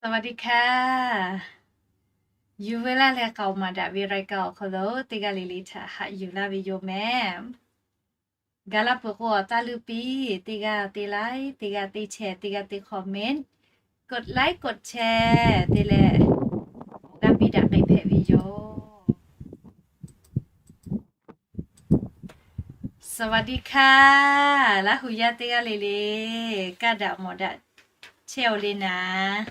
สวัสดีค่ะ Yuˬ veu laˇ leh k'aoˍ maˍ daꞈ ve รายการ awˬ hk'aw lo teˇ g'aˇ le le htaꞈ haꞈ yuˬ laˇ ve yoˬ mehˍ. Gaˬ la peuˬ k'o, awˬ taˇ luˇ piˇ, teˇ g'aˇ teˇ like, teˇ g'aˇ teˇ share, teˇ g'aˇ teˇ comment, กดไลค์ กดแชร์ te leh g'a piˇ daꞈ k'ai hpehꞈ ve yoˬ. สวัสดีค่ะ Laˇ hu yaˇ teˇ g'aˇ le le, kaˇ daꞈ mawˬ daꞈ chehˇ-oˬ le naˍ.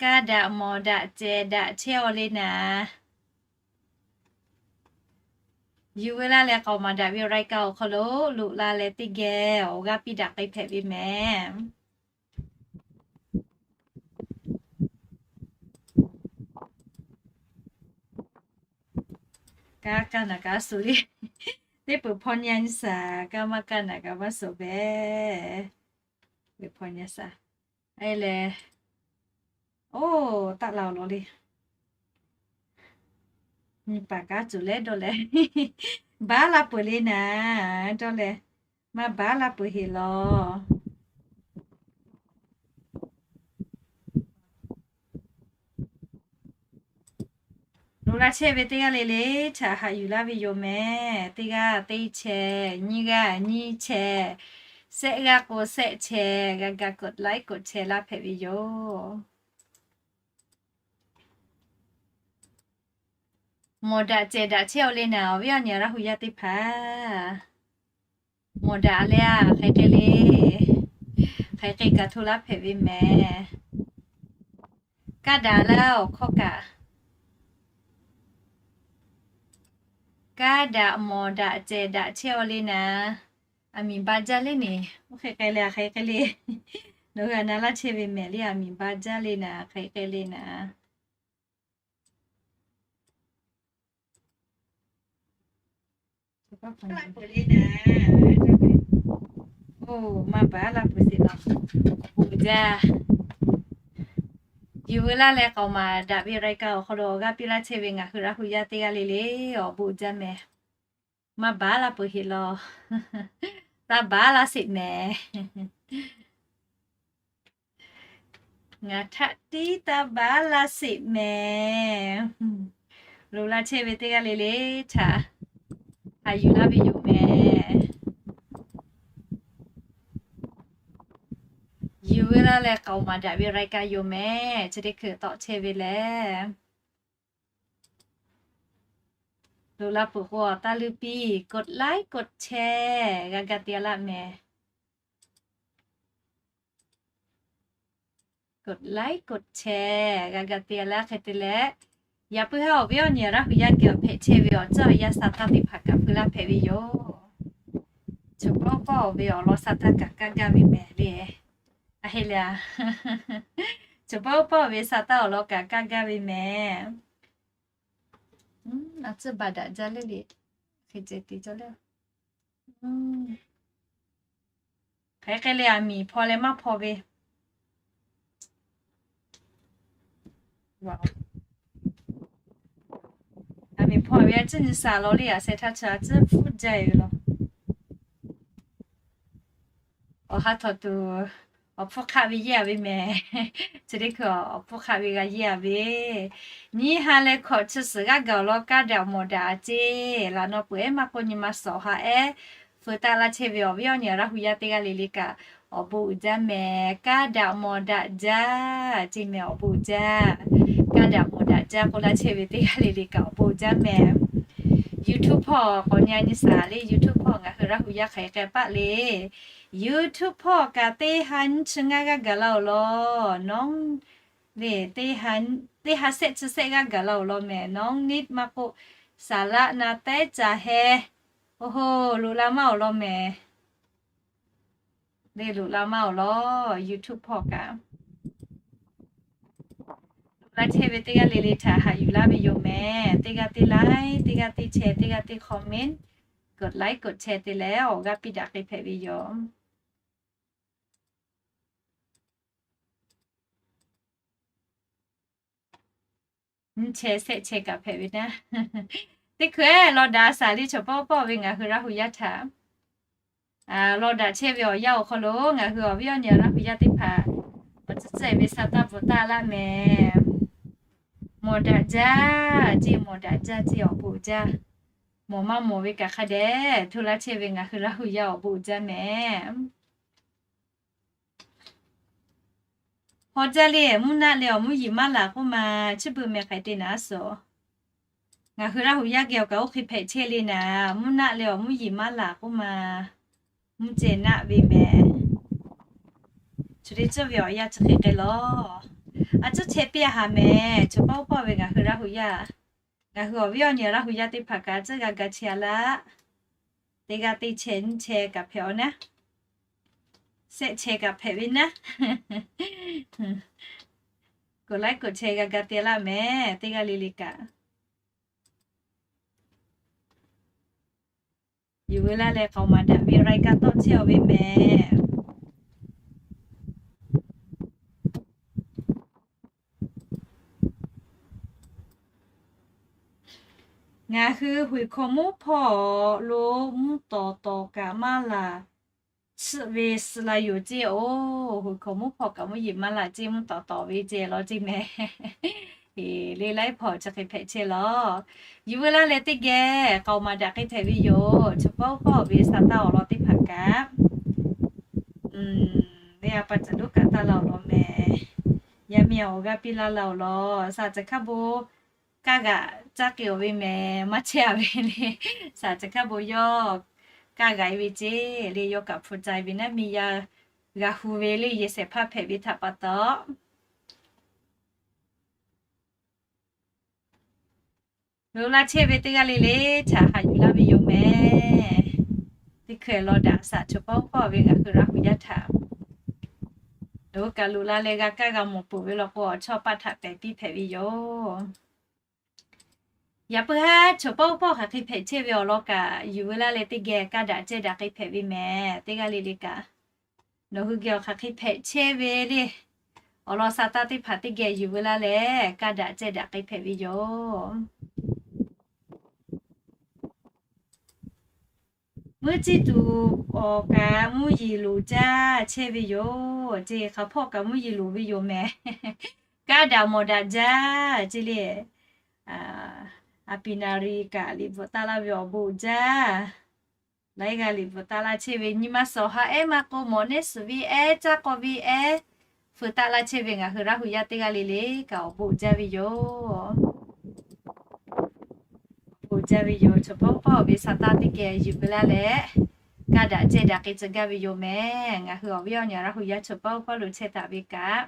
Kaˇ daꞈ mawˬ daꞈ cehˬ daꞈ chehˇ-oˬ le naˍ. Yuˬ veu laˇ leh k'aoˍ maˍ daꞈ ve รายการ awˬ hk'aw lo loꞈ la leh teˇ geh awˬ g'aˇ piˇ daꞈ k'ai hpehꞈ ve mehˍ. Kaˇ kaˇ naˍ kaꞈ suˍ le. Teˇ peuˬ hpaw nyi a nyi shaˍ, kaˇ maˇ kaˇ naˍ kaꞈ maˇ suˍ beh. Peuˬ hpaw nyi a shaˍ. Leh, oˇ, taˆ la awˬ lawn le. Nyi paˍ kaꞈ cuˬ leh dawˇ leh, baˉ la peuˬ le naˍ, dawˇ leh, maˇ baˉ la peuˬ heˆ law. Loꞈ la chehˇ ve teˇ g'aˇ le le htaꞈ haꞈ yuˬ laˇ ve yoˬ mehˍ. Teˇ g'aˇ teˇ chehˇ, nyiˇ g'aˇ nyiˇ chehˇ, shehˆ g'aˇ k'o shehˆ chehˇ, g'a ga กดไลค์ กดแชร์ laˇ hpehꞈ ve yoˬ. Mawˬ daꞈ cehˬ daꞈ chehˇ-oˬ le naˍ, awˬ viˉ awˬ nyi Laˇ hu yaˇ teˇ hpaˍ. Mawˬ daꞈ leh a, hk'aˬ hk'e le, hk'aˬ hk'e kaꞈ hto laˇ hpehꞈ ve mehˍ. Kaˇ daꞈ laˇ awˬ hkawˇ kaꞈ, kaˇ daꞈ mawˬ daꞈ cehˬ daꞈ chehˇ-oˬ le naˍ. Aˬ miˍ ba jaˇ le neˍ, oˇ hk'e k'ai leh a hk'aˬ hk'e le. Nawˬ hui a na laˇ chehˇ ve mehˍ le, aˬ miˍ ba jaˇ le naˍ, hk'aˬ hk'e le naˍ. Oˇ, maˇ baˉ la peuˬ sheˍ law. Oˇ jaˇ. Yuˬ veu laˇ leh k'aoˍ maˍ daꞈ ve รายการ awˬ hk'aw lo awˬ g'aˇ piˇ laˇ chehˇ ve ngaˬ hui Laˇ hu yaˇ teˇ g'aˇ le le, awˬ bon uiˍ jaˇ mehˍ. Maˇ baˉ la peuˬ heˆ law. Taˇ baˉ laˇ sheˍ mehˍ. Ngaˬ htaꞈ tiˉ taˇ baˉ laˇ sheˍ mehˍ. Loꞈ la chehˇ ve teˇ g'aˇ le le htaꞈ haꞈ yuˬ laˇ ve yoˬ mehˍ. Yuˬ veu laˇ leh k'aoˍ maˍ daꞈ ve รายการ yoˬ mehˍ. Chi teˇ hkui tawˆ chehˇ ve lehˬ, loꞈ la peuˬ k'o awˬ taˇ luˇ piˇ, กดไลค์ กดแชร์ g'a ga te laˇ mehˍ. กดไลค์ กดแชร์ g'a ga te laˇ hk'e te leh, yaꞈ puiˉ haˉ awˬ viˉ awˬ nyi Laˇ hu yaˇ geh awˬ hpehꞈ chehˇ ve awˬ ceuˬ awˬ yanˇ sa taˇ teˇ hpaˍ kaꞈ hpui laˇ hpehꞈ ve yoˬ. Chaw pawˆ pawˆ ve awˬ lawn sa taˇ kaꞈ kaˇ gaˇ ve mehˍ le. A heˆ le a. Chaw pawˆ pawˆ ve sa taˇ awˬ lawn kaꞈ kaˇ gaˇ ve mehˍ. A tcuhˇ baˬ daꞈ jaˇ le le. Hk'e ceh te cawˇ le. Hk'aˬ hk'e le aˬ miˍ hpaw leh maˇ hpaw ve. Aˬ miˍ hpaw ve a tcuhˇ nyi shaˍ law le, a sheh htaˇ chi a tcuhˇ hpfuhˇ jaˇ ve law. Awˬ ha htawnˍ tuˬ awˬ hpfuhˇ hk'aˆ ve yeˇ a ve mehˍ. Chi teˇ hkui awˬ hpfuhˇ hk'aˆ ve g'a yeˇ a ve. Nyiˇ ha leh hkawꞈ chi suhˍ g'aˇ gaˬ awˬ lawn kaˇ daꞈ mawˬ daꞈ a ceˇ. Laꞈ naw peuˬ ehˉ maˇ k'oˆ nyi ma shawˍ ha ehˉ, feu taˆ laˇ chehˇ ve awˬ viˉ awˬ nyi Laˇ hu yaˇ teˇ g'aˇ le le kaꞈ awˬ bon uiˍ jaˇ mehˍ. Kaˇ daꞈ mawˬ daꞈ jaˇ ceˇ mehˍ, awˬ bon uiˍ jaˇ. Kaˇ daꞈ mawˬ daꞈ jaˇ k'oˆ laˇ chehˇ ve teˇ g'aˇ le le kaꞈ awˬ bon uiˍ jaˇ mehˍ. YouTube hpawˇ k'awꞈ nyi a nyi shaˍ le, YouTube hpawˇ ngaˬ hui Laˇ hu yaˇ hk'aˬ hk'e paˆ le. YouTube hpawˇ kaꞈ teˇ ha nyiˇ chi ngaˇ g'aˇ gaˬ la awˬ lawn, nawˉ le, teˇ ha shehˆ chi shehˆ g'aˇ gaˬ la awˬ lawn mehˍ. Nawˉ niˆ maˇ k'oˆ, saˍ laˆ na tehˉ ca heh, oˇ hoˇ, loꞈ la maˇ awˬ lawn mehˍ. Le loꞈ la maˇ awˬ lawn YouTube hpawˇ kaꞈ. Loꞈ la chehˇ ve teˇ g'aˇ le le htaꞈ haꞈ yuˬ laˇ ve yoˬ mehˍ. Teˇ g'aˇ teˇ like, teˇ g'aˇ teˇ share, teˇ g'aˇ teˇ comment, กดไลค์ กดแชร์ te leh awˬ g'aˇ piˇ daꞈ k'ai hpehꞈ ve yoˬ. Nyiˇ chehˇ shehˆ chehˇ kaꞈ hpehꞈ ve naˉ. Teˇ hkui law daꞈ shaˍ le, chaw pawˆ pawˆ ve ngaˬ hui Laˇ hu yaˇ htaꞈ law daꞈ chehˇ ve awˬ yanˇ awˬ hk'aw lo ngaˬ hui awˬ viˉ awˬ nyi Laˇ hu yaˇ teˇ hpaˍ awˬ tcuhˉ ca ve sa taˇ bvuhꞈ taˇ laˇ mehˍ. Mawˬ daꞈ jaˇ ceˇ, mawˬ daꞈ jaˇ ceˇ, awˬ bon jaˇ. Mawˬ maˇ mawˬ ve kaꞈ hk'a dehꞈ hto laˇ chehˇ ve ngaˬ hui Laˇ hu yaˇ awˬ bon jaˇ mehˍ. Haw jaˇ le, mvuhˇ naˆ leh awˬ mvuhˇ yiˍ maˇ laˬ k'oˆ ma, chi beuꞈ mehˍ hk'aˬ hk'e te naˍ suhˍ. Ngaˬ hui Laˇ hu yaˇ geh awˬ kaꞈ oˇ hk'e hpehꞈ chehˇ le naˍ, mvuhˇ naˆ leh awˬ mvuhˇ yiˍ maˇ laˬ k'oˆ ma, mvuhˇ ceh naˆ ve mehˍ. Chi teˇ ceuˬ ve awˬ yanˇ chi hk'e k'ai lawˬ. A ciˉ chehˇ piˇ a haˍ mehˍ, chaw pawˆ pawˆ ve ngaˬ hui Laˇ hu yaˇ. Ngaˬ hui awˬ viˉ awˬ nyi Laˇ hu yaˇ teˇ hpaˍ kaꞈ a ciˉ g'a ga chehˇ a laˇ. Teˇ g'aˇ teˇ chehˇ nyiˇ chehˇ kaꞈ hpehꞈ aˬ naˉ. Shehˆ chehˇ kaꞈ hpehꞈ ve naˉ. Koˬ laiˉ koˬ chehˇ g'a ga te laˇ mehˍ, teˇ g'aˇ le le kaꞈ. Yuˬ veu laˇ leh k'aoˍ maˍ daꞈ ve รายการ tawˆ chehˇ aˬ ve mehˍ. Ngaˬ hui huiˍ hkaw mvuhˇ hpawˇ lo mvuhˇ tawˍ tawˍ kaꞈ maˇ laˬ, suhˆ ve suh la yoˬ ceˇ oˬ. Huiˍ hkaw mvuhˇ hpawˇ kaꞈ mvuhˇ yeˬ maˇ laˬ ceˇ, mvuhˇ tawˍ tawˍ ve ceˇ lawˬ ceˇ mehˍ. Eˬ, le laiˉ hpawˇ chi hk'e hpehꞈ chehˇ lawˬ. Yuˬ veu laˇ leh teˇ geh k'aoˍ maˍ daꞈ hk'e hpehꞈ ve yoˬ. Chaw pawˆ pawˆ ve sa taˇ awˬ lawn teˇ hpaˍ kaꞈ, ve a pa taw luˉ kaꞈ taˇ la awˬ lawn mehˍ. Yaˇ miˇ awˬ g'aˇ piˇ laˇ la awˬ lawn, saˍ ceˬ hkaˇ bon kaˇ g'aꞈ caˇ k'ai aˬ ve mehˍ, maˇ chehˇ a ve le. Saˍ ceˬ hkaˇ bon yawˇ kaˇ g'aꞈ ve ceˇ le, yawˇ kaꞈ hpu ca ve naˉ, miˇ yaˇ g'a hu ve le, yehˬ shehˍ hpaˇ hpehꞈ ve htaꞈ pa taw. Loꞈ la chehˇ ve teˇ g'aˇ le le htaꞈ haꞈ yuˬ laˇ ve yoˬ mehˍ. Teˇ hkui law daꞈ saˍ chaw pawˆ pawˆ ve ngaˬ hui Laˇ hu yaˇ htaꞈ loꞈ kaꞈ loꞈ la leh g'a kaˇ g'a mawˬ peuˬ ve law k'o, awˬ chawˇ paˆ htaꞈ pehˍ piˇ hpehꞈ ve yoˬ. Yaꞈ puiˉ haˉ chaw pawˆ pawˆ hk'aˬ hk'e hpehꞈ chehˇ ve awˬ lawn kaꞈ, yuˬ veu laˇ leh teˇ geh kaˇ daꞈ cehˇ daꞈ k'ai hpehꞈ ve mehˍ. Teˇ g'aˇ le le kaꞈ, nawˬ hui geh awˬ hk'aˬ hk'e hpehꞈ chehˇ ve le, awˬ lawn sa taˇ teˇ hpaˍ teˇ geh yuˬ veu laˇ leh kaˇ daꞈ cehˇ daꞈ k'ai hpehꞈ ve yoˬ. Mvuhˇ ciˇ tuˬ awˬ kaꞈ mvuhˇ yeˬ loˍ jaˇ chehˇ ve yoˬ. Ceˇ hk'aˬ hpawˇ kaꞈ mvuhˇ yeˬ loˍ ve yoˬ mehˍ. Kaˇ daꞈ mawˬ daꞈ jaˇ ceˇ le. A piˍ naˍ riˍ kaꞈ liꞈ bvuhꞈ taˇ laˇ ve awˬ bon jaˇ. Laiˉ g'aˇ liꞈ bvuhꞈ taˇ laˇ chehˇ ve nyi ma suhˍ ha ehˉ maˇ k'o, mawꞈ nehˉ suhˍ ve ehˉ, caˇ k'aw ve ehˉ, feu taˆ laˇ chehˇ ve ngaˬ hui Laˇ hu yaˇ teˇ g'aˇ le le kaꞈ awˬ bon jaˇ ve yoˬ. Awˬ bon jaˇ ve yoˬ. Chaw pawˆ pawˆ ve sa taˇ teˇ geh yuˬ veu laˇ leh, kaˇ daꞈ cehˇ daꞈ k'ai tcuh gaˇ ve yoˬ mehˍ. Ngaˬ hui awˬ viˉ awˬ nyi Laˇ hu yaˇ chaw pawˆ pawˆ lo chehˇ taˍ ve kaꞈ,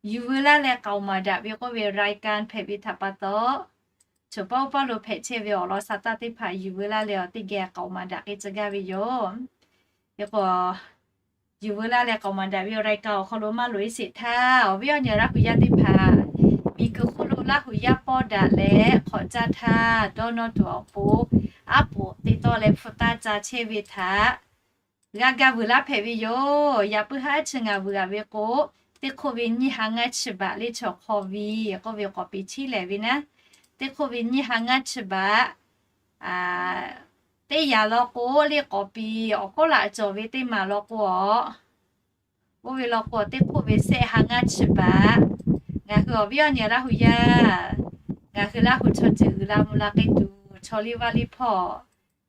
yuˬ veu laˇ leh k'aoˍ maˍ daꞈ ve k'oˆ ve รายการ hpehꞈ ve htaꞈ pa taw, chaw pawˆ pawˆ lo hpehꞈ chehˇ ve awˬ lawn sa taˇ teˇ hpaˍ yuˬ veu laˇ leh awˬ teˇ geh k'aoˍ maˍ daꞈ k'ai tcuh gaˇ ve yoˬ. Hk'e k'o, yuˬ veu laˇ leh k'aoˍ maˍ daꞈ ve awˬ รายการ awˬ hk'aw lo maˇ loꞈ e sheˍ htaˇ, awˬ viˉ awˬ nyi Laˇ hu yaˇ teˇ hpaˍ, miˬ guiˬ hk'oˆ lo Laˇ hu yaˇ pawˇ daꞈ leh hk'awꞈ caˇ htaˇ, dawˇ nawˇ tuˬ awˬ pon aˉ poꞈ te tawˆ leh hpu taˇ ca chehˇ ve htaꞈ g'a ga vuiˬ laˇ hpehꞈ ve yoˬ. Yaꞈ puiˉ haˉ chi ngaˬ vuiˬ a ve k'o, teˇ hk'oˆ ve nyiˇ ha ngaˇ chi baꞈ le chaw hk'aw ve k'oˆ ve k'awꞈ piˍ chiˉ lehˬ ve naˉ, teˇ hk'oˆ ve nyiˇ ha ngaˇ chi baꞈ teˇ yanˇ law k'o le k'awꞈ piˍ awˬ kawˉ laꞈ cawˬ ve teˇ maˬ law k'o a, oˇ ve law k'o teˇ hk'oˆ ve shehˆ ha ngaˇ chi baꞈ. Ngaˬ hui awˬ viˉ awˬ nyi Laˇ hu yaˇ, ngaˬ hui Laˇ hu chaw ceuˬ uiˍ la mvuh la k'ai tuˬ, chaw liˇ vaˇ liˇ hpawˇ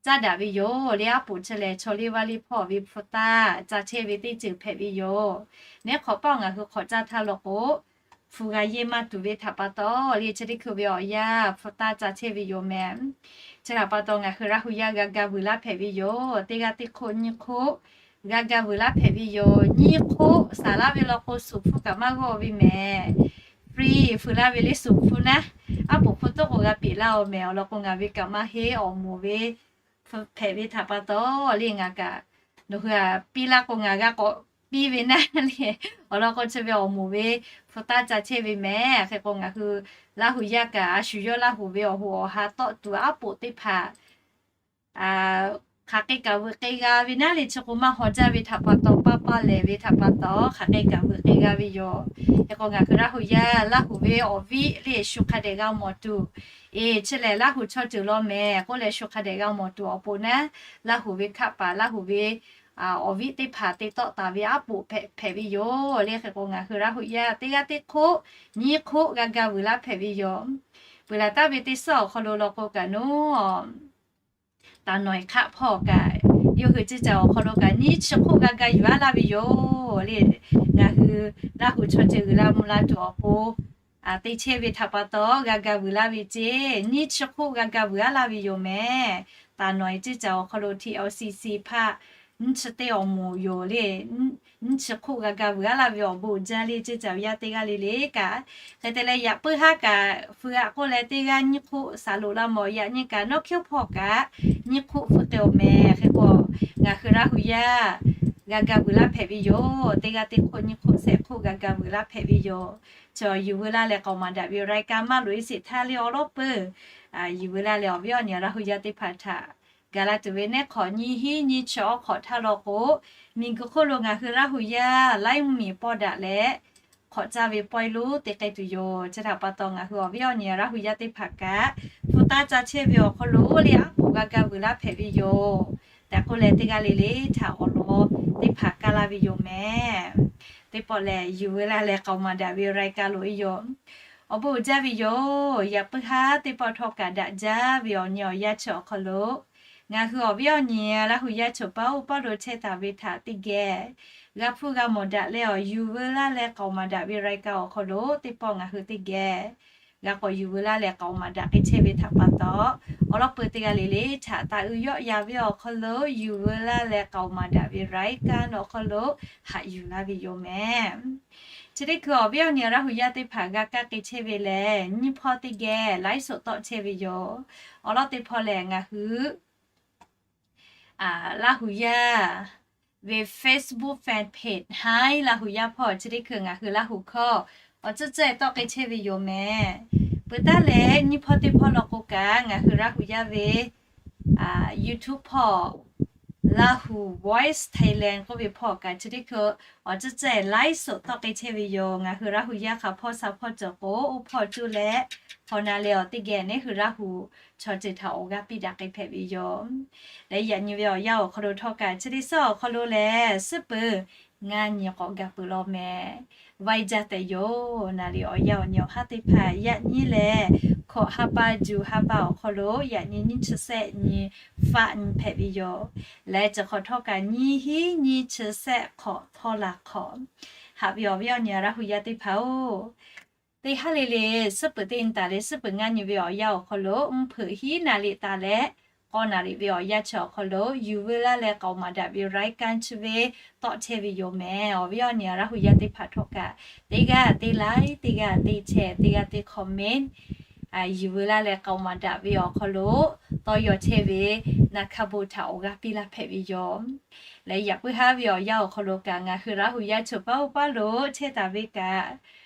caˇ daꞈ ve yoˬ. Le aˉ poꞈ chi lehˬ, chaw liˇ vaˇ liˇ hpawˇ ve hpu taˇ ca chehˇ ve teˇ ceuˬ hpehꞈ ve yoˬ. Neˉ hk'awꞈ paˆ ngaˬ hui hk'awꞈ caˇ htaˇ law k'o, hpu g'a yeˇ maˇ tuˬ ve htaꞈ pa taw, le chi teˇ hkui ve awˬ yanˇ hpu taˇ ca chehˇ ve yoˬ mehˍ. Chi htaꞈ pa taw ngaˬ hui Laˇ hu yaˇ g'a ga vuiˬ laˇ hpehꞈ ve yoˬ. Teˇ g'aˇ teˇ hk'oˆ nyiˇ hk'oˆ g'a ga vuiˬ laˇ hpehꞈ ve yoˬ. Nyiˇ hk'oˆ saˍ laˇ ve law k'o, suˍ hpfuhˇ kaꞈ maˇ g'awˇ ve mehˍ. Free feu laˇ ve le suˍ hpfuhˇ naˉ, aˉ poꞈ hpfuhˇ toˉ k'o g'a peꞈ laˇ oˬ mehˍ. Awˬ lawn k'o, ngaˬ ve kaꞈ maˇ heˆ, awˬ moˍ ve hpehꞈ ve htaꞈ pa taw le ngaˬ kaꞈ, nawˬ hui a piˇ laˇ k'o ngaˬ g'a k'awꞈ piˇ ve naˉ le. Awˬ lawn k'o, chi ve awˬ moˍ ve hpu taˇ ca chehˇ ve mehˍ. Hk'e k'o, ngaˬ hui Laˇ hu yaˇ kaꞈ a shu yawˇ Laˇ hu ve awˬ hoꞈ awˬ ha tawˆ tuˬ aˉ poꞈ teˇ hpaˍ hk'aˬ hk'e kaꞈ vuiˬ k'ai g'a ve naˉ le, chi k'o maˇ haw jaˇ ve htaꞈ pa taw, paˇ paˇ lehˬ ve htaꞈ pa taw, hk'aˬ hk'e kaꞈ vuiˬ k'ai g'a ve yoˬ. Hk'e k'o, ngaˬ hui Laˇ hu yaˇ, Laˇ hu ve awˬ viˉ le shu hk'a dehꞈ g'a mawˬ tuˬ, eˬ, chi lehˬ Laˇ hu chaw ceuˬ law mehˍ k'oˆ leh shu hk'a dehꞈ g'a mawˬ tuˬ awˬ pon naˉ, Laˇ hu ve hkaˆ paˍ, Laˇ hu ve awˬ viˉ teˇ hpaˍ te tawˆ taˍ ve aˉ poꞈ hpehꞈ ve yoˬ le. Hk'e k'o, ngaˬ hui Laˇ hu yaˇ teˇ g'aˇ teˇ hk'oˆ nyiˇ hk'oˆ g'a ga vuiˬ laˇ hpehꞈ ve yoˬ. Peuˬ laˬ taˍ ve teˇ suhˉ awˬ hk'aw lo law k'o kaꞈ nawˉ, taˍ nawˬ e hk'aˆ hpawˇ kaꞈ, yawˇ hui ceˇ caˬ awˬ hk'aw lo kaꞈ nyiˇ chi hk'oˆ g'a ga yuˬ aˉ laˇ ve yoˬ le. Ngaˬ hui Laˇ hu chaw ceuˬ g'uiˬ la mvuh la tuˬ awˬ pon te chehˇ ve htaꞈ pa taw, g'a ga vuiˬ laˇ ve ceˇ, nyiˇ chi hk'oˆ g'a ga vuiˬ aˉ laˇ ve yoˬ mehˍ. Taˍ nawˬ e ceˇ caˬ awˬ hk'aw lo T L C C hpaˇ nyiˇ chi teˇ awˬ moˍ yoˬ le. Nyiˇ chi hk'oˆ g'a ga vuiˬ aˉ laˇ ve awˬ bon uiˍ jaˇ le ceˇ caˬ awˬ yaˇ teˇ g'aˇ le le kaꞈ. Hk'e te leh, yaꞈ puiˉ haˉ kaꞈ feu aꞈ k'oˆ leh, teˇ g'aˇ nyiˇ hk'oˆ saˍ loꞈ la mawˬ. Yaꞈ nyi kaꞈ nawˉ hkiˉ hpawˇ kaꞈ nyiˇ hk'oˆ feu k'ai-oˬ mehˍ. Hk'e k'o, ngaˬ hui Laˇ hu yaˇ g'a ga vuiˬ laˇ hpehꞈ ve yoˬ. Teˇ g'aˇ teˇ hk'oˆ nyiˇ hk'oˆ shehˆ hk'oˆ g'a ga vuiˬ laˇ hpehꞈ ve yoˬ. Chaw yuˬ veu laˇ leh k'aoˍ maˍ daꞈ ve รายการ maˇ loꞈ e sheˍ htaˇ le awˬ lawˉ peuˬ, yuˬ veu laˇ leh awˬ viˉ awˬ nyi Laˇ hu yaˇ teˇ hpaˍ htaꞈ gaˬ la tuˬ ve neˉ hk'awꞈ nyiˇ hinˉ nyiˇ chi awˬ hk'awꞈ htaˇ law k'o, miˬguiˬ hk'oˆ lo ngaˬ hui Laˇ hu yaˇ laiˉ mvuhˇmiˬ pawˇ daꞈ leh hk'awꞈ caˇ ve pawehˇ lonˉ te k'ai tuˬ yoˬ. Chi htaꞈ pa taw, ngaˬ hui awˬ viˉ awˬ nyi Laˇ hu yaˇ teˇ hpaˍ kaꞈ hpu taˇ ca chehˇ ve awˬ hk'aw lo le aˉ poꞈ g'a ga vuiˬ laˇ hpehꞈ ve yoˬ tehꞈ k'oˆ leh, teˇ g'aˇ le le htaꞈ awˬ lawn teˇ hpaˍ kaˇ laˇ ve yoˬ mehˍ. Teˇ pawˆ lehˬ, yuˬ veu laˇ leh k'aoˍ maˍ daꞈ ve รายการ loꞈ e yoˬ. Awˬ bon uiˍ jaˇ ve yoˬ. Yaꞈ puiˉ haˉ teˇ pawˆ htawˇ kaꞈ daꞈ jaˇ ve awˬ nyi awˬ yaˇ chi awˬ hk'aw lo, ngaˬ hui awˬ viˉ awˬ nyi Laˇ hu yaˇ chaw paˉ oˇ paˉ lo chehˇ taˍ ve htaꞈ teˇ geh g'a hpuˇ g'a mawˬ daꞈ leh awˬ yuˬ veu laˇ leh k'aoˍ maˍ daꞈ ve รายการ awˬ hk'aw lo teˇ pawˆ ngaˬ hui teˇ geh g'a k'awꞈ yuˬ veu laˇ leh k'aoˍ maˍ daꞈ k'ai chehˇ ve htaꞈ pa taw, awˬ lawˉ peuˬ teˇ g'aˇ le le htaꞈ taˍ uiˍ yawˆ yan ve awˬ hk'aw lo yuˬ veu laˇ leh k'aoˍ maˍ daꞈ ve รายการ awˬ hk'aw lo haꞈ yuˬ laˇ ve yoˬ mehˍ. Chi teˇ hkui awˬ viˉ awˬ nyi Laˇ hu yaˇ teˇ hpaˍ g'a kaˇ k'ai chehˇ ve lehˬ, nyiˇ hpawˇ teˇ geh ไลฟ์สด tawˆ chehˇ ve yoˬ. Awˬ lawˉ teˇ hpawˇ lehˬ, ngaˬ hui Laˇ hu yaˇ ve Facebook fan page Hi Laˇ hu yaˇ hpawˇ chi teˇ hkui ngaˬ hui Laˇ hu hkawˇ awˬ tcuhˉ tcuhˉ tawˆ k'ai chehˇ ve yoˬ mehˍ. Peuˬ taˉ leh nyiˇ hpawˇ teˇ hpawˇ law k'o kaꞈ, ngaˬ hui Laˇ hu yaˇ ve YouTube hpawˇ Laˇ hu Voice Thailand k'oˆ ve hpawˇ kaꞈ chi teˇ hkui awˬ tcuhˉ tcuhˉ ไลฟ์สด tawˆ k'ai chehˇ ve yoˬ. Ngaˬ hui Laˇ hu yaˇ hk'a hpawˇ sha hpawˇ cawˬ k'o, oˇ hpawˇ cuˇ leh hk'awꞈ na leh awˬ teˇ geh neˉ hui Laˇ hu chaw ceuˬ htaꞈ awˬ g'aˇ piˇ daꞈ k'ai hpehꞈ ve yoˬ. Leh yaꞈ nyi ve awˬ yanˇ awˬ hk'aw lo htawˇ kaꞈ, chi teˇ suhˉ awˬ hk'aw lo lehˬ, suhˉ peuˬ ngaˇ nyi k'awꞈ gaˬ peuˬ law mehˍ. Vaiˇ jaˇ tehꞈ yoˬ. Naˍ riˍ awˬ yanˇ awˬ nyi awˬ haˉ teˇ hpaˍ yaꞈ nyi lehˬ, hkawꞈ ha pa juˬ ha pa awˬ hk'aw lo yaꞈ nyi nyiˇ chi shehˆ nyi faˆ nyi hpehꞈ ve yoˬ. Leh chi hk'awꞈ htawˇ kaꞈ nyiˇ hinˉ nyiˇ chi shehˆ hk'awꞈ htawˇ laˬ hk'awꞈ. Haꞈ ve awˬ viˉ awˬ nyi Laˇ hu yaˇ teˇ hpaˍ-oˬ, teˇ haˉ le le suhˉ peuˬ teˇ nyi taˍ leh suhˉ peuˬ ngaˇ nyi ve awˬ yanˇ awˬ hk'aw lo mvuhˇ hpeuꞈ hiˉ naˍ riˍ taˍ leh k'awˇ naˍ riˍ ve awˬ yanˇ chi awˬ hk'aw lo yuˬ veu laˇ leh k'aoˍ maˍ daꞈ ve รายการ chi ve tawˆ chehˇ ve yoˬ mehˍ. Awˬ viˉ awˬ nyi Laˇ hu yaˇ teˇ hpaˍ htawˇ kaꞈ, teˇ g'aˇ teˇ like, teˇ g'aˇ teˇ share, teˇ g'aˇ teˇ comment yuˬ veu laˇ leh k'aoˍ maˍ daꞈ ve awˬ hk'aw lo tawˇ yaw chehˇ ve naˍ hka bon htaꞈ awˬ g'aˇ piˇ laˇ hpehꞈ ve yoˬ. Leh yaꞈ puiˉ haˉ ve awˬ yanˇ awˬ hk'aw lo kaꞈ, ngaˬ hui Laˇ hu yaˇ chaw paˉ oˇ paˉ lo chehˇ taˍ ve kaꞈ,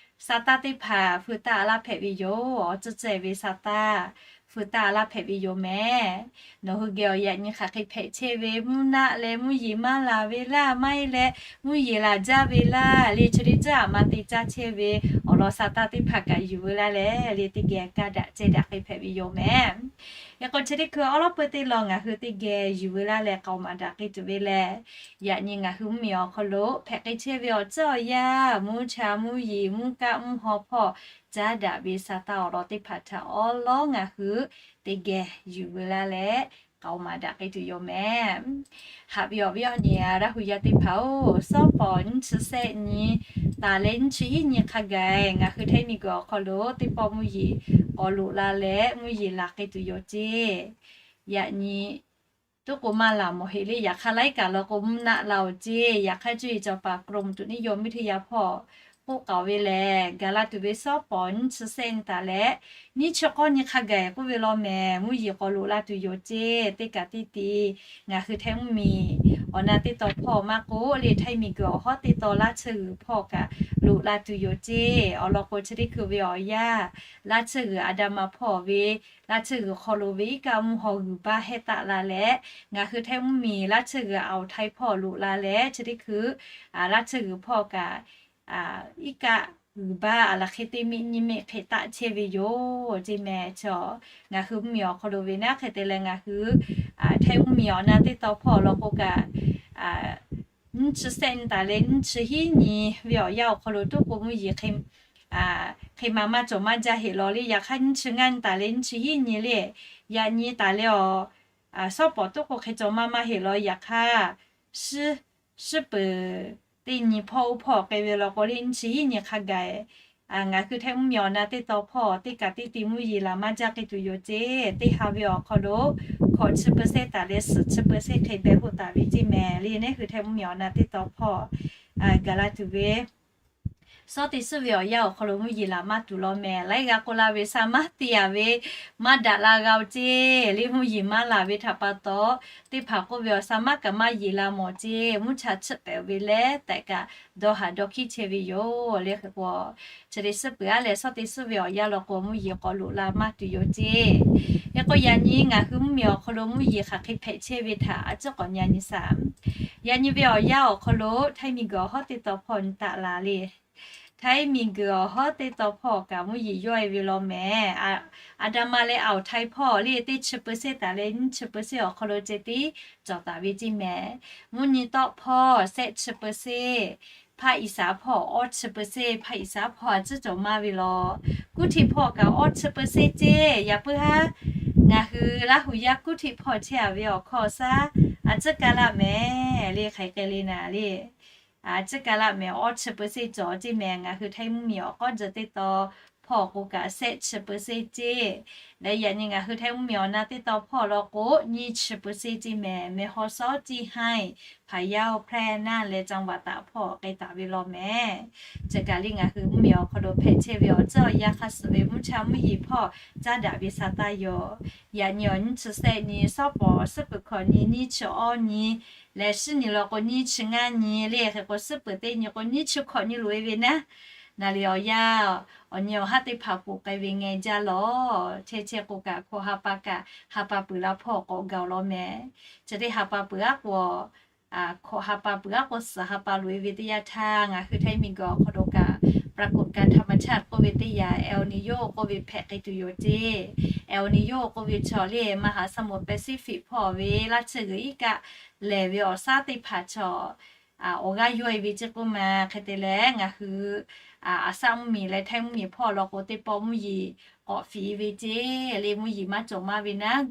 sa taˇ teˇ hpaˍ feu taˇ a laˇ hpehꞈ ve yoˬ. Awˬ tcuhˉ ceh ve sa taˇ feu taˇ a laˇ hpehꞈ ve yoˬ mehˍ. Nawˬ hui geh awˬ yaꞈ nyi hk'aˬ hk'e hpehꞈ chehˇ ve, mvuhˇ naˆ leh mvuhˇ yeˬ maˇ laˬ ve laˇ, maˇ heˆ leh mvuhˇ yeˬ laˬ jaˇ ve laˇ, le chi teˇ caˉ aꞈ ma te caˇ chehˇ ve awˬ lawn sa taˇ teˇ hpaˍ kaꞈ yuˬ veu laˇ leh, le teˇ geh kaˇ daꞈ ceh daꞈ k'ai hpehꞈ ve yoˬ mehˍ. Hk'e k'o, chi teˇ hkui awˬ lawˉ peuˬ teˇ law ngaˬ hui teˇ geh yuˬ veu laˇ leh k'aoˍ maˍ daꞈ k'ai tuˬ ve lehˬ, yaꞈ nyi ngaˬ hui mvuhˇmiˬ awˬ hk'aw lo hpehꞈ k'ai chehˇ ve awˬ tcuhˉ awˬ yanˇ, mvuhˇ cha mvuhˇ yeˬ mvuhˇ kaˆ mvuhˇ haw hpawˇ caˉ daꞈ ve sa taˇ awˬ lawn teˇ hpaˍ htaꞈ awˬ lawˉ ngaˬ hui teˇ geh yuˬ veu laˇ leh k'aoˍ maˍ daꞈ k'ai tuˬ yoˬ mehˍ. Haꞈ ve awˬ viˉ awˬ nyi Laˇ hu yaˇ teˇ hpaˍ-oˬ, sawˉ pawˍ nyiˇ chi shehˆ nyi taˍ leh nyiˇ chi hiˉ nyi hk'a gaˬ ngaˬ hui Htaiˇ miˬguiˬ awˬ hk'aw lo teˇ pawˆ mvuhˇ yeˬ k'awꞈ loꞈ la leh mvuhˇ yeˬ laˬ k'ai tuˬ yoˬ ceˇ. Yaꞈ nyi tuˉ k'o maˇ laˬ mawˬ heˆ le. Yaꞈ hk'aˇ laiˉ kaꞈ law k'o mvuhˇ naˆ la-oˬ ceˇ. Yaꞈ hk'aˇ cuˇ yiˍ cawˬ paˍ กรมอุตุนิยมวิทยา hpawˇ k'oˆ k'aoˍ ve lehˬ, gaˬ la tuˬ ve sawˉ pawˍ nyiˇ chi shehˆ nyi taˍ leh nyiˇ chi k'awˇ nyi hk'a gaˬ k'oˆ ve law mehˍ, mvuhˇ yeˬ k'awꞈ loꞈ la tuˬ yoˬ ceˇ. Teˇ kaꞈ teˇ ti ngaˬ hui Htaiˇ mvuhˇmiˬ awˬ na teˇ taw hpawˇ maˇ k'oˆ le, Htaiˇ miˬguiˬ awˬ hawˉ teˇ taw laˇ tsuhˇ g'uiˬ hpawˇ kaꞈ loꞈ la tuˬ yoˬ ceˇ. Awˬ lawn k'o, chi teˇ hkui ve awˬ yanˇ laˇ tsuhˇ g'uiˬ อันดามัน hpawˇ ve laˇ tsuhˇ g'uiˬ hk'aw lo ve iˉ kaˆ mvuhˇ haw g'uiˬ baˇ hehˆ taˆ la leh, ngaˬ hui Htaiˇ mvuhˇmiˬ laˇ tsuhˇ g'uiˬ อ่าวไทย hpawˇ loꞈ la leh, chi teˇ hkui laˇ tsuhˇ g'uiˬ hpawˇ kaꞈ iˉ kaˆ g'uiˬ baˇ a laˬ hk'e teˇ miˆ nyiˇ miˆ hk'e taˆ chehˇ ve yoˬ ceˇ mehˍ. Chi ngaˬ hui mvuhˇmiˬ awˬ hk'aw lo ve naˉ hk'e te leh ngaˬ hui Htaiˇ mvuhˇmiˬ awˬ na teˇ taw hpawˇ law k'o kaꞈ nyiˇ chi sehˆ nyi taˍ leh nyiˇ chi hiˉ nyi ve awˬ yanˇ awˬ hk'aw lo tuˉ k'o mvuhˇ yeˬ hk'e ma maˇ cawˬ maˇ jaˇ heˆ law le. Yaꞈ hk'aˇ nyiˇ chi ngaˇ nyi taˍ leh nyiˇ chi hiˉ nyi le, yaꞈ nyi taˍ leh awˬ, shawˉ pawˍ tuˉ k'o hk'e cawˬ maˇ maˇ heˆ law. Yaꞈ hk'aˇ, shiˉ peuˍ teˇ nyi hpawˇ oˇ hpawˇ k'ai ve law k'o le, nyiˇ chi hiˉ nyi hk'a gaˬ ngaˬ hui Htaiˇ mvuhˇmiˬ awˬ na teˇ taw hpawˇ teˇ kaꞈ teˇ ti mvuhˇ yeˬ laˬ maˇ jaˇ k'ai tuˬ yoˬ ceˇ. Teˇ ha ve awˬ hk'aw lo hkawꞈ chi เปอร์เซ็นต์ taˍ leh suhˍ chi เปอร์เซ็นต์ hk'e beh hoˆ taˍ ve ceˇ mehˍ le. Neˇ hui Htaiˇ mvuhˇmiˬ awˬ na teˇ taw hpawˇ gaˬ la tuˬ ve shawˉ teˇ suhˉ ve awˬ yanˇ awˬ hk'aw lo mvuhˇ yeˬ laˬ maˇ tuˬ law mehˍ. Laiˉ g'aˇ k'oˆ laˇ ve, sha maˇ te yaˍ ve, maˇ daꞈ la g'a-o ceˇ le. Mvuhˇ yeˬ maˇ laˬ ve htaꞈ pa taw, teˇ hpaˍ k'oˆ ve awˬ sha maˇ kaꞈ maˇ yeˬ la mawˬ ceˇ. Mvuhˇ cha chiˆ pehꞈ ve leh tehꞈ kaꞈ dawˇ haˍ dawˇ hkiˉ chehˇ ve yoˬ le. Hk'e k'o, chi teˇ suhˉ peuˬ aˉ leh shawˉ teˇ suhˉ ve awˬ yanˇ law k'o mvuhˇ yeˬ k'awꞈ loꞈ la maˇ tuˬ yoˬ ceˇ. Hk'e k'o, yaꞈ nyi ngaˬ hui mvuhˇmiˬ awˬ hk'aw lo mvuhˇ yeˬ hk'aˬ hk'e hpehꞈ chehˇ ve htaꞈ a ciˉ k'awꞈ nyi nyi shaˍ. Yaꞈ nyi ve awˬ yanˇ awˬ hk'aw lo Htaiˇ miˬguiˬ awˬ hawˉ teˇ taw hpawˇ nyi taˍ la le. Htaiˇ miˬguiˬ awˬ hawˉ teˇ taw hpawˇ kaꞈ mvuhˇ yeˬ yawˇ e ve law mehˍ. A, a da ma leh awˬ Htaiˇ hpawˇ le teˇ chi เปอร์เซ็นต์ taˍ leh nyiˇ chi เปอร์เซ็นต์ awˬ hk'aw lo ceh tiˉ cawˬ taˍ ve ceˇ mehˍ. Mvuhˇ nyi tawˆ hpawˇ shehˆ chi เปอร์เซ็นต์, hpaˇ iˍsaˍ hpawˇ awˇ chi เปอร์เซ็นต์, hpaˇ iˍsaˍ hpawˇ a ciˉ cawˬ maˇ ve law. Kuˉ htiꞈ hpawˇ kaꞈ awˇ chi เปอร์เซ็นต์ ceˇ. Yaꞈ puiˉ haˉ ngaˬ hui Laˇ huˍ yaˇ kuˉ htiꞈ hpawˇ chehˇ a ve awˬ hkawˇ awˬ shaˉ a ciˉ kaˇ laˇ mehˍ le. Hk'aˬ hk'e le naˍ le, a ciˉ kaˇ laˇ mehˍ, awˇ chi เปอร์เซ็นต์ cawˬ ceˇ mehˍ. Ngaˬ hui Htaiˇ mvuhˇmiˬ awˬ k'awˉ jeh teˇ taw hpawˇ k'o kaꞈ shehˆ chi เปอร์เซ็นต์ ceˇ. Leh yaꞈ nyi ngaˬ hui Htaiˇ mvuhˇmiˬ awˬ na teˇ taw hpawˇ law k'o nyiˇ chi เปอร์เซ็นต์ ceˇ mehˍ. Meh haw shawˉ ciˇ haiˇ, พะเยา แพร่ น่าน leh จังหวัดตาก hpawˇ k'ai taˍ ve law mehˍ. Chi kaꞈ le ngaˬ hui mvuhˇmiˬ awˬ hk'aw lo hpehꞈ chehˇ ve awˬ ceuˬ awˬ yanˇ hk'a suhˍ ve mvuhˇ cha mvuhˇ yeˬ hpawˇ caˉ daꞈ ve sha taˇ yoˬ. Yaꞈ nyi awˬ nyiˇ chi sehˆ nyi, shawˉ pawˍ suhˉ peuˬ hkawꞈ nyi, nyiˇ chi awˇ nyi leh suhˉ nyi law k'o nyiˇ chi ngaˇ nyi le. Hk'e k'o suhˉ peuˬ teˇ nyi k'o nyiˇ chi hkawꞈ nyi loꞈ e ve naˉ. Naˍ liˍ awˬ yanˇ awˬ nyi awˬ haˉ teˇ hpaˍ poˬ k'ai ve ngeh jaˇ lawˬ. Chehˇ chehˇ k'o kaꞈ hkawꞈ ha pa kaꞈ ha pa peuˬ la hpawˇ k'awꞈ gaˬ law mehˍ. Chi teˇ ha pa peuˬ aˉ k'o, hkawꞈ ha pa peuˬ aˉ k'o suhˍ ha pa loꞈ e ve teˇ yanˇ htaˇ ngaˬ hui Htaiˇ miˬguiˬ awˬ hk'aw lo kaꞈ ปรากฏการณ์ธรรมชาติ k'oˆ ve teˇ yanˇ El Niño k'oˆ ve hpehꞈ k'ai tuˬ yoˬ ceˇ. El Niño k'oˆ ve chaw le มหาสมุทรแปซิฟิก hpawˇ ve laˇ tsuhˇ g'uiˬ iˉ kaˆ lehˬ ve awˬ shaˉ teˇ hpaˍ chaw awˬ g'aˇ yawˇ e ve ceˇ k'oˆ ma. Hk'e te leh ngaˬ hui a shaˆ mvuhˇmiˬ leh Htaiˇ mvuhˇmiˬ hpawˇ law k'o teˇ pawˆ mvuhˇ yeˬ k'awꞈ fiˍ ve ceˇ le. Mvuhˇ yeˬ maˇ cawˬ maˇ ve naˉ,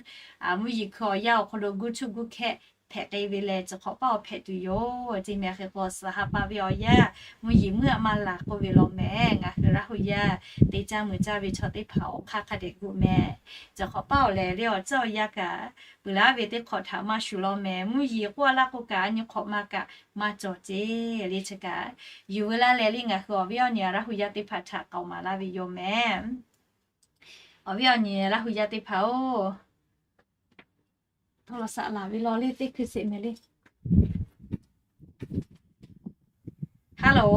mvuhˇ yeˬ hkui awˬ yanˇ awˬ hk'aw lo guˇ chuˇ guˇ hkehˇ hpehꞈ k'ai ve lehˬ, chi hk'awꞈ paˉ awˬ hpehꞈ tuˬ yoˬ ceˇ mehˍ. Hk'e k'o suhˍ ha pa ve awˬ yanˇ mvuhˇ yeˬ meuˇ a maˇ laˬ k'oˆ ve law mehˍ. Ngaˬ hui Laˇ huˍ yaˇ te caˇ mui caˇ ve chaw teˇ hpaˍ awˬ hk'aˇ hk'a dehꞈ gu mehˍ. Chi hk'awꞈ paˉ awˬ lehˬ le awˬ ceuˬ awˬ yanˇ kaꞈ peuˬ laˇ ve teˇ hk'awꞈ htaꞈ maˇ shuˍ law mehˍ. Mvuhˇ yeˬ k'oˆ a laˇ k'o kaꞈ a nyi hk'awꞈ ma kaꞈ maˇ cawˬ ceˇ le. Chi kaꞈ yuˬ veu laˇ leh le ngaˬ hui awˬ viˉ awˬ nyi Laˇ huˍ yaˇ teˇ hpaˍ htaꞈ k'aoˍ maˍ laˇ ve yoˬ mehˍ. Awˬ viˉ awˬ nyi Laˇ huˍ yaˇ teˇ hpaˍ-oˬ, โทรศัพท์ laˬ ve law le teˇ hkui sheˍ mehˍ le. Hello.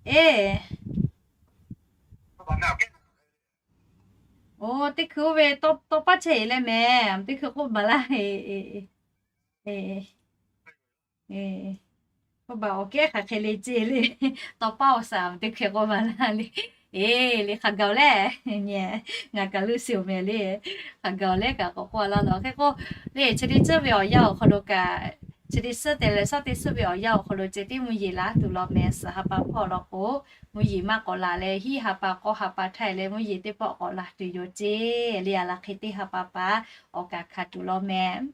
Eˬ. Oˬ, teˇ hkui oˇ ve tawˇ paˉ chehˇ eˬ leh mehˍ. Teˇ hkui k'oˆ baˬ laˇ. K'oˆ baˬ awˬ kehˉ hk'aˬ hk'e le ceˇ le. Tawˇ paˉ awˬ shaˍ teˇ hkui k'oˆ baˬ laˇ le. Eˬ, le hk'aˬ gaˬ-oˬ leh, nyi, ngaˬ kaꞈ leuˆ shiˍ-oˬ mehˍ le. Hk'aˬ gaˬ-oˬ leh kaꞈ k'awꞈ k'oˆ a laˇ lawˬ. Hk'e k'o le chi teˇ tcuhˉ ve awˬ yanˇ awˬ hk'aw lo kaꞈ, chi teˇ suhˉ te leh shawˉ teˇ suhˉ ve awˬ yanˇ awˬ hk'aw lo ceh tiˉ mvuhˇ yeˬ laˇ tuˬ law mehˍ. Suhˍ ha pa hpawˇ law k'o mvuhˇ yeˬ maˇ k'awꞈ laˬ leh, hiˉ ha pa k'awˇ ha pa htaˇ leh mvuhˇ yeˬ teˇ pawˆ k'awꞈ laˬ tuˬ yoˬ ceˇ le. A laˬ hk'e teˇ ha pa pa awˬ kaꞈ hkanˍ tuˬ law mehˍ.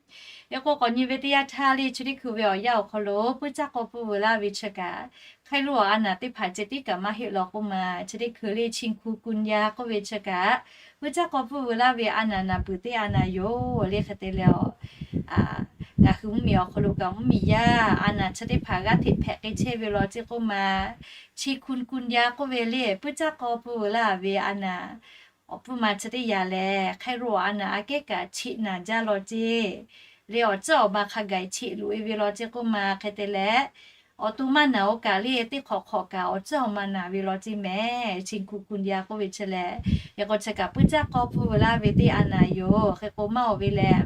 Hk'e k'o k'awꞈ nyi ve teˇ yanˇ htaˇ le chi teˇ hkui ve awˬ yanˇ awˬ hk'aw lo puiˉ caˇ k'aw pfuhˇ veu laˇ ve chi kaꞈ, hk'e lo awˬ a naˍ teˇ hpaˍ ceh tiˉ kaꞈ maˇ heˆ law k'oˆ ma. Chi teˇ hkui le ชินคูนยา k'oˆ ve chi kaꞈ puiˉ caˇ k'aw pfuhˇ veu laˇ ve a naˍ naˍ beuˬ teˇ a naˍ yoˬ le. Hk'e te leh, ngaˬ hui mvuhˇmiˬ awˬ hk'aw lo kaꞈ mvuhˇmiˬ yaˇ a naˍ chi teˇ hpaˍ g'aˇ hteꞈ hpehꞈ k'ai chehˇ ve law ceˇ k'oˆ ma. ชินคูนยา k'oˆ ve le puiˉ caˇ k'aw pfuhˇ veu laˇ ve a naˍ awˬ pfuhˇ ma chi teˇ yanˇ lehˬ, hk'e lo awˬ a naˍ aꞈ kehˉ kaꞈ cheꞈ naˍ jaˇ law ceˇ le. Awˬ ceuˬ awˬ ma hk'a gaˬ cheꞈ loꞈ e ve law ceˇ k'oˆ ma. Hk'e te leh, awˬ to maˇ naˍ-o kaꞈ le teˇ hk'awꞈ hk'awꞈ kaꞈ awˬ ceuˬ awˬ ma naˍ ve law ceˇ mehˍ. ชินคูนยา k'oˆ ve chi lehˬ, yaꞈ k'o chi kaꞈ puiˉ caˇ k'aw pfuhˇ veu laˇ ve teˇ a naˍ yoˬ. Hk'e k'o maˇ oˬ ve lehˬ,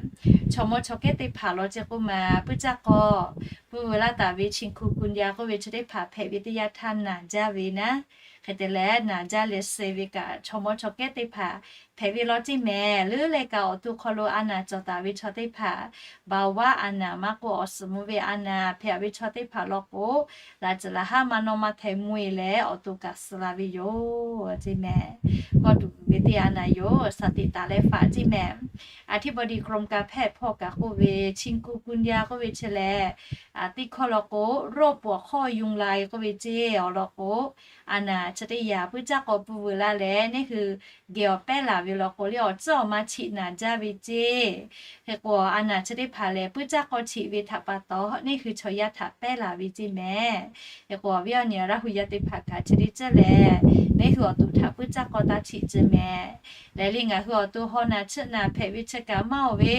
Chaw mawˇ chaw kehˉ teˇ hpaˍ law ceˇ k'oˆ ma, puiˉ caˇ k'aw pui vuiˬ laˇ taˍ ve chi hku kun yaˇ k'oˆ ve chi teˇ hpaˍ hpehꞈ ve teˇ yanˇ htaˇ naˬ jaˇ ve naˉ, hk'e te leh naˬ jaˇ leh suh ve kaꞈ chaw mawˇ chaw kehˉ teˇ hpaˍ hpehꞈ ve law ceˇ mehˍ. Leuˉ leh kaꞈ awˬ to hk'aw lo a naˬ cawˬ taˍ ve chaw teˇ hpaˍ, baˬ vaˇ a naˬ maˇ k'oˆ, awˬ suhˍ mvuh ve a naˬ hpehꞈ ve chaw teˇ hpaˍ law k'o, laꞈ ceuˬ laꞈ haˉ maˇ nawˇ maˇ hteh mvuh e leh awˬ to kaꞈ suh la ve yoˬ ceˇ mehˍ. Kawˇ tuˬ ve teˇ a naˬ yoˬ, shaˍ tiꞈ taˍ leh faꞈ ceˇ mehˍ. อธิบดีกรมการแพทย์ hpawˇ kaꞈ k'oˆ ve chi hku kun yaˇ k'oˆ ve chi lehˬ, teˇ hkawˇ law k'o, โรคปวดข้อยุงลาย k'oˆ ve ceˇ awˬ lawn k'o, a naˬ chi teˇ yanˇ puiˉ caˇ k'aw pui vuiˬ laˇ leh neˇ hui geh awˬ pehˉ laˬ ve law k'o, leh awˬ tcuhˉ awˬ ma cheꞈ naˬ jaˇ ve ceˇ. Hk'e k'o a naˬ chi teˇ hpaˍ lehˬ puiˉ caˇ k'aw cheꞈ ve htaꞈ pa taw neˇ hui chaw yaˇ htaꞈ pehˉ laˬ ve ceˇ mehˍ. Hk'e k'o awˬ viˉ awˬ nyi Laˇ hu yaˇ teˇ hpaˍ kaꞈ chi teˇ ceuˬ lehˬ, neˇ hui awˬ to htaꞈ puiˉ caˇ k'aw taˇ cheꞈ ceˇ mehˍ. Lehˬ leh ngaˬ hui awˬ to haw naˬ chiˆ naˬ hpehꞈ ve chi kaꞈ maˇ oˬ ve,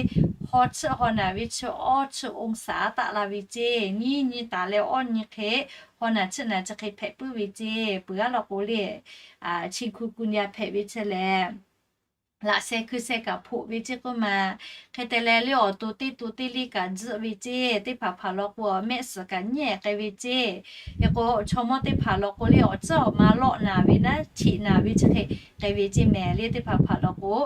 haw chiˆ haw naˬ ve chi awˇ chi องศา taˆ la ve ceˇ. Nyiˇ nyi taˍ leh awˇ nyi hk'e haw naˬ chiˆ naˬ chi hk'e hpehꞈ puiˉ ve ceˇ. Peuˬ g'aˇ law k'o leh chi hku kun yaˇ hpehꞈ ve chi lehˬ, laꞈ sheh hkui sheh kaꞈ hpoꞈ ve ceˇ k'oˆ ma. Hk'e te leh leh awˬ to teˇ to teˇ liˇ kaꞈ tzuhˆ ve ceˇ. Teˇ hpaˍ hpaˍ law k'o mehˆ suhˍ kaꞈ nyiˉ k'ai ve ceˇ. Hk'e k'o chaw mawˇ teˇ hpaˍ law k'o leh awˬ tcuhˉ awˬ ma lawˆ naˬ ve naˉ cheꞈ naˬ ve chi hk'e k'ai ve ceˇ mehˍ. Leh teˇ hpaˍ hpaˍ law k'o,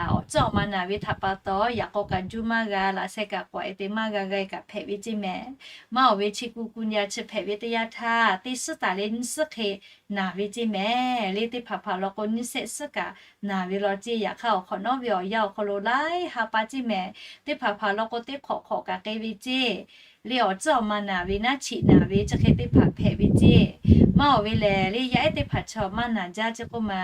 awˬ tcuhˉ awˬ ma naˬ ve htaꞈ pa taw yaꞈ k'aw kaꞈ juˇ maˇ g'a, laꞈ sheh kaꞈ k'awꞈ e te maˇ g'a g'a kaꞈ hpehꞈ ve ceˇ mehˍ. Maˇ oˬ ve chi hku kun yaˇ chi hpehꞈ ve teˇ yanˇ htaˇ teˇ suhˉ taˍ leh nyiˇ suhˉ hk'e naˬ ve ceˇ mehˍ. Leh teˇ hpaˍ hpaˍ law k'o nyiˇ shehˆ suhˉ kaꞈ naˬ ve law ceˇ. Yaꞈ hk'aˇ awˬ hk'awꞈ nawˉ ve awˬ yanˇ awˬ hk'aw lo laiˉ ha pa ceˇ mehˍ. Teˇ hpaˍ hpaˍ law k'o teˇ hk'awꞈ hk'awꞈ kaꞈ k'ai ve ceˇ. Leh awˬ tcuhˉ awˬ ma naˬ ve naˉ cheꞈ naˬ ve chi hk'e teˇ hpaˍ hpehꞈ ve ceˇ. Maˇ oˬ ve lehˬ leh yaˇ ehˉ teˇ hpaˍ chaw maˇ naˬ jaˇ ceˇ k'oˆ ma,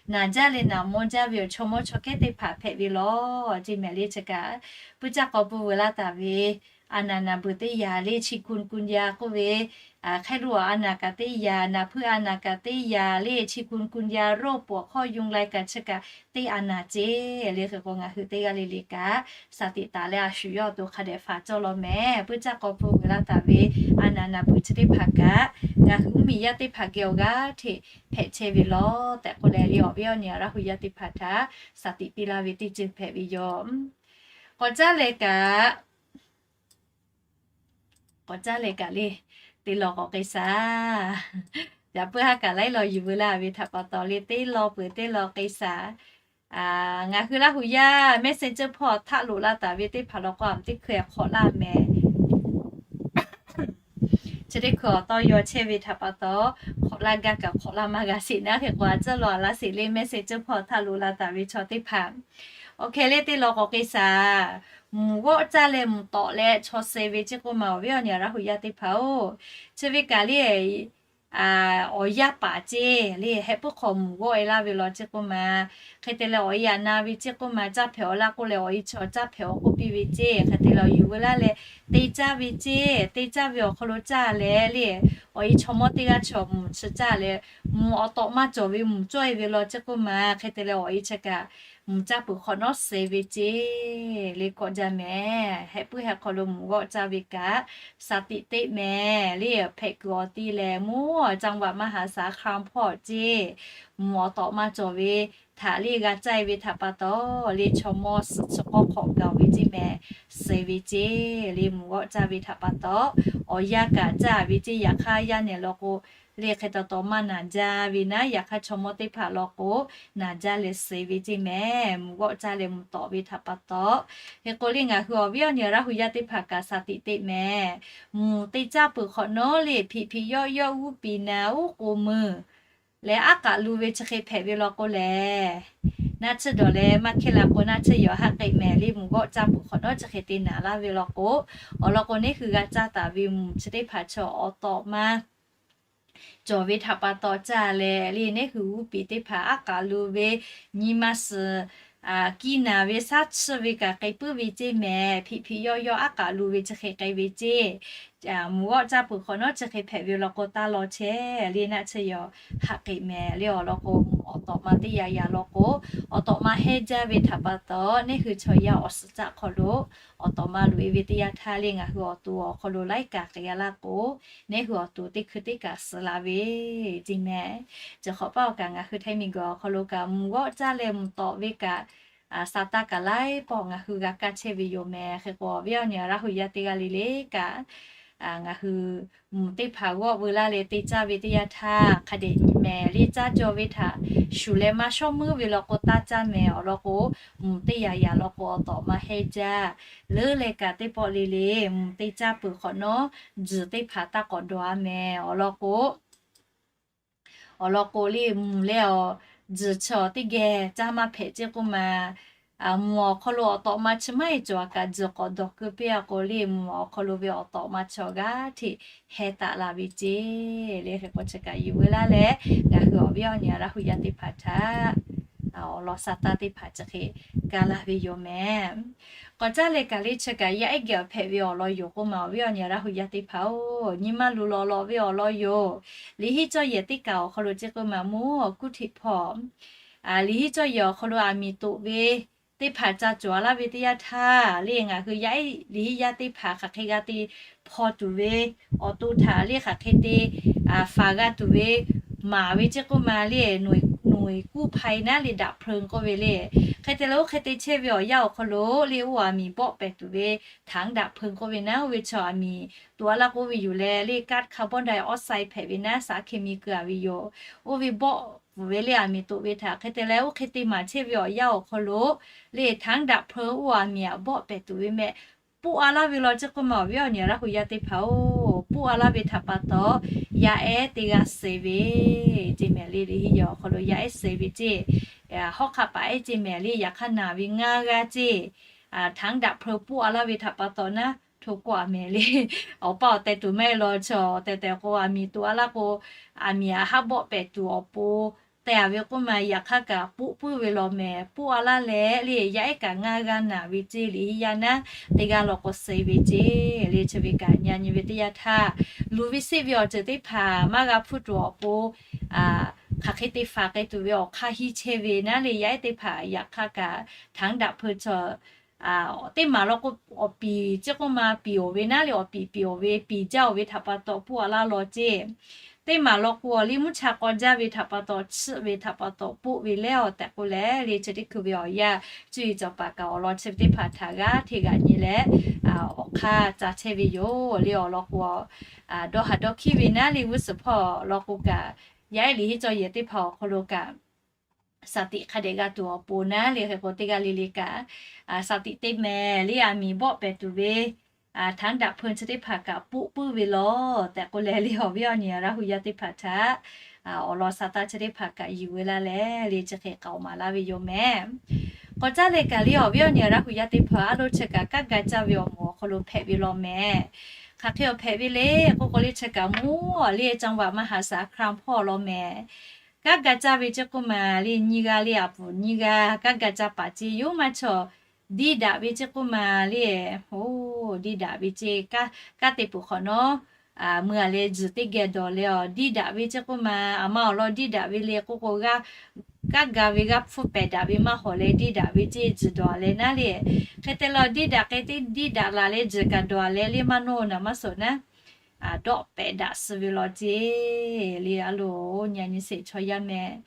naˬ jaˇ leh naˬ mawˇ jaˇ ve awˬ chaw mawˇ chaw kehˉ teˇ hpaˍ hpehꞈ ve law ceˇ mehˍ. Leh chi kaꞈ puiˉ caˇ k'aw pui vuiˬ laˇ taˍ ve a naˬ naˬ beuˬ teˇ yanˇ leh chi kun kun yaˇ k'oˆ ve, hk'e lo a naˬ kaꞈ teˇ yanˇ, naˬ hpuiˇ a naˬ kaꞈ teˇ yanˇ leh chi kun kun yaˇ โรคปวดข้อยุงลาย kaꞈ chi kaꞈ teˇ a naˬ ceˇ. Leh hk'e k'o ngaˬ hui teˇ g'aˇ le le kaꞈ shaˍ tiꞈ taˍ leh a shu yawˇ awˬ to hk'a dehꞈ faˍ cawˇ law mehˍ. Puiˉ caˇ k'aw pui vuiˬ laˇ taˍ ve a naˬ naˬ beuˬ chi teˇ hpaˍ kaꞈ ngaˬ hui mvuhˇmiˬ yaˇ teˇ hpaˍ geh awˬ g'aˇ hteꞈ hpehꞈ chehˇ ve law tehꞈ k'oˆ leh leh awˬ viˉ awˬ nyi Laˇ hu yaˇ teˇ hpaˍ htaꞈ shaˍ tiꞈ piˇ laˇ ve teˇ ceuˬ hpehꞈ ve yoˬ. K'awꞈ caˉ leh kaꞈ k'awꞈ caˉ leh kaꞈ leh teˇ law k'awꞈ k'ai shaˍ. Yaꞈ puiˉ ha kaꞈ laiˉ law yuˬ veu laˇ ve htaꞈ pa taw leh teˇ law peuˬ teˇ law k'ai shaˍ. Ngaˬ hui Laˇ hu yaˇ Messenger hpawˇ htaˆ loꞈ la taˍ ve teˇ hpaˍ law k'o a teˇ hkui hk'awꞈ laˇ mehˍ. Chi teˇ hkui awˬ tawˇ yaw chehˇ ve htaꞈ pa taw hk'awꞈ laˇ gaˇ kaꞈ hk'awꞈ laˇ maˇ g'a sheˍ naˉ. Hk'e k'o a tcuhˉ law a laˇ sheˍ leh Messenger hpawˇ htaˆ loꞈ la taˍ ve chaw teˇ hpaˍ, awˬ hkeh leh teˇ law k'awꞈ k'ai shaˍ. Mvuhˬ g'awˆ caˇ leh mvuhˬ tawꞈ leh chaw suh ve ceˇ k'oˆ ma awˬ viˉ awˬ nyi Laˇ hu yaˇ teˇ hpaˍ-oˬ, chi ve kaꞈ leh awˬ yanˇ paˍ ceˇ leh heh puiˉ hk'aw mvuhˬ g'awˆ e laˇ ve law ceˇ k'oˆ ma. Hk'e te leh awˬ e aꞈ na ve ceˇ k'oˆ ma, caˇ hpehꞈ awˬ laˇ k'oˆ leh awˬ e chaw caˇ hpehꞈ awˬ k'oˆ piˇ ve ceˇ. Hk'e te leh yuˬ veu laˇ leh te caˇ ve ceˇ. Te caˇ ve awˬ hk'aw lo caˇ leh leh awˬ e chaw mawˇ teˇ g'aˇ chaw mvuhˬ chi caˇ leh mvuhˬ awˬ tawꞈ maˇ cawˬ ve mvuhˬ cawˇ e ve law ceˇ k'oˆ ma. Hk'e te leh awˬ e chi kaꞈ mvuhˬ caˇ peuˬ hk'awꞈ nawˉ suh ve ceˇ. Leh kawˆ jaˇ mehˍ. Heh puiˉ heh hk'aw lo mvuhˬ g'awˆ caˇ ve kaꞈ shaˍ tiꞈ teˇ mehˍ. Leh hpehꞈ kuiˬ awˬ ti lehˬ mvuhˬ จังหวัดมหาสารคาม hpawˇ ceˇ. Mvuhˬ awˬ tawꞈ maˇ cawˬ ve htaꞈ leh g'a caˇ e ve htaꞈ pa taw leh chaw mawˇ suhˍ chi k'awˇ hk'awꞈ gaˬ ve ceˇ mehˍ. Suh ve ceˇ. Leh mvuhˬ g'awˆ caˇ ve htaꞈ pa taw awˬ yanˇ kaꞈ caˇ ve ceˇ. Yaꞈ hk'aˇ yaˇ nehˬ law k'o leh hk'e taw taw maˇ naˬ jaˇ ve naˉ. Yaꞈ hk'aˇ chaw mawˇ teˇ hpaˍ law k'o naˬ jaˇ leh suh ve ceˇ mehˍ. Mvuhˬ g'awˆ caˇ leh mvuhˬ tawꞈ ve htaꞈ pa taw. Hk'e k'o leh ngaˬ hui awˬ viˉ awˬ nyi Laˇ hu yaˇ teˇ hpaˍ kaꞈ shaˍ tiꞈ teˇ mehˍ. Mvuhˬ te caˇ peuˬ hk'awꞈ nawˉ leh hpiꞈ hpiꞈ yawˆ yawˆ g'uˇ piˍ naˍ uˉ k'oˍ meuˬ leh aˉ k'aꞈ lu ve chi hk'e hpehꞈ ve law k'o lehˬ, naˆ tsuhˇ dawˬ leh maˇ hkehˇ la k'o naˆ tsuhˇ yawˬ haˆ k'ai mehˍ. Leh mvuhˬ g'awˆ caˇ peuˬ hk'awꞈ nawˉ chi hk'e te naˍ laˇ ve law k'o, awˬ lawn k'o neˇ hui g'a caˇ taˍ ve mvuhˬ chi teˇ hpaˍ chaw awˬ tawꞈ maˇ cawˬ ve htaꞈ pa taw caˇ leh leh neˇ hui g'uˇ piˍ teˇ hpaˍ aˉ k'aꞈ lu ve nyi ma suhˍ kiˇ naˍ ve shaˉ tsuhˇ ve kaꞈ k'ai puiˉ ve ceˇ mehˍ. Hpiꞈ hpiꞈ yawˆ yawˆ aˉ k'aꞈ lu ve chi hk'e k'ai ve ceˇ. Mvuhˬ g'awˆ caˇ peuˬ hk'awꞈ nawˉ chi hk'e hpehꞈ ve law k'o taˇ law chehˇ leh naˆ tsuhˇ yawˬ haˆ k'ai mehˍ. Leh awˬ lawn k'o mvuhˬ awˬ tawꞈ ma teˇ yaꞈ yaꞈ law k'o, awˬ tawꞈ ma hehnˇ jaˇ ve htaꞈ pa taw neˇ hui chaw yaˇ awˬ suhˍ caˆ hk'aw lo awˬ tawꞈ ma loꞈ e ve teˇ yanˇ htaˇ leh ngaˬ hui awˬ to awˬ hk'aw lo laiˉ kaꞈ k'ai g'a laˇ k'o, neˇ hui awˬ to teˇ hkui teˇ kaꞈ suh la ve ceˇ mehˍ. Chi hk'awꞈ paˇ awˬ kaꞈ ngaˬ hui Htaiˇ miˬguiˬ awˬ hk'aw lo kaꞈ mvuhˬ g'awˆ caˇ leh mvuhˬ tawꞈ ve kaꞈ Saˍtanˍ kaꞈ laiˉ pawˆ ngaˬ hui g'a kaˇ chehˇ ve yoˬ mehˍ. Hk'e k'o, awˬ viˉ awˬ nyi Laˇ hu yaˇ teˇ g'aˇ le le kaꞈ, ngaˬ hui mvuhˬ teˇ hpaˍ g'awˆ veu laˇ leh te caˇ ve teˇ yanˇ htaˇ, hk'a dehꞈ nyi mehˍ le, caˇ jaw ve htaꞈ shuˍ leh maˇ shawˉ meuˉ ve law k'o taˇ caˇ mehˍ. Awˬ lawn k'o, mvuhˬ teˇ yanˇ yanˇ law k'o awˬ tawꞈ maˇ hehnˇ jaˇ. Leuˉ leh kaꞈ teˇ pawˆ le le mvuhˬ te caˇ peuˬ hk'awꞈ nawˉ, tzuhˬ teˇ hpaˍ taˇ k'awꞈ dawˬ a mehˍ. Awˬ lawn k'o, awˬ lawn k'o le, mvuhˬ leh awˬ tzuhˬ chi awˬ teˇ geh caˇ maˇ hpehꞈ ceˇ k'oˆ ma, mvuhˬ awˬ hk'aw lo awˬ tawꞈ ma chi maˇ heˆ cawˬ a kaꞈ, tzuhˬ k'awꞈ dawˬ keu piˇ a k'o le, mvuhˬ awˬ hk'aw lo ve awˬ tawꞈ ma chi awˬ g'aˇ hteꞈ heh taˍ la ve ceˇ. Le hk'e k'o chi kaꞈ yuˬ veu laˇ leh, ngaˬ hui awˬ viˉ awˬ nyi Laˇ hu yaˇ teˇ hpaˍ htaꞈ awˬ lawn Saˍtanˍ teˇ hpaˍ chi hk'e ga laˇ ve yoˬ mehˍ. K'awꞈ caˇ leh kaꞈ le chi kaꞈ yaˇ ehˉ geh awˬ hpehꞈ ve awˬ lawn yoˬ k'oˆ ma, awˬ viˉ awˬ nyi Laˇ hu yaˇ teˇ hpaˍ-oˬ, nyi ma luˬ lawˬ lawˬ ve awˬ lawn yoˬ. Liꞈ hiˉ cawˇ yehˬ teˇ kaꞈ awˬ hk'aw lo ceˇ k'oˆ ma mvuhˬ kuˇ hteꞈ hpawˇ, liꞈ hiˉ cawˇ yehˬ awˬ hk'aw lo aˬ miˍ toꞈ ve teˇ hpaˍ ca cawˬ a laˇ ve teˇ yanˇ htaˇ le, ngaˬ hui yaˇ ehˉ liꞈ hiˉ yaˇ teˇ hpaˍ hk'aˬ hk'e g'a te hpawˇ tuˬ ve awˬ to htaꞈ le hk'aˬ hk'e te faˍ g'a tuˬ ve maˍ ve ceˇ k'oˆ ma le, หน่วยกู้ภัย naˉ le ดับเพลิง k'oˆ ve le. Hk'e te leh oˇ hk'e te chehˇ ve awˬ yanˇ awˬ hk'aw lo le, oˇ aˬ miˍ bawˆ pehˍ tuˬ ve ถังดับเพลิง k'oˆ ve naˉ, oˇ ve chaw aˬ miˍ toꞈ a laˇ k'oˆ ve yoˬ leh le, ก๊าซคาร์บอนไดออกไซด์ hpehꞈ ve naˉ, shaˍ hkiˇ miˬ kuiˬ a ve yoˬ. Oˇ ve bawˆ pfuhˍ ve le aˬ miˍ toꞈ ve htaꞈ hk'e te leh oˇ hk'e te maˍ chehˇ ve awˬ yanˇ awˬ hk'aw lo le, ถังดับเพลิง oˇ aˬ miˍ aꞈ bawˆ pehˍ tuˬ ve mehˆ puˆ a laˇ ve law ceˇ k'oˆ ma, awˬ viˉ awˬ nyi Laˇ hu yaˇ teˇ hpaˍ-oˬ, puˆ a laˇ ve htaꞈ pa taw yaˇ ehˉ teˇ g'aˇ suh ve ceˇ mehˍ le. Liꞈ hiˉ yaˇ awˬ hk'aw lo yaˇ ehˉ suh ve ceˇ, hawˉ hk'aˆ paˍ ehˉ ceˇ mehˍ le, yaꞈ hk'aˇ naˬ ve ngaˇ g'aˇ ceˇ, ถังดับเพลิง puˆ a laˇ ve htaꞈ pa taw naˉ, hto kawˆ a mehˍ le. Awˬ pa awˬ teh tuˬ maˇ heˆ law, chaw awˬ teh tehꞈ k'o aˬ miˍ toꞈ a laˇ k'o, aˬ miˍ aꞈ haˉ bawˆ pehˍ tuˬ awˬ pon te a ve k'oˆ ma, yaꞈ hk'aˇ kaꞈ puˆ puiˉ ve law mehˍ. Puˆ a laˇ leh le, yaˇ ehˉ kaꞈ ngaˇ g'aˇ naˬ ve ceˇ, liꞈ hiˉ yaˇ naˉ teˇ g'aˇ law k'o suh ve ceˇ le. Chi ve kaꞈ nyi nyi ve teˇ yanˇ htaˇ, luˬ ve seˆ ve awˬ ceuˬ teˇ hpaˍ maˇ g'a hpfuhˇ tuˬ awˬ pon hk'aˬ hk'e te faˍ k'ai tuˬ ve awˬ hk'aˇ hiˇ chehˇ ve naˉ le, yaˇ ehˉ teˇ hpaˍ yaꞈ hk'aˇ kaꞈ ถังดับเพลิง chaw teˇ maˬ law k'o, awˬ piˍ ceˇ k'oˆ ma piˍ oˬ ve naˉ le, awˬ piˍ piˍ oˬ ve, piˍ jaˇ oˬ ve htaꞈ pa taw puˆ a laˇ law ceˇ. Teˇ maˬ law k'o, awˬ liˇ mvuhˇ cha k'aw jaˇ ve htaꞈ pa taw, chiˆ ve htaꞈ pa taw puˆ ve leh awˬ tehꞈ k'oˆ leh le, chi teˇ hkui ve awˬ yanˇ cuˇ yiˍ cawˬ paˍ kaꞈ awˬ lawn chi ve teˇ hpaˍ htaꞈ g'aˇ hteꞈ g'aꞈ nyi leh awˬ hk'aˇ ca chehˇ ve yoˬ le. Awˬ lawn k'o, dawˇ haˍ dawˇ hkiˇ ve naˉ le, g'uˇ suhˍ hpawˇ law k'o kaꞈ, yaˇ ehˉ liꞈ hiˉ cawˇ yehˬ teˇ hpaˍ awˬ hk'aw lo kaꞈ สติ hk'a dehꞈ g'a tuˬ awˬ pon naˉ le, hk'e k'o teˇ g'aˇ le le kaꞈ สติ teˇ mehˍ le, aˬ miˍ bawˆ pehˍ tuˬ ve ถังดับเพลิง chi teˇ hpaˍ kaꞈ puˆ puiˉ ve law tehꞈ k'oˆ leh le, awˬ viˉ awˬ nyi Laˇ hu yaˇ teˇ hpaˍ htaꞈ awˬ lawn Saˍtanˍ chi teˇ hpaˍ kaꞈ yuˬ ve laˇ leh le, chi hk'e k'aoˍ maˍ laˇ ve yoˬ mehˍ. K'awꞈ caˇ leh kaꞈ le, awˬ viˉ awˬ nyi Laˇ hu yaˇ teˇ hpaˍ a lo chi kaꞈ kanˉ ga caˇ ve awˬ moˍ awˬ hk'aw lo hpehꞈ ve law mehˍ. Hk'aˬ hk'e awˬ hpehꞈ ve le k'oˆ k'o le, chi kaꞈ mvuhˇ le จังหวัดมหาสารคาม hpawˇ law mehˍ. Kanˉ ga caˇ ve ceˇ k'oˆ ma le, nyiˇ g'aˇ le, aˬ puˍ nyiˇ g'aˇ kanˉ ga caˇ paˍ ceˇ, yoˬ maˇ chaw diˇ daꞈ ve ceˇ k'oˆ ma le, oˬ, diˇ daꞈ ve ceˇ, kanˉ te peuˬ hk'awꞈ nawˉ, mui a leh tzuhˬ teˇ geh dawˬ leh awˬ diˇ daꞈ ve ceˇ k'oˆ ma, aˬ ma awˬ lawn diˇ daꞈ ve le k'oˆ k'o, g'aˇ kanˉ ga ve g'aˇ hpfuhˇ pehˍ daꞈ ve maˇ hawˍ leh diˇ daꞈ ve ceˇ, tzuhˬ dawˬ a leh naˉ le. Hk'e te leh diˇ daꞈ k'e teˇ diˇ daꞈ laˬ leh tzuhˬ kaꞈ dawˬ a leh le, maˇ nawˇ naˍ maˇ soˍ naˉ, dawˆ pehˍ daꞈ suh ve law ceˇ le. A loˬ, nyi a nyi sheˍ chaw yaˇ mehˍ,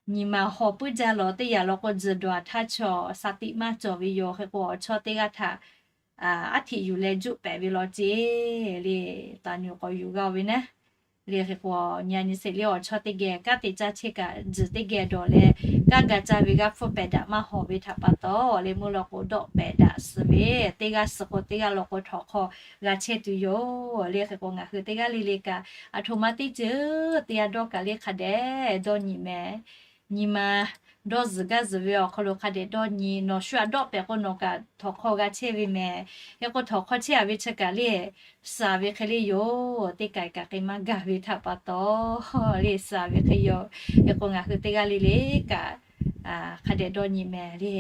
nyi ma hawˬ puiˉ jaˇ lawˬ teˇ yanˇ law k'o, tzuhˬ dawˬ a htaˇ chaw สติ maˇ cawˬ ve yoˬ. Hk'e k'o, awˬ chawˇ teˇ g'aˇ htaꞈ aˉ hteꞈ yuˬ leh juˆ pehˍ ve law ceˇ le. Taˍ nuˬ k'awꞈ yuˬ g'a ve naˉ le. Hk'e k'o, nyi a nyi sheˍ le, awˬ chawˇ teˇ geh kanˉ te caˇ chehˇ kaꞈ, tzuhˬ teˇ geh dawˬ leh, kanˉ ga caˇ ve g'aˇ hpfuhˇ pehˍ daꞈ maˇ hawˍ ve htaꞈ pa taw le, meuˇ law k'o dawˆ pehˍ daꞈ suh ve, teˇ g'aˇ suh k'o teˇ g'aˇ law k'o htawnˍ hk'aw g'a chehˇ tuˬ yoˬ le. Hk'e k'o, ngaˬ hui teˇ g'aˇ le le kaꞈ aˬ htoꞈ ma teˇ ceuˬ teˇ g'aˇ dawˇ kaꞈ le hk'a dehꞈ dawˇ nyi mehˍ. Nyi ma dawˇ zuhˬ gaˇ zuhˬ ve awˬ hk'aw lo hk'a dehꞈ dawˇ nyi. Nawˬ shu aꞈ dawˆ pehˍ k'o, nawˬ kaꞈ htawnˍ hk'aw g'a chehˇ ve mehˍ. Hk'e k'o, htawnˍ hk'aw chehˇ a ve chi kaꞈ le, suh a ve hk'e le yoˬ. Teˇ kaˬ kaꞈ hk'e maˇ gaˬ ve htaꞈ pa taw le, suh a ve hk'e yoˬ. Hk'e k'o, ngaˬ hui teˇ g'aˇ le le kaꞈ hk'a dehꞈ dawˇ nyi mehˍ le.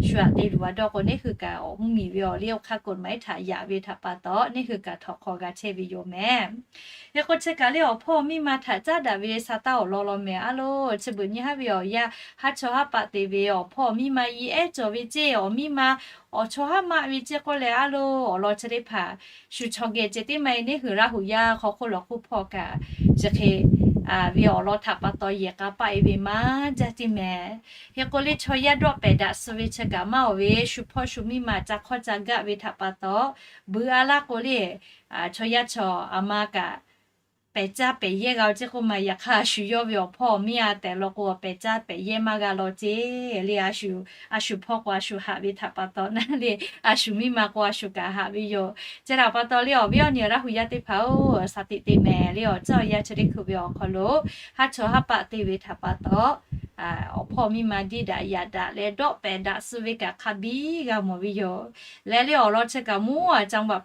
Shu aꞈ te luˬ a dawˇ k'o, neˇ hui kaꞈ awˬ mvuhˇ miˬ ve awˬ liˇ awˬ hk'aˇ กฎหมาย htaꞈ yaꞈ ve htaꞈ pa taw, neˇ hui kaꞈ htawnˍ hk'aw g'a chehˇ ve yoˬ mehˍ. Hk'e k'o, chi kaꞈ le awˬ hpawˇ miˇ ma htaꞈ caˉ daꞈ ve Saˍtanˍ awˬ lawn law mehˍ. A loˬ, chi beuꞈ nyi haˉ ve awˬ yanˇ, haˉ chaw haˉ paˆ te ve awˬ hpawˇ miˇ ma iˉ ehˉ cawˬ ve ceˇ, awˬ miˇ ma awˬ chaw haˉ maˆ ve ceˇ k'oˆ leh, a loˬ, awˬ lawn chi teˇ hpaˍ shu chaw geh ceh tiˉ maˇ heˆ, neˇ hui Laˇ hu yaˇ hk'aw hk'oˆ lawˬ hk'oˆ hpawˇ kaꞈ chi hk'e ve awˬ lawn htaꞈ pa taw yehˬ k'a paˆ e ve maˇ jaˇ teˇ mehˍ. Hk'e k'o le chaw yaˇ dawˆ pehˍ daꞈ suh ve chi kaꞈ maˇ awˬ ve shu hpawˇ shu miˇ ma ca hk'awˇ ca gaˆ ve htaꞈ pa taw, buiˬ a laˇ k'o le, chaw yaˇ chaw a ma kaꞈ pehˬ caˇ pehˬ yehˇ g'a ceˇ k'oˆ ma. Yaꞈ hk'aˇ a shu yawˇ ve awˬ hpawˇ miˇ a tehꞈ law k'o pehˬ caˇ pehˬ yehˇ maˇ g'a law ceˇ le. A shu hpawˇ k'o a shu haꞈ ve htaꞈ pa taw naˉ le, a shu miˇ ma k'o a shu kaꞈ haꞈ ve yoˬ. Chi htaꞈ pa taw le awˬ viˉ awˬ nyi Laˇ hu yaˇ teˇ hpaˍ-oˬ, shaˍ tiꞈ te mehˍ le awˬ caˇ awˬ yanˇ chi teˇ hkui ve awˬ hk'aw lo haˉ chawˇ haˉ paˆ te ve htaꞈ pa taw, awˬ hpawˇ miˇ ma diˇ daꞈ yaꞈ daꞈ leh dawˆ pehˍ daꞈ suh ve kaꞈ hk'a biˇ g'a mawˬ ve yoˬ. Leh le awˬ lawn chi kaꞈ mawˇ a caˇ baꞈ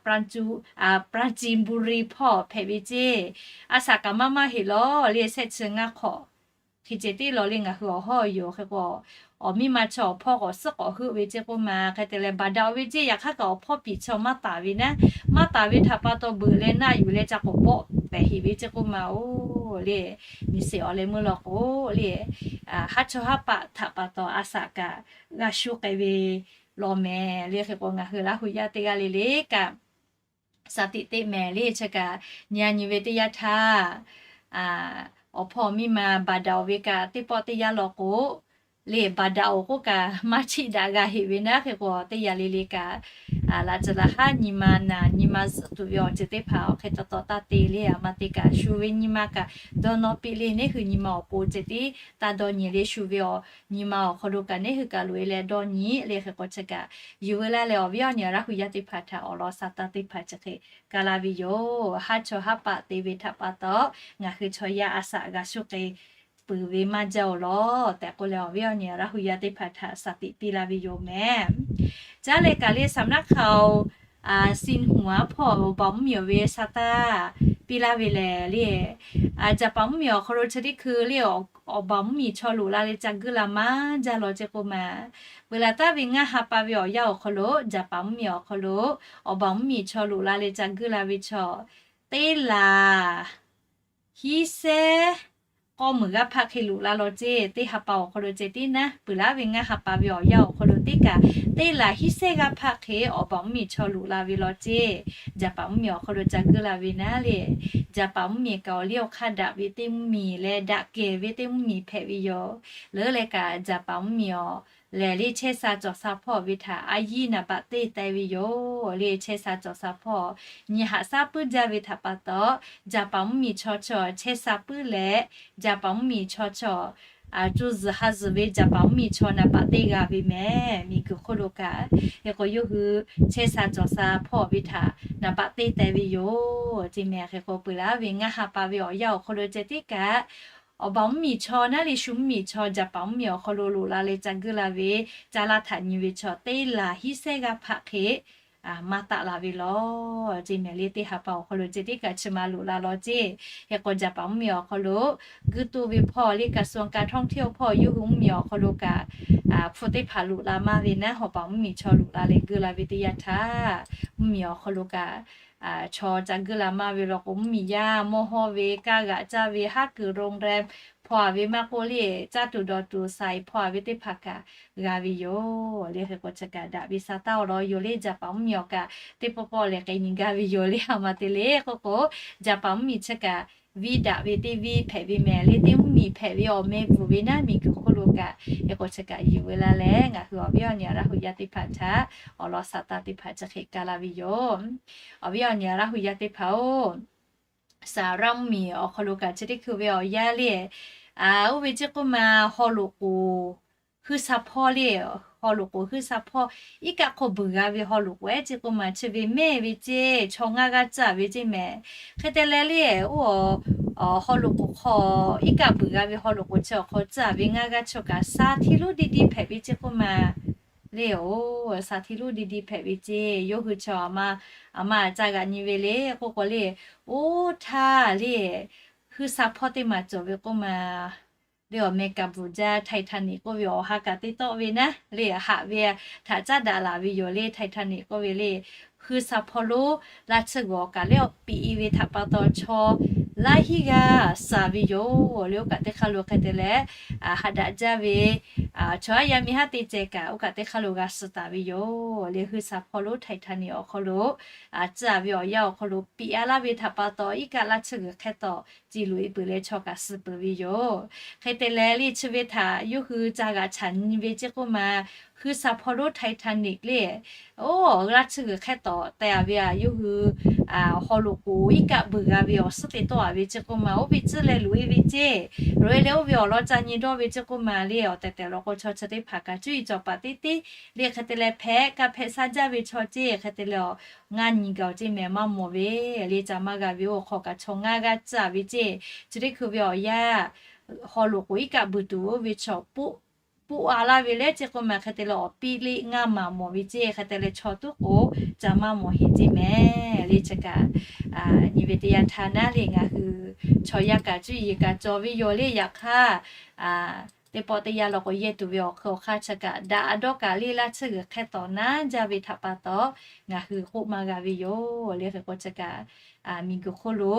ปราจีนบุรี hpawˇ hpehꞈ ve ceˇ. A shaꞈ kaꞈ maˇ maˇ heˆ lawˬ le shehˆ chi ngaˇ hk'awꞈ hk'e ceh tiˉ law le ngaˬ hui awˬ hawˉ yoˬ. Hk'e k'o awˬ miˇ ma chi awˬ hpawˇ k'awꞈ suhˉ k'awꞈ heuˆ ve ceˇ k'oˆ ma. Hk'e te leh baˬ daꞈ-oˬ ve ceˇ. Yaꞈ hk'aˇ kaꞈ awˬ hpawˇ piˍ chi maˇ taˍ ve naˉ, maˇ taˍ ve htaꞈ pa taw beuꞈ leh naˆ yuˬ leh ca k'awꞈ bawˆ pehˍ heˍ ve ceˇ k'oˆ ma-oˬ le. Nyi sheˍ awˬ leh meuˇ law k'o le, haˉ chawˇ haˉ paˆ htaꞈ pa taw a shaꞈ kaꞈ g'a shuˉ k'ai ve law mehˍ le. Hk'e k'o ngaˬ hui Laˇ hu yaˇ teˇ g'aˇ le le kaꞈ shaˍ tiꞈ teˇ mehˍ le chi kaꞈ nyi a nyi ve teˇ yanˇ htaˇ, awˬ hpawˇ miˇ ma baˬ daꞈ-oˬ ve kaꞈ teˇ pawˆ teˇ yanˇ law k'o le, baˬ daꞈ-oˬ k'oˆ kaꞈ maˇ chiˆ daꞈ g'a heˆ ve naˉ. Hk'e k'o teˇ yanˇ le le kaꞈ laꞈ ceuˬ laꞈ haˉ nyi ma naˬ nyi ma zuhꞈ tuˬ ve awˬ ceuˬ teˇ hpaˍ awˬ hk'e taw taw taˇ te le. A ma te kaꞈ shu ve nyi ma kaꞈ dawˇ nawˇ piˇ le. Neˇ hui nyi ma awˬ pon ceh tiˉ taˇ dawˇ nyi le. Shu ve awˬ nyi ma awˬ hk'aw lo kaꞈ neˇ hui kaꞈ loꞈ e leh dawˇ nyi le. Hk'e k'o chi kaꞈ yuˬ veu laˇ leh awˬ viˉ awˬ nyi Laˇ hu yaˇ teˇ hpaˍ htaꞈ awˬ lawn shaˍ taˇ teˇ hpaˍ chi hk'e ka laˇ ve yoˬ. Haˉ chawˇ haˉ paˆ te ve htaꞈ pa taw ngaˬ hui chaw yaˇ a shaꞈ g'a shuˉ k'ai peuˬ ve maˇ jaˇ-oˬ lawˬ tehꞈ k'oˆ leh awˬ viˉ awˬ nyi Laˇ hu yaˇ teˇ hpaˍ htaꞈ shaˍ tiꞈ piˇ laˇ ve yoˬ mehˍ. Caˉ leh kaꞈ le สำนักข่าว Xinhua hpawˇ awˬ baˬ mvuhˇ miˬ awˬ ve sha taˇ piˇ laˇ ve lehˬ le, Jaˍpaˍ mvuhˇ miˬ awˬ hk'aw lo chi teˇ hkui le awˬ baˬ mvuhˇ miˬ chaw loꞈ la leh ca guˇ la maˇ jaˇ law ceˇ k'oˆ ma. Peuˬ laˬ taˍ ve ngaˇ ha pa ve awˬ yanˇ awˬ hk'aw lo Jaˍpaˍ mvuhˇ miˬ awˬ hk'aw lo awˬ baˬ mvuhˇ miˬ chaw loꞈ la leh ca guˇ la ve chaw teˇ laˬ hiˉ sehˉ k'awˇ meunˍ g'aˇ hpaˆ hk'e loꞈ la law ceˇ. Teˇ ha pa awˬ hk'aw lo ceh tiˉ naˉ, peuˬ laˬ ve ngaˇ ha pa ve awˬ yanˇ awˬ hk'aw lo teˇ kaꞈ teˇ laˬ hiˉ sehˉ g'aˇ hpaˆ hk'e awˬ baˬ mvuhˇ miˬ chaw loꞈ la ve law ceˇ. Jaˍpaˍ mvuhˇ miˬ awˬ hk'aw lo ca guˇ la ve naˉ le, Jaˍpaˍ mvuhˇ miˬ kaꞈ awˬ liˇ awˬ hk'aˇ daꞈ ve teˇ mvuhˇ miˬ leh daꞈ kehˬ ve teˇ mvuhˇ miˬ hpehꞈ ve yoˬ. Leuˉ leh kaꞈ Jaˍpaˍ mvuhˇ miˬ awˬ lehˬ le chehˇ sha cawˬ sha hpawˇ ve htaꞈ a yiˇ naˍ baꞈ teˇ taiˍ ve yoˬ le. Chehˇ sha cawˬ sha hpawˇ nyi haꞈ shaˉ puiˉ jaˇ ve htaꞈ pa taw, Jaˍpaˍ mvuhˇ miˬ chaw chaw chehˇ sha puiˉ leh, Jaˍpaˍ mvuhˇ miˬ chaw chaw co zuhˬ ha zuhˬ ve Jaˍpaˍ mvuhˇ miˬ chaw naˍ baꞈ teˇ g'a ve mehˍ. Miˬ guiˬ hk'oˆ lo kaꞈ hk'e k'o yawˇ hui chehˇ sha cawˬ sha hpawˇ ve htaꞈ naˍ baꞈ teˇ taiˍ ve yoˬ ceˇ mehˍ. Hk'e k'o peuˬ laˬ ve ngaˇ ha pa ve awˬ yanˇ awˬ hk'aw lo ceh tiˉ kaꞈ awˬ baˬ mvuhˇ miˬ chaw naˉ le shu mvuhˇ miˬ chaw Jaˍpaˍ mvuhˇ miˬ awˬ hk'aw lo loꞈ la leh ca guˇ la ve caˇ laˇ htaꞈ nyi ve chaw teˇ laˬ hiˉ sehˉ g'aˇ hpaˆ hk'e maˇ taˆ la ve law ceˇ mehˍ le. Teˇ ha pa awˬ hk'aw lo ceh tiˉ kaꞈ chi ma loꞈ la law ceˇ. Hk'e k'o Jaˍpaˍ mvuhˇ miˬ awˬ hk'aw lo guˇ tuˬ ve hpawˇ le กระทรวงการท่องเที่ยว hpawˇ yawˇ hui mvuhˇ miˬ awˬ hk'aw lo kaꞈ hpu teˇ hpaˍ loꞈ la maˇ ve naˉ, awˬ baˬ mvuhˇ miˬ chaw loꞈ la leh guˇ la ve teˇ yanˇ htaˇ mvuhˇ miˬ awˬ hk'aw lo kaꞈ chaw ca guˇ la maˇ ve law k'o mvuhˇ miˬ yaˇ mawˇ hawˇ ve, kaˇ g'aꞈ caˇ ve, haˉ kuiˬ โรงแรม hpawˇ a ve maˇ k'oˆ le, caˇ tuˬ dawˬ tuˬ สาย hpawˇ a ve teˇ hpaˍ kaꞈ g'a ve yoˬ le. Hk'e k'o chi kaꞈ daꞈ ve sha taˇ awˬ lawn yoˬ le. Jaˍpaˍ mvuhˇ miˬ awˬ kaꞈ teˇ pawˆ pawˆ lehˬ k'ai nyi gaˇ ve yoˬ le. A ma te le k'oˆ k'o Jaˍpaˍ mvuhˇ miˬ chi kaꞈ viˇ daꞈ ve teˇ viˇ hpehꞈ ve mehˍ le. Teˇ mvuhˇ miˬ hpehꞈ ve awˬ meh bvuhˬ ve naˉ miˬ guiˬ hk'oˆ lo kaꞈ hk'e k'o chi kaꞈ yuˬ ve laˇ leh ngaˬ hui awˬ viˉ awˬ nyi Laˇ hu yaˇ teˇ hpaˍ htaꞈ awˬ lawn sha taˇ teˇ hpaˍ chi hk'e ka la ve yoˬ. Awˬ viˉ awˬ nyi Laˇ hu yaˇ teˇ hpaˍ-oˬ, Saˍ raˇ mvuhˇ miˬ awˬ hk'aw lo kaꞈ chi teˇ hkui ve awˬ yanˇ le, oˇ ve ceˇ k'oˆ ma, haw loꞈ k'oˍ huiˉ sha hpawˇ le, haw loꞈ k'oˍ huiˉ sha hpawˇ iˉ kaˆ hk'aw beuˬ g'a ve haw loꞈ k'oˍ ehˉ ceˇ k'oˆ ma chi ve mehˇ ve ceˇ, chaw ngaˇ g'aˇ tcuhˉ ve ceˇ mehˍ. Hk'e te leh le, oˇ haw loꞈ k'oˍ hk'aw iˉ kaˆ beuˬ g'a ve haw loꞈ k'oˍ chi awˬ hk'aw tcuhˉ ve ngaˇ g'aˇ chaw kaꞈ sha hti lonˉ diˇ diˇ hpehꞈ ve ceˇ k'oˆ ma le. Oˬ, sha hti lonˉ diˇ diˇ hpehꞈ ve ceˇ. Yawˇ hui chaw aˬ ma, aˬ ma aˬ ca g'aꞈ nyi ve le k'oˆ k'o le, oˇ htaˇ le, huiˉ sha hpawˇ teˇ maˬ cawˬ ve k'oˆ ma le, awˬ meh kaꞈ bvuhˬ jaˇ, Titanic k'oˆ ve awˬ ha kaꞈ teˇ tawˆ ve naˉ le, haꞈ ve htaꞈ caˉ daꞈ laˬ ve yoˬ le. Titanic k'oˆ ve le, huiˉ sha hpawˇ lonˉ laˇ tsuhˇ g'awˬ kaꞈ le awˬ piꞈ e ve htaꞈ pa taw chaw laˇ hinˉ g'aˇ suh ve yoˬ le. Oˇ kaꞈ teˇ hk'aˇ lo hk'e te leh, haꞈ daꞈ jaˇ ve chaw haˉ yaˇ miˇ haˉ teˇ ceh kaꞈ oˇ kaꞈ teˇ hk'aˇ lo g'a suh taˍ ve yoˬ le. Huiˇ saˍ hpawˇ lonˉ Titanic awˬ hk'aw lo tcuh ve awˬ yanˇ awˬ hk'aw lo piꞈ a laˇ ve htaꞈ pa taw, iˉ kaˆ laˇ tsuhˇ g'uiˬ hk'ehˇ tawꞈ ci loꞈ e peuˬ leh chaw kaꞈ suh peuˬ ve yoˬ. Hk'e te leh le chi ve htaꞈ yawˇ hui ca g'aꞈ chaꞈ nyi ve ceˇ k'oˆ ma, huiˇ saˍ hpawˇ lonˉ Titanic le, oˇ laˇ tsuhˇ g'uiˬ hk'ehˇ tawꞈ teh a ve a, yawˇ hui haw loꞈ k'oˍ iˉ kaˆ beuˬ g'a ve awˬ suhˉ te tawˆ a ve ceˇ k'oˆ ma, oˇ ve tcuhˇ leh loꞈ e ve ceˇ. Loꞈ e leh oˇ ve awˬ lawn ca nyi dawˇ ve ceˇ k'oˆ ma le, awˬ tehˬ tehˬ law k'o chaw chi teˇ hpaˍ kaꞈ cuˇ yiˍ cawˬ paˍ teˇ teˇ le hk'e te leh hpehꞈ kaˇ hpehꞈ sha jaˇ ve chaw ceˇ hk'e te leh, ngaˇ nyi gaˬ ceˇ mehˍ maˇ mawˬ ve le, ca maˇ g'a ve oˇ hk'aw kaꞈ chaw ngaˇ g'aˇ tcuh a ve ceˇ. Chi teˇ hkui ve awˬ yanˇ haw loꞈ k'oˍ iˉ kaˆ beuˬ tuˬ oˇ ve chaw poˆ a laˇ ve le ceˇ k'oˆ ma, hk'e te leh awˬ piˇ leˆ ngaˇ maˍ mawˬ ve ceˇ. Hk'e te leh chaw tuˉ k'o ca maˇ mawˬ heˆ ceˇ mehˍ le. Chi kaꞈ nyi ve teˇ yanˇ htaˇ naˉ le, ngaˬ hui chaw yaˇ kaꞈ cuˇ yiˍ kaꞈ cawˬ ve yoˬ le. Yaꞈ hk'aˇ teˇ pawˆ teˇ yanˇ law k'o yehˇ tuˬ ve awˬ hk'e awˬ hk'aˇ chi kaꞈ daꞈ dawˇ kaꞈ le laˇ tsuhˇ g'uiˬ hk'ehˇ tawꞈ naˉ jaˇ ve htaꞈ pa taw, ngaˬ hui k'oˆ maˇ g'a ve yoˬ le. Hk'e k'o chi kaꞈ miˬ guiˬ hk'oˆ lo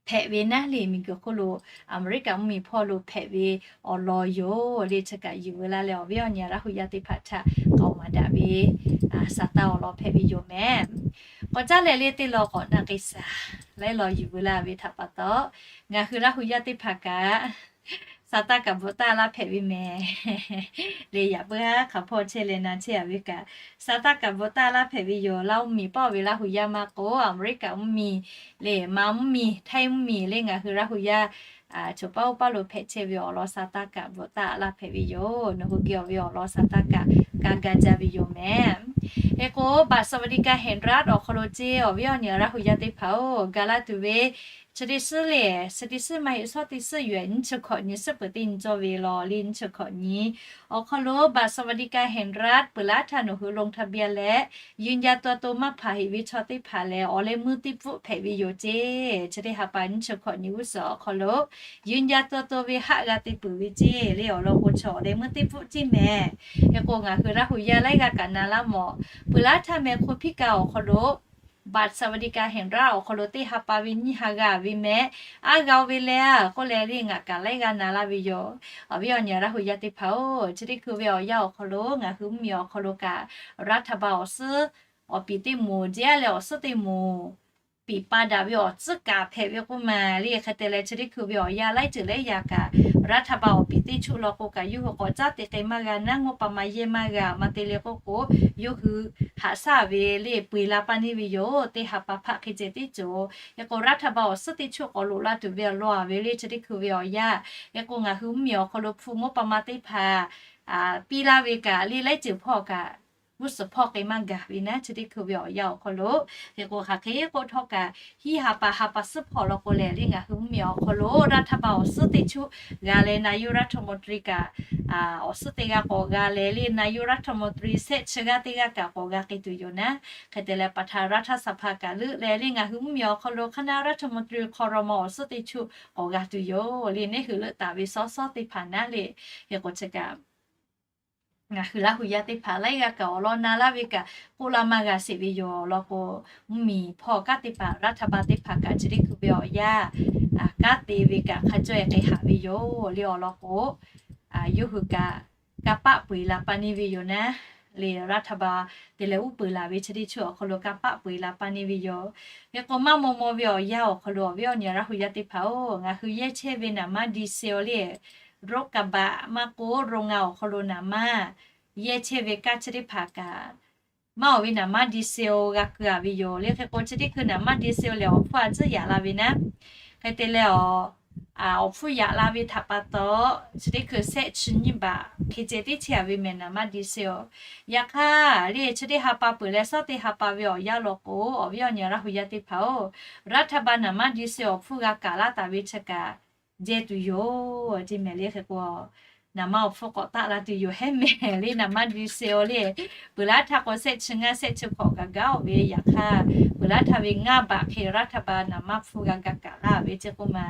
hpehꞈ ve naˉ le, miˬ guiˬ hk'oˆ lo Aˍmeˍriˆkaꞈ mvuhˇmiˬ hpawˇ lo hpehꞈ ve awˬ lawn yoˬ le. Chi kaꞈ yuˬ veu laˇ leh awˬ viˉ awˬ nyi Laˇ hu yaˇ teˇ hpaˍ htaꞈ k'aoˍ maˍ daꞈ ve saˍ taˇ awˬ lawn hpehꞈ ve yoˬ mehˍ. K'awꞈ caˉ leh le teˇ lawn k'awꞈ na k'ai shaˍ laiˉ lawn yuˬ veu laˇ ve htaꞈ pa taw, ngaˬ hui Laˇ hu yaˇ teˇ hpaˍ kaꞈ saˍ taˇ kaꞈ bvuhꞈ taˇ laˇ hpehꞈ ve mehˍ le. Yaꞈ puiˉ haˉ hk'aˬ hpawˇ chehˇ leh na chehˇ a ve kaꞈ, saˍ taˇ kaꞈ bvuhꞈ taˇ laˇ hpehꞈ ve yoˬ. Laˇ mvuhˇmiˬ paˇ ve Laˇ hu yaˇ maˇ k'o, Aˍmeˍriˆkaꞈ mvuhˇmiˬ le, Manˇ mvuhˇmiˬ, Htaiˇ mvuhˇmiˬ le, ngaˬ hui Laˇ hu yaˇ choˬ paˉ oˇ paˉ lo hpehꞈ chehˇ ve awˬ lawn saˍ taˇ kaꞈ bvuhꞈ taˇ laˇ hpehꞈ ve yoˬ. Nawˬ hui geh awˬ ve awˬ lawn saˍ taˇ kaꞈ ka ga jaˇ ve yoˬ mehˍ. Hk'e k'o บัตรสวัสดิการแห่งรัฐ awˬ hk'aw lo ceˇ awˬ viˉ awˬ nyi Laˇ hu yaˇ teˇ hpaˍ oˬ, ga laˇ tuˬ ve chi teˇ suhˉ le, chi teˇ suhˉ maˇ heˆ, shawˉ teˇ suhˉ yuˬ nyiˇ chi hkawꞈ nyi suhˉ peuˬ teˇ nyi cawˇ ve law le, nyiˇ chi hkawꞈ nyi awˬ hk'aw lo บัตรสวัสดิการแห่งรัฐ peuˬ laˉ htaˇ nawˬ hui ลงทะเบียน leh ยืนยันตัวตน maˇ hpanˍ heˆ ve chaw teˇ hpaˍ lehˬ, awˬ leh meuˇ teˇ pfuhˆ hpehꞈ ve yoˬ ceˇ. Chi teˇ ha pa nyiˇ chi hkawꞈ nyi g'uˇ suhˍ awˬ hk'aw lo ยืนยันตัวตน ve haˆ g'a te peuˬ ve ceˇ le. Awˬ lawn k'o chaw awˬ leh meuˇ teˇ pfuhˆ ceˇ mehˍ. Hk'e k'o ngaˬ hui Laˇ hu yaˇ laiˉ g'aˇ kaꞈ na laˇ mawˬ. Peuˬ laˉ htaˇ meh hk'oˆ hpiˇ kaꞈ awˬ hk'aw lo บัตรสวัสดิการแห่งรัฐ awˬ hk'aw lo teˇ ha pa ve nyiˇ ha g'a ve mehˍ. Aˉ g'a ve leh k'oˆ leh le ngaˬ kaꞈ laiˉ g'aˇ na laˇ ve yoˬ. Awˬ viˉ awˬ nyi Laˇ hu yaˇ teˇ hpaˍ oˬ, chi teˇ hkui ve awˬ yanˇ awˬ hk'aw lo ngaˬ hui mvuhˇmiˬ awˬ hk'aw lo kaꞈ รัฐบาล awˬ suhˉ awˬ piˍ teˇ moˍ jehˇ leh awˬ suhˉ teˇ moˍ piˍ pa daꞈ ve awˬ tcuhˉ kaꞈ hpehꞈ ve k'oˆ ma le. Hk'e te leh chi teˇ hkui ve awˬ yanˇ laiˉ ceuˬ laiˉ yaꞈ kaꞈ รัฐบาล awˬ piˍ teˇ choˆ law k'o kaꞈ yawˇ hui k'awꞈ caˉ te k'ai maˇ g'a naˉ, งบประมาณ yehˇ maˇ g'a. Maˇ te le k'oˆ k'o yawˇ hui haꞈ shaˉ ve le peu eˬ la pa neˇ ve yoˬ. Teˇ ha pa hpaˆ hk'e ceh tiˉ cawˬ. Hk'e k'o รัฐบาล awˬ suhˉ teˇ choˆ k'awꞈ loꞈ la tuˬ ve awˬ lawn a ve le chi teˇ hkui ve awˬ yanˇ. Hk'e k'o ngaˬ hui mvuhˇmiˬ awˬ hk'aw lo hpu งบประมาณ teˇ hpaˍ piˇ laˇ ve kaꞈ le laiˉ ceuˬ hpawˇ kaꞈ g'uˇ suhˍ hpawˇ k'ai maˇ gaˬ ve naˉ, chi teˇ hkui ve awˬ yanˇ awˬ hk'aw lo. Hk'e k'o hk'aˬ hk'e k'oˆ htawˇ kaꞈ hiˉ ha pa ha pa suhˉ hpawˇ law k'o lehˬ le ngaˬ hui mvuhˇmiˬ awˬ hk'aw lo รัฐบาล awˬ suhˉ teˇ choˆ g'a leh นายกรัฐมนตรี kaꞈ awˬ suhˉ teˇ g'aˇ k'awꞈ g'a leh le นายกรัฐมนตรี shehˆ chi g'aˇ teˇ g'aˇ kaꞈ k'awꞈ g'a k'ai tuˬ yoˬ naˉ. Hk'e te leh ประธานรัฐสภา kaꞈ leuˆ leh le ngaˬ hui mvuhˇmiˬ awˬ hk'aw lo คณะรัฐมนตรี ครม. awˬ suhˉ teˇ choˆ k'awꞈ g'a tuˬ yoˬ le. Neˇ hui leuˆ taˍ ve shawˉ shawˉ teˇ hpaˍ naˉ le. Hk'e k'o chi kaꞈ ngaˬ hui Laˇ hu yaˇ teˇ hpaˍ laiˉ g'aˇ kaꞈ awˬ lawn na laˇ ve kaꞈ k'oˆ laˇ maˇ g'a sheˍ ve yoˬ. Awˬ lawn k'o mvuhˇmiˬ hpawˇ kanˉ teˇ hpaˍ รัฐบาล teˇ hpaˍ kaꞈ chi teˇ hkui ve awˬ yanˇ kanˉ te ve kaꞈ hk'a cawˇ e k'ai haꞈ ve yoˬ le. Awˬ lawn k'o yawˇ hui kaꞈ kanˇ paˆ peu eˬ la pa neˇ ve yoˬ naˉ le. รัฐบาล te leh uˉ peunˍ laˬ ve chi teˇ choˆ awˬ hk'aw lo kanˇ paˆ peu eˬ la pa neˇ ve yoˬ. Hk'e k'o maˇ maw maw ve awˬ yanˇ awˬ hk'aw lo awˬ viˉ awˬ nyi Laˇ hu yaˇ teˇ hpaˍ oˬ, ngaˬ hui yehˇ chehˇ ve naˍ manˇ ดีเซล le รถกระบะ maˇ k'o โรงงาน awˬ hk'aw lo naˍ manˇ yehˇ chehˇ ve kanˇ chi teˇ hpaˍ kaꞈ maˇ awˬ ve naˍ manˇ ดีเซล g'a keu a ve yoˬ le. Hk'e k'o chi teˇ hkui naˍ manˇ ดีเซล lehˬ awˬ hpfuhˇ a tcuhˉ yaꞈ la ve naˉ. Hk'e te leh awˬ awˬ hpfuhˇ yaꞈ la ve htaꞈ pa taw chi teˇ hkui shehˆ chi nyiˇ baꞈ hk'e ceh tiˉ chehˇ a ve mehˍ naˍ manˇ ดีเซล. Yaꞈ hk'aˇ le chi teˇ ha pa peuˬ leh shawˉ teˇ ha pa ve awˬ yanˇ law k'o awˬ viˉ awˬ nyi Laˇ hu yaˇ teˇ hpaˍ oˬ, รัฐบาล naˍ manˇ ดีเซล awˬ hpfuhˇ g'a kaꞈ laˇ taˍ ve chi kaꞈ jehˇ tuˬ yoˬ. Chi mehˍ le hk'e k'o naˍ manˇ awˬ hpfuhˇ k'awꞈ taˆ la tuˬ yoˬ hehˉ mehˍ le. Naˍ manˇ ดีเซล le peuˬ laˉ htaˇ k'o shehˆ chi ngaˇ shehˆ chi hk'awꞈ gaˬ gaˇ oˬ ve. Yaꞈ hk'aˇ peuˬ laˉ htaˇ ve ngaˇ baꞈ hk'e รัฐบาล naˍ manˇ hpfuhˇ g'a ga kaꞈ laˇ ve ceˇ k'oˆ ma.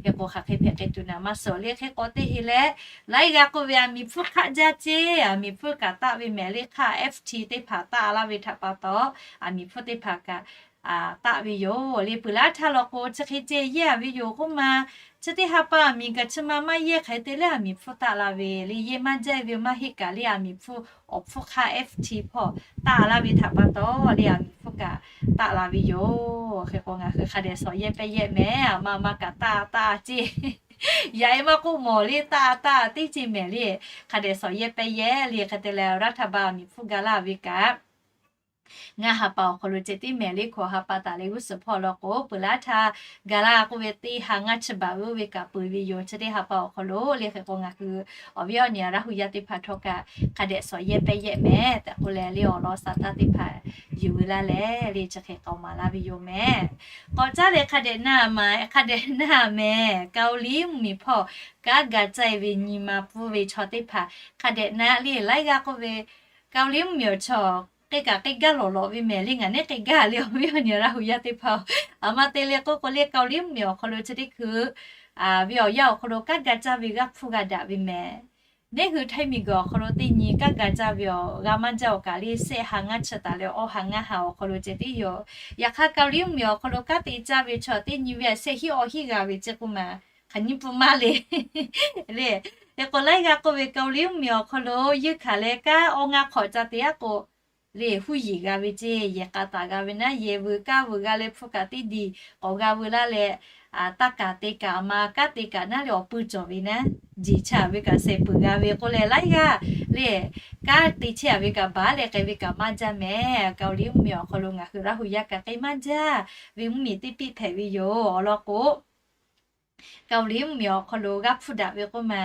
Hk'e k'o hk'aˬ hk'e hpehꞈ k'ai tuˬ naˍ manˇ suhˍ le. Hk'e k'o teˇ he leh laiˉ g'a k'oˆ ve aˬ miˍ hpfuhˇ hk'aˆ jaˇ ceˇ, aˬ miˍ hpfuhˇ kaꞈ taˆ ve mehˍ le. Hk'aˇ FT teˇ hpaˍ taˆ laˇ ve htaꞈ pa taw aˬ miˍ hpfuhˇ teˇ hpaˍ kaꞈ taˆ ve yoˬ le. Peuˬ laˇ htaˇ law k'o, chi hk'e ceh yehˇ a ve yoˬ k'oˆ ma, chi teˇ ha pa aˬ miˍ kaꞈ chi ma maˇ yehˇ hk'e te leh aˬ miˍ hpfuhˇ taˆ la ve le. Yehˇ maˇ jaˇ ve maˇ heˆ kaꞈ le, aˬ miˍ hpfuhˇ awˬ hpfuhˇ hk'aˇ F T hpawˇ taˆ laˇ ve htaꞈ pa taw le, aˬ miˍ hpfuhˇ kaꞈ taˆ la ve yoˬ. Hk'e k'o ngaˬ hui hk'a dehꞈ shawˍ yehˇ pehˇ yehˇ mehˍ. Aˬ ma aˬ ma kaꞈ taˆ taˆ ceˇ. Yaꞈ e maˇ k'oˆ mawˬ le, taˆ taˆ teˇ ceˇ mehˍ le. Hk'a dehꞈ shawˍ yehˇ pehˇ yehˇ le. Hk'e te leh รัฐบาล aˬ miˍ hpfuhˇ ga laˇ ve kaꞈ, ngaˇ ha pa awˬ hk'aw lo ceh tiˉ mehˍ le. Hkawꞈ ha pa taˍ leh g'uˇ suhˍ hpawˇ law k'o, peuˬ laˇ htaˇ ga laˇ k'oˆ ve teˇ ha ngaˇ chi baˬ ve oˇ ve kaꞈ peuˬ ve yoˬ. Chi teˇ ha pa awˬ hk'aw lo le. Hk'e k'o ngaˬ hui awˬ viˉ awˬ nyi Laˇ hu yaˇ teˇ hpaˍ htawˇ kaꞈ hk'a dehꞈ shawˍ yehˇ pehˇ yehˇ mehˍ tehꞈ k'oˆ leh le, awˬ lawn สตางค์ teˇ hpaˍ yuˬ ve laˇ leh le, chi hk'e k'aoˍ maˍ laˇ ve yoˬ mehˍ. K'awꞈ caˉ leh hk'a dehꞈ na maˍ, hk'a dehꞈ na mehˍ. เกาหลี mvuhˇmiˬ hpawˇ kanˉ ga caˇ ve nyi ma pfuhˇ ve chaw teˇ hpaˍ hk'a dehꞈ na le. Laiˉ g'aˇ k'oˆ ve, เกาหลี mvuhˇmiˬ awˬ chaw hk'e kaꞈ hk'e gaˇ lawˬ lawꞈ ve mehˍ le. Ngaˬ neˉ hk'e gaˇ le, awˬ viˉ awˬ nyi Laˇ hu yaˇ teˇ hpaˍ-oˬ. Aˬ ma te le k'oˆ k'o le, เกาหลี mvuhˇmiˬ awˬ hk'aw lo chi teˇ hkui ve awˬ yanˇ awˬ hk'aw lo kanˉ ga caˇ ve g'aˇ hpfuhˇ g'a daꞈ ve mehˍ. Neˉ hui Htaiˇ miˬguiˬ awˬ hk'aw lo teˇ nyi kanˉ ga caˇ ve awˬ g'a maˇ jaˇ awˬ kaꞈ le, shehˆ ha ngaˇ chi taˍ leh awˇ ha ngaˇ ha awˬ hk'aw lo ceh tiˉ yoˬ. Yaꞈ hk'aˇ เกาหลี mvuhˇmiˬ awˬ hk'aw lo kanˉ te caˇ ve chaw teˇ nyi ve a shehˆ hiˉ awˇ hiˉ g'a ve ceˇ k'oˆ ma, hk'aˬ nyi pun maˇ le. Le, hk'e k'o laiˉ g'aˇ k'oˆ ve เกาหลี mvuhˇmiˬ awˬ hk'aw lo yeunˇ hkanˍ leh kanˉ awˇ ngaˇ hk'awꞈ ca te aˉ k'o le, huˉ yiˍ g'a ve ceˇ. Yehˬ k'a taˍ g'a ve naˉ, yehˬ vuiˬ kaˇ vuiˬ g'a leh hpu kaꞈ teˇ diˬ k'awꞈ g'a veu laˇ leh, taˇ kaˍ te kaꞈ ma kanˉ te kaꞈ naˉ le awˬ pui cawˬ ve naˉ, jeˬ chaꞈ ve kaꞈ shehˍ peuˬ g'a ve k'oˆ leh laiˉ g'aˇ le, kanˉ te chehˇ a ve kaꞈ baˬ leh k'ai ve kaꞈ maˇ jaˇ mehˍ. เกาหลี mvuhˇmiˬ awˬ hk'aw lo ngaˬ hui Laˇ hu yaˇ kaꞈ k'ai maˇ jaˇ ve mvuhˇmiˬ teˇ piˇ hpehꞈ ve yoˬ. Awˬ lawn k'o, เกาหลี mvuhˇmiˬ awˬ hk'aw lo g'aˇ hpfuhˇ daꞈ ve k'oˆ ma,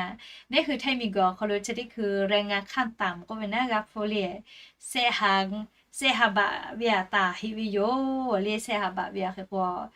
neˉ hui Htaiˇ miˬguiˬ awˬ hk'aw lo chi teˇ hkui แรงงานขั้นต่ำ k'oˆ ve naˉ g'aˇ hpfuhˇ le, shehˆ ha, shehˆ ha baꞈ ve aꞈ taˍ heˆ ve yoˬ. Le shehˆ ha baꞈ ve aꞈ hk'e k'o,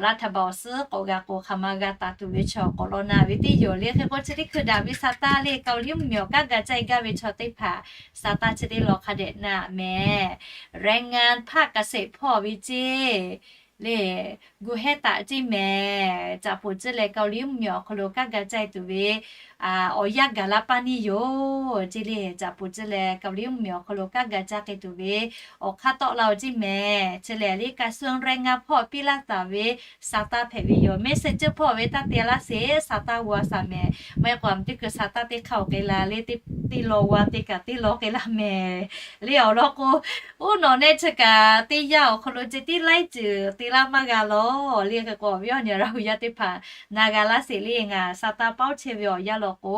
รัฐบาล awˬ suhˉ k'awꞈ g'a k'o hk'aˬ ma g'a taˍ tuˬ ve chaw k'awꞈ law na ve teˇ yoˬ le. Hk'e k'o chi teˇ hkui daꞈ ve สตางค์ le, เกาหลี mvuhˇmiˬ awˬ kanˉ ga caˇ gaˇ ve chaw teˇ hpaˍ สตางค์ chi teˇ law hk'a dehꞈ na mehˍ. แรงงานภาคเกษตร hpawˇ ve ceˇ le, gu hehˉ taꞈ ceˇ mehˍ. Caꞈ poˬ ceˇ leh เกาหลี mvuhˇmiˬ awˬ hk'aw lo kanˉ ga caˇ tuˬ ve awˬ yanˇ gaˬ la paˇ neˇ yoˬ ceˇ le. Caꞈ poˬ ceˇ leh เกาหลี mvuhˇmiˬ awˬ hk'aw lo kanˉ ga caˇ k'ai tuˬ ve awˬ hk'aˇ tawˆ la-o ceˇ mehˍ. Chi lehˬ le กระทรวงแรงงาน hpawˇ piˇ laˇ taˍ ve สตางค์ hpehꞈ ve yoˬ. Messenger hpawˇ ve taˇ te laˇ sheˍ, สตางค์ g'aw a shaˍ mehˍ. Maˇ heˆ k'o aˬ miˬ teˇ hkui สตางค์ teˇ hk'aˇ awˬ k'ai la le, teˇ law g'aw te kaꞈ teˇ law k'ai la mehˍ. Le awˬ lawn k'o, oˇ nawˬ nehˆ chi kaꞈ teˇ yanˇ awˬ hk'aw lo ceh tiˉ laiˉ ceuˬ te laˇ maˇ g'a lawˬ le. Hk'e k'o awˬ viˉ awˬ nyi Laˇ hu yaˇ teˇ hpaˍ na g'a laˇ sheˍ le. Ngaˬ สตางค์ pawˇ chehˇ ve awˬ yanˇ law k'o,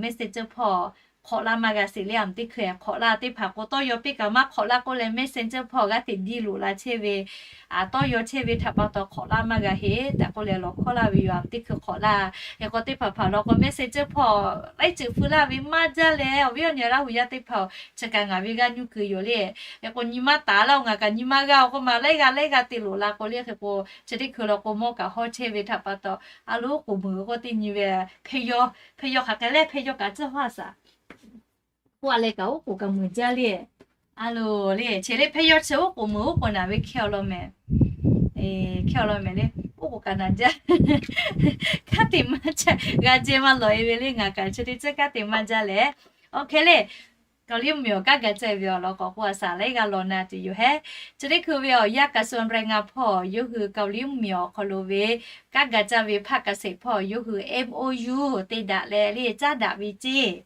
Messenger hpawˇ hk'awꞈ laˇ maˇ g'a sheˍ le. Aˬ miˬ teˇ hkui hk'awꞈ laˇ teˇ hpaˍ k'o tawˇ yaw piˇ kaꞈ maˇ hk'awꞈ laˇ k'oˆ leh Messenger hpawˇ g'aˇ hteꞈ diˇ loꞈ la chehˇ ve, tawˇ yaw chehˇ ve htaꞈ pa taw hk'awꞈ laˇ maˇ g'a heˆ tehꞈ k'oˆ leh lawˬ hkawˇ laˇ ve yoˬ. Aˬ miˬ teˇ hkui hk'awꞈ laˇ. Hk'e k'o teˇ hpaˍ hpaˍ law k'o Messenger hpawˇ laiˉ ceuˬ feu laˇ ve maˇ jaˇ leh, awˬ viˉ awˬ nyi Laˇ hu yaˇ teˇ hpaˍ-oˬ, chi kaꞈ ngaˬ ve g'aˇ nyuˇ kuiˬ yoˬ le. Hk'e k'o nyi maˇ taˍ laˇ-oˬ, ngaˬ kaꞈ nyi maˇ g'aˇ-oˬ k'oˆ ma laiˉ g'aˇ laiˉ g'aˇ te loꞈ la k'o le. Hk'e k'o chi teˇ hkui law k'o mawˇ kaꞈ hawˇ chehˇ ve htaꞈ pa taw, a loˉ k'oˍ meuˬ k'oˆ teˇ nyi ve, hpehˇ yaw, hpehˇ yaw hk'aˬ hk'e le, hpehˇ yaw kaꞈ tcuhˇ hawˇ a shaˍ k'oˆ a leh kaꞈ oˉ k'oˍ kaꞈ meuˬ jaˇ le. A loˬ le, chi le hpehˇ yaw chi oˉ k'oˍ meuˬ oˉ k'oˍ naˍ ve hkehˇ awˬ lawn mehˍ. Hkehˇ awˬ lawn mehˍ le, oˉ k'oˍ kaꞈ naˍ jaˇ. Kanˉ te maˇ jaˇ, g'a jehˇ maˇ lawˬ e ve le. Ngaˬ kaꞈ chi teˇ ceuˬ kanˉ te maˇ jaˇ leh, awˬ hk'e le, เกาหลี mvuhˇmiˬ awˬ kanˉ ga caˇ ve awˬ lawn k'awꞈ k'oˆ a shaˍ laiˉ g'aˇ law na tuˬ yoˬ hehˉ. Chi teˇ hkui ve awˬ yanˇ กระทรวงแรงงาน hpawˇ yawˇ hui เกาหลี mvuhˇmiˬ awˬ hk'aw lo ve kanˉ ga caˇ ve ภาคเกษตร hpawˇ yawˇ hui เอ็ม โอ ยู te daꞈ leh le caˉ daꞈ ve ceˇ.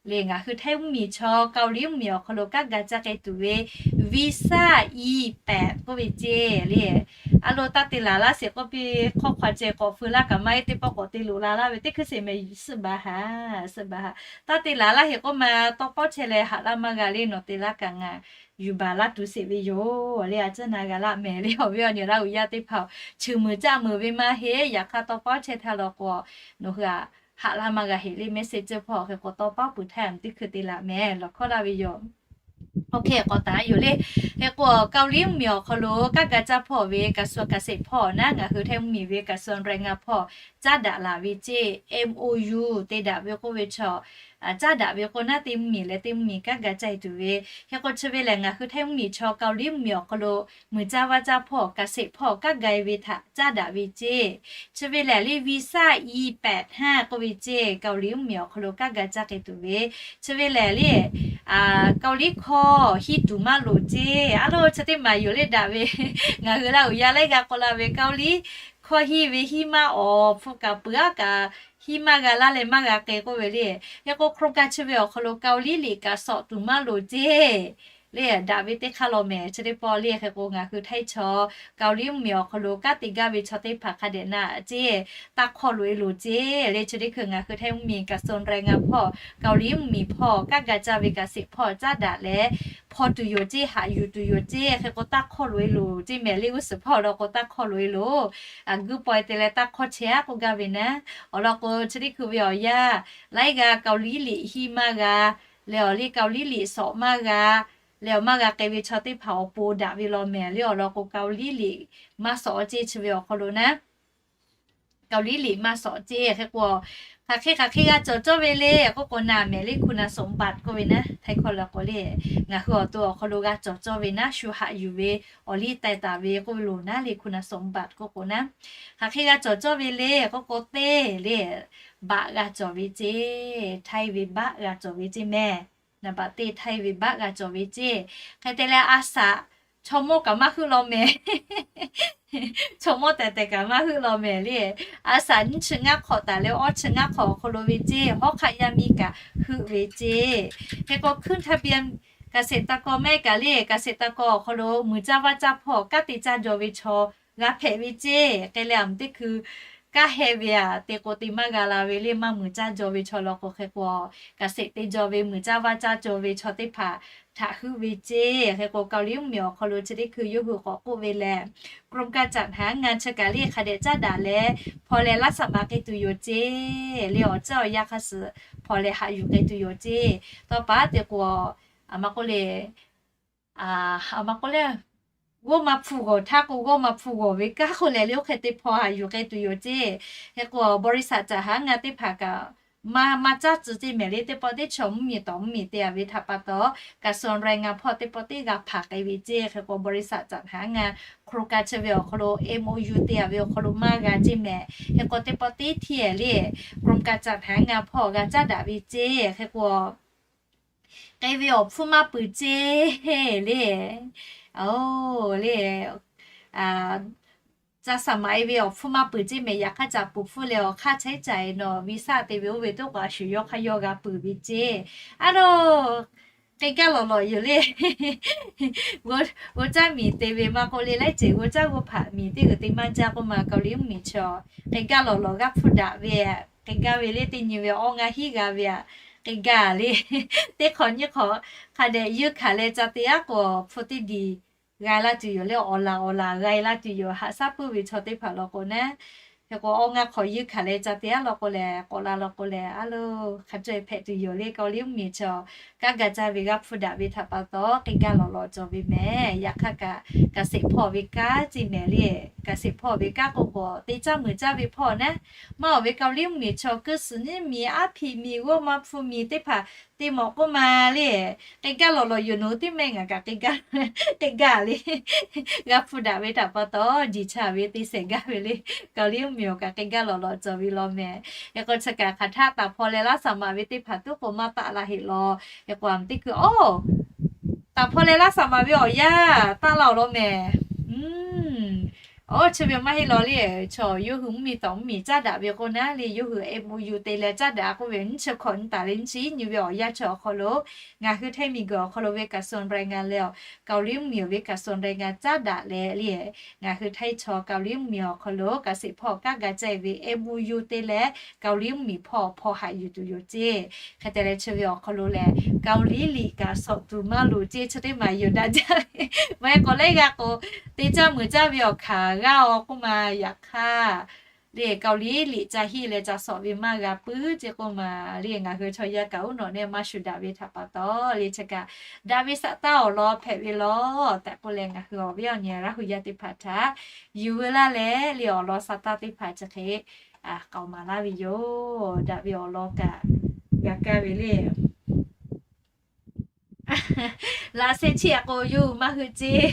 Le ngaˬ hui Htaiˇ mvuhˇmiˬ chaw เกาหลี mvuhˇmiˬ awˬ hk'aw lo kanˉ ga caˇ k'ai tuˬ ve วีซ่า อี แปด k'oˆ ve ceˇ le. A loˬ, taˇ te laˬ laˇ sheˍ k'oˆ piˇ, hk'awˇ hk'aw ceh k'awꞈ feu laˇ kaꞈ maˇ heˆ, teˇ pawˆ k'awꞈ te loꞈ la laˇ ve teˇ hkui sheˍ mehˍ, suhˆ baˬ haˍ, suhˆ baˬ haˍ. Taˇ te laˬ laˇ sheˍ k'oˆ ma, tawˇ pawˆ chehˇ leh haꞈ laˇ maˇ g'a le. Nawˬ te laˇ kaꞈ ngaˬ yuˬ baˬ laˇ tuˬ sheˍ ve yoˬ le. A ciˉ na g'a laˇ mehˍ le. Awˬ viˉ awˬ nyi Laˇ hu yaˇ teˇ hpaˍ-oˬ, chi meuˬ caˆ meuˬ ve maˇ heˆ. Yaꞈ hk'aˇ tawˇ pawˆ chehˇ htaˇ law k'o, nawˬ hui a haꞈ laˇ maˇ g'a heˍ le. Messenger hpawˇ hk'e k'o tawˇ pawˆ peuˬ htaˇ teˇ hkui te laˬ mehˍ, lawˬ hkawˇ laˇ ve yoˬ. Hk'e k'awꞈ taˍ yoˬ le. Hk'e k'o เกาหลี mvuhˇmiˬ awˬ hk'aw lo kanˉ ga caˇ hpawˇ ve กระทรวงเกษตร hpawˇ naˉ, ngaˬ hui Htaiˇ mvuhˇmiˬ ve กระทรวงแรงงาน hpawˇ caˉ daꞈ laˬ ve ceˇ. เอ็ม โอ ยู te daꞈ ve k'oˆ ve chaw, caˉ daꞈ ve k'o naˉ, teˇ mvuhˇmiˬ leh teˇ mvuhˇmiˬ kanˉ ga caˇ tuˬ ve. Hk'e k'o chi ve lehˬ ngaˬ hui Htaiˇ mvuhˇmiˬ chaw เกาหลี mvuhˇmiˬ awˬ hk'aw lo meuˬ caˇ vaˇ caˇ hpawˇ เกษตร hpawˇ kanˉ ga ve htaꞈ caˉ daꞈ ve ceˇ. Chi ve lehˬ le วีซ่า อี แปด ห้า k'oˆ ve ceˇ, เกาหลี mvuhˇmiˬ awˬ hk'aw lo kanˉ ga caˇ k'ai tuˬ ve. Chi ve lehˬ le Kaoˍliˉ hkawˇ hiˇ tuˬ maˇ loˍ ceˇ. A lo, chi teˇ maˬ yoˬ le daꞈ ve. Ngaˬ hui la uiˍ yaˇ laiˉ g'aˇ k'oˆ la ve, Kaoˍliˉ hkawˇ hiˇ ve hiˇ maˇ awˬ hpu kaꞈ peuˬ aˉ kaꞈ hiˇ maˇ g'a laˇ leh maˇ g'a k'ai k'oˆ ve le. Hk'e k'o, hkroˇ kaˇ chi ve awˬ hk'aw lo Kaoˍliˉ liꞈ kaꞈ sawꞈ tuˬ maˇ loˍ ceˇ le, daꞈ ve teˇ hk'aˇ law mehˍ. Chi teˇ pawˆ le hk'e k'o, ngaˬ hui Htaiˇ chaw Kaoˍliˉ mvuhˇmiˬ awˬ hk'aw lo kanˉ te gaˇ ve chaw teˇ hpaˍ hk'a dehꞈ na ceˇ, taˇ hk'awˇ loꞈ e loˍ ceˇ le. Chi teˇ hkui ngaˬ hui Htaiˇ mvuhˇmiˬ kaꞈ son rai ngaˬ hpawˇ Kaoˍliˉ mvuhˇmiˬ hpawˇ kanˉ ga caˇ ve kaꞈ seˍ hpawˇ caˉ daꞈ leh hpaw tuˬ yoˬ ceˇ, haꞈ yuˬ tuˬ yoˬ ceˇ. Hk'e k'o, taˇ hk'awˇ loꞈ e loˍ ceˇ mehˍ le. G'uˇ suhˍ hpawˇ law k'o, taˇ hk'awˇ loꞈ e loˍ. Aˬ guˇ paw e te leh taˇ hk'awˇ chehˇ aˉ k'oˆ gaˇ ve naˉ. Awˬ lawn k'o, chi teˇ hkui ve awˬ yanˇ laiˉ g'aˇ Kaoˍliˉ liꞈ hiˇ maˇ g'a leh awˬ liˇ Kaoˍliˉ liꞈ sawꞈ maˇ g'a leh awˬ maˇ g'a k'ai ve chaw teˇ hpaˍ awˬ pon daꞈ ve law mehˍ le. Awˬ lawn k'o, Kaoˍliˉ liꞈ maˇ sawꞈ ceˇ. Chi ve awˬ hk'aw lo naˉ, Kaoˍliˉ liꞈ maˇ sawꞈ ceˇ. Hk'e k'o, hk'aˬ hk'e hk'aˬ hk'e g'a cawˬ cawˇ ve le k'oˆ k'o, naˍ mehˍ le คุณสมบัติ k'oˆ ve naˉ, Htaiˇ hkawˇ la k'o le, ngaˬ hui awˬ to awˬ hk'aw lo g'a cawˬ cawˇ ve naˉ, shu haꞈ yuˬ ve awˬ liˇ taiˍ taˍ ve k'oˆ ve loˬ naˉ le คุณสมบัติ k'oˆ k'o naˉ. Hk'aˬ hk'e g'a cawˬ cawˇ ve le k'oˆ k'o, teˇ le, baˆ g'a cawˬ ve ceˇ. Htaiˇ ve baˆ g'a cawˬ ve ceˇ mehˍ. Naˍ baꞈ teˇ Htaiˇ ve baˆ g'a cawˬ ve ceˇ. Hk'e te leh, a saꞈ chaw mawˇ kaꞈ maˇ heuˆ law mehˍ. Chaw mawˇ tehˬ tehˬ kaꞈ maˇ heuˆ law mehˍ le. A saꞈ nyiˇ chi ngaˇ hk'awꞈ taˍ leh awˇ chi ngaˇ hk'awꞈ awˬ hk'aw lo ve ceˇ. Hawˉ hk'aˆ yaˇ miˇ kaꞈ heuˆ ve ceˇ. Hk'e k'o, ขึ้นทะเบียนเกษตรกร maˇ heˆ kaꞈ le, เกษตรกร awˬ hk'aw lo muiˬ caˇ vaˇ caˇ hpawˇ kanˉ te caˇ jaw ve chaw g'a hpehꞈ ve ceˇ. Hk'e leh, aˬ meuꞈ teˇ hkui kanˉ heh ve aꞈ te k'o te maˇ g'a la ve le, maˇ muiˬ caˇ jaw ve chaw law k'o, hk'e k'o, เกษตร te jaw ve, muiˬ caˇ vaˇ caˇ jaw ve chaw teˇ hpaˍ htaꞈ heuˆ ve ceˇ. Hk'e k'o, Kaoˍliˉ mvuhˇmiˬ awˬ hk'aw lo chi teˇ hkui yawˇ hui k'awꞈ k'oˆ ve lehˬ, กรมการจัดหางาน chi kaꞈ le hk'a dehꞈ caˉ daꞈ leh, hpaw leh laˇ saˍ maˍ k'ai tuˬ yoˬ ceˇ. Le awˬ caˇ awˬ yanˇ hk'a suh hpaw leh haꞈ yuˬ k'ai tuˬ yoˬ ceˇ. Tawˇ pa te k'o, aˬ ma k'oˆ le, aˬ ma k'oˆ le, g'awˇ ma hpu g'awˬ htaˇ k'o, g'awˇ ma hpu g'awˬ ve kanˉ k'oˆ leh le, oˇ hk'e te hpaw haꞈ yuˬ k'ai tuˬ yoˬ ceˇ. Hk'e k'o, บริษัทจัดหางาน teˇ hpaˍ kaꞈ maˇ maˇ caˉ tcuh ceˇ mehˍ le. Teˇ pawˆ teˇ chaw mvuhˇmiˬ tawˍ mvuhˇmiˬ te a ve htaꞈ pa taw, กระทรวงแรงงาน hpawˇ teˇ pawˆ teˇ g'a hpanˍ k'ai ve ceˇ. Hk'e k'o, บริษัทจัดหางาน โครงการ chi ve awˬ hk'aw lo MOU te a ve awˬ hk'aw lo maˇ g'a ceˇ mehˍ. Hk'e k'o, teˇ pawˆ teˇ hteˇ le, กรมการจัดหางาน hpawˇ g'a caˉ daꞈ ve ceˇ. Hk'e k'o, k'ai ve awˬ hpfuhˇ maˇ peuˬ ceˇ le. Oˬ le, caˇ saˍ maˍ e ve awˬ hpfuhˇ maˇ peuˬ ceˇ mehˍ. Yaꞈ hk'aˇ, caꞈ puˍ hpfuhˇ leh awˬ hk'aˇ chehˇ caꞈ e nawˬ วีซ่า te ve oˇ ve toˆ k'o, a shu yawˇ hk'aˇ yawˇ g'a peuˬ ve ceˇ. A lo, k'ai gaˇ lawˬ lawˬ yoˬ le. G'uˇ caˇ miˬ te ve maˇ k'oˆ le, laiˉ ceuˬ g'uˇ caˇ g'uˇ hpaꞈ miˬ teˇ g'uiˬ te maˇ jaˇ k'oˆ ma, Kaoˍliˉ mvuhˇmiˬ chaw k'ai gaˇ lawˬ lawˬ g'aˇ hpfuhˇ daꞈ ve, k'ai gaˇ ve le. Teˇ nyi ve awˇ ngaˇ hiˉ g'a ve aꞈ, k'ai gaˇ le. Teˇ hk'awꞈ nyiˇ hk'awꞈ hk'a dehꞈ yeunˇ hkanˍ leh ca te aˉ k'o, hpu teˇ diˬ g'a laˇ tuˬ yoˬ le. Awˬ laˬ awˬ laˬ g'a laˇ tuˬ yoˬ. Haꞈ shaˉ puiˉ ve chaw teˇ hpaˍ law k'o naˉ, hk'e k'o, awˇ ngaˇ hk'awꞈ yeunˇ hkanˍ leh ca te aˉ law k'o lehˬ, k'awꞈ la law k'o lehˬ, a lo, hk'a caweh hpehꞈ tuˬ yoˬ le. Kaoˍliˉ mvuhˇmiˬ chaw kanˉ ga caˇ ve g'aˇ hpfuhˇ daꞈ ve htaꞈ pa taw, k'ai gaˇ lawˬ lawˬ cawˬ ve mehˍ. Yaꞈ hk'aˇ kaꞈ, เกษตร hpawˇ ve kanˉ ceˇ mehˍ le. เกษตร hpawˇ ve kanˉ k'oˆ k'o, te caˇ muiˬ caˇ ve hpawˇ naˉ, maˇ awˬ ve Kaoˍliˉ mvuhˇmiˬ chaw kuiˇ suhˍ nyiˉ miˬ, aˉ hpiꞈ miˬ, g'awˇ ma hpu miˬ teˇ hpaˍ te mawˬ k'oˆ ma le. K'ai gaˇ lawˬ lawˬ yoˬ. Nawˬ hui teˇ mehˆ ngaˬ kaꞈ k'ai gaˇ le. G'aˇ hpfuhˇ daꞈ ve htaꞈ pa taw, jiˬ cha ve te shehˍ gaˇ ve le. Kaoˍliˉ mvuhˇmiˬ awˬ kaꞈ k'ai gaˇ lawˬ lawˬ cawˬ ve law mehˍ. Hk'e k'o, chi kaꞈ hk'aˬ htaˆ taˍ hpaw leh laˇ saˍ maˍ ve teˇ hpaˍ tuˉ k'o maˇ taˆ la heˆ law. Hk'e k'o, aˬ teˇ hkui, oˬ, taˍ hpaw leh laˇ saˍ maˍ ve awˬ yanˇ taˆ la awˬ lawn mehˍ. Oˇ, chi ve maˇ heˆ law le. Chaw yawˇ hui mvuhˇmiˬ tawˍ mvuhˇmiˬ caˉ daꞈ ve k'o naˉ le, yawˇ hui MOU te leh caˉ daꞈ k'oˆ ve, nyiˇ chi hkawꞈ nyi taˍ leh nyiˇ chi iˉ nyi ve awˬ yanˇ chi awˬ hk'aw lo, ngaˬ hui Htaiˇ miˬguiˬ awˬ hk'aw lo ve กระทรวงแรงงาน leh awˬ Kaoˍliˉ mvuhˇmiˬ ve กระทรวงแรงงาน caˉ daꞈ leh le, ngaˬ hui Htaiˇ chaw Kaoˍliˉ mvuhˇmiˬ awˬ hk'aw lo เกษตร hpawˇ kanˉ ga caˇ ve MOU te leh, Kaoˍliˉ mvuhˇmiˬ hpawˇ hpaw haꞈ yuˬ tuˬ yoˬ ceˇ. Hk'e te leh, chi ve awˬ hk'aw lo lehˬ, Kaoˍliˉ liꞈ kaꞈ sawꞈ tuˬ maˇ loˍ ceˇ. Chi teˇ maˬ yoˬ daꞈ jaˇ ve. Maˇ heˆ k'o laiˉ g'aˇ k'o, te caˇ muiˬ caˇ ve awˬ hkanˍ g'aˇ aw k'oˆ ma. Yaꞈ hk'aˇ le, Kaoˍliˉ liꞈ ca hiˆ leh ca sawꞈ ve maˇ g'a puiˉ ceˇ k'oˆ ma le. Ngaˬ hui chaw yaˇ kaꞈ uˉ nawꞈ neˇ maˇ shuˍ daꞈ ve htaꞈ pa taw le, chi kaꞈ daꞈ ve saˍ taˇ awˬ lawn hpehꞈ ve law tehꞈ k'oˆ leh, ngaˬ hui awˬ viˉ awˬ nyi Laˇ hu yaˇ teˇ hpaˍ htaꞈ yuˬ veu laˇ leh le, awˬ lawn saˍ taˇ teˇ hpaˍ chi hk'e k'aoˍ maˍ laˇ ve yoˬ. Daꞈ ve awˬ lawn kaꞈ g'a kaˇ ve le. Laꞈ sheh chiˇ aꞈ k'o yawˇ hui maˇ hui ceˇ.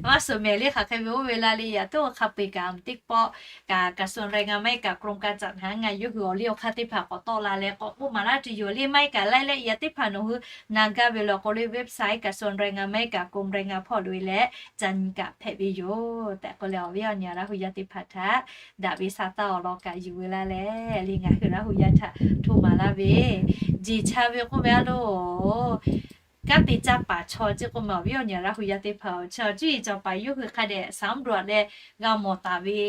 Maˇ suhˍ mehˍ le hk'aˬ hk'e ve oˇ ve la le, yaꞈ tuˉ awˬ hk'a peu-eˬ kaꞈ teˇ pawˆ kaꞈ กระทรวงแรงงาน maˇ heˆ kaꞈ กรมการจัดหางาน yawˇ hui awˬ liˇ awˬ hk'aˇ teˇ hpaˍ k'awꞈ tawˆ la leh k'awꞈ k'oˆ maˍ laˇ tuˬ yoˬ le. Maˇ heˆ kaꞈ รายละเอียด teˇ hpaˍ nawˬ hui na gaˇ ve law k'o le, website กระทรวงแรงงาน maˇ heˆ kaꞈ กรมแรงงาน hpawˇ lo e leh ca nyi kaꞈ hpehꞈ ve yoˬ tehꞈ k'oˆ leh, awˬ viˉ awˬ nyi Laˇ hu yaˇ teˇ hpaˍ htaꞈ daꞈ ve sa taˇ awˬ lawn kaꞈ yuˬ ve laˇ leh, le ngaˬ hui Laˇ hu yaˇ htaꞈ htoˆ maˍ laˇ ve, jiˬ cha ve k'oˆ ve a loˬ, kanˉ te caˇ paˍ chaw ceˇ k'oˆ ma, awˬ viˉ awˬ nyi Laˇ hu yaˇ teˇ hpaˍ-oˬ, chaw cuˇ yiˍ cawˬ paˍ yawˇ hui hk'a dehꞈ สำรวจ leh g'a mawˬ taˍ ve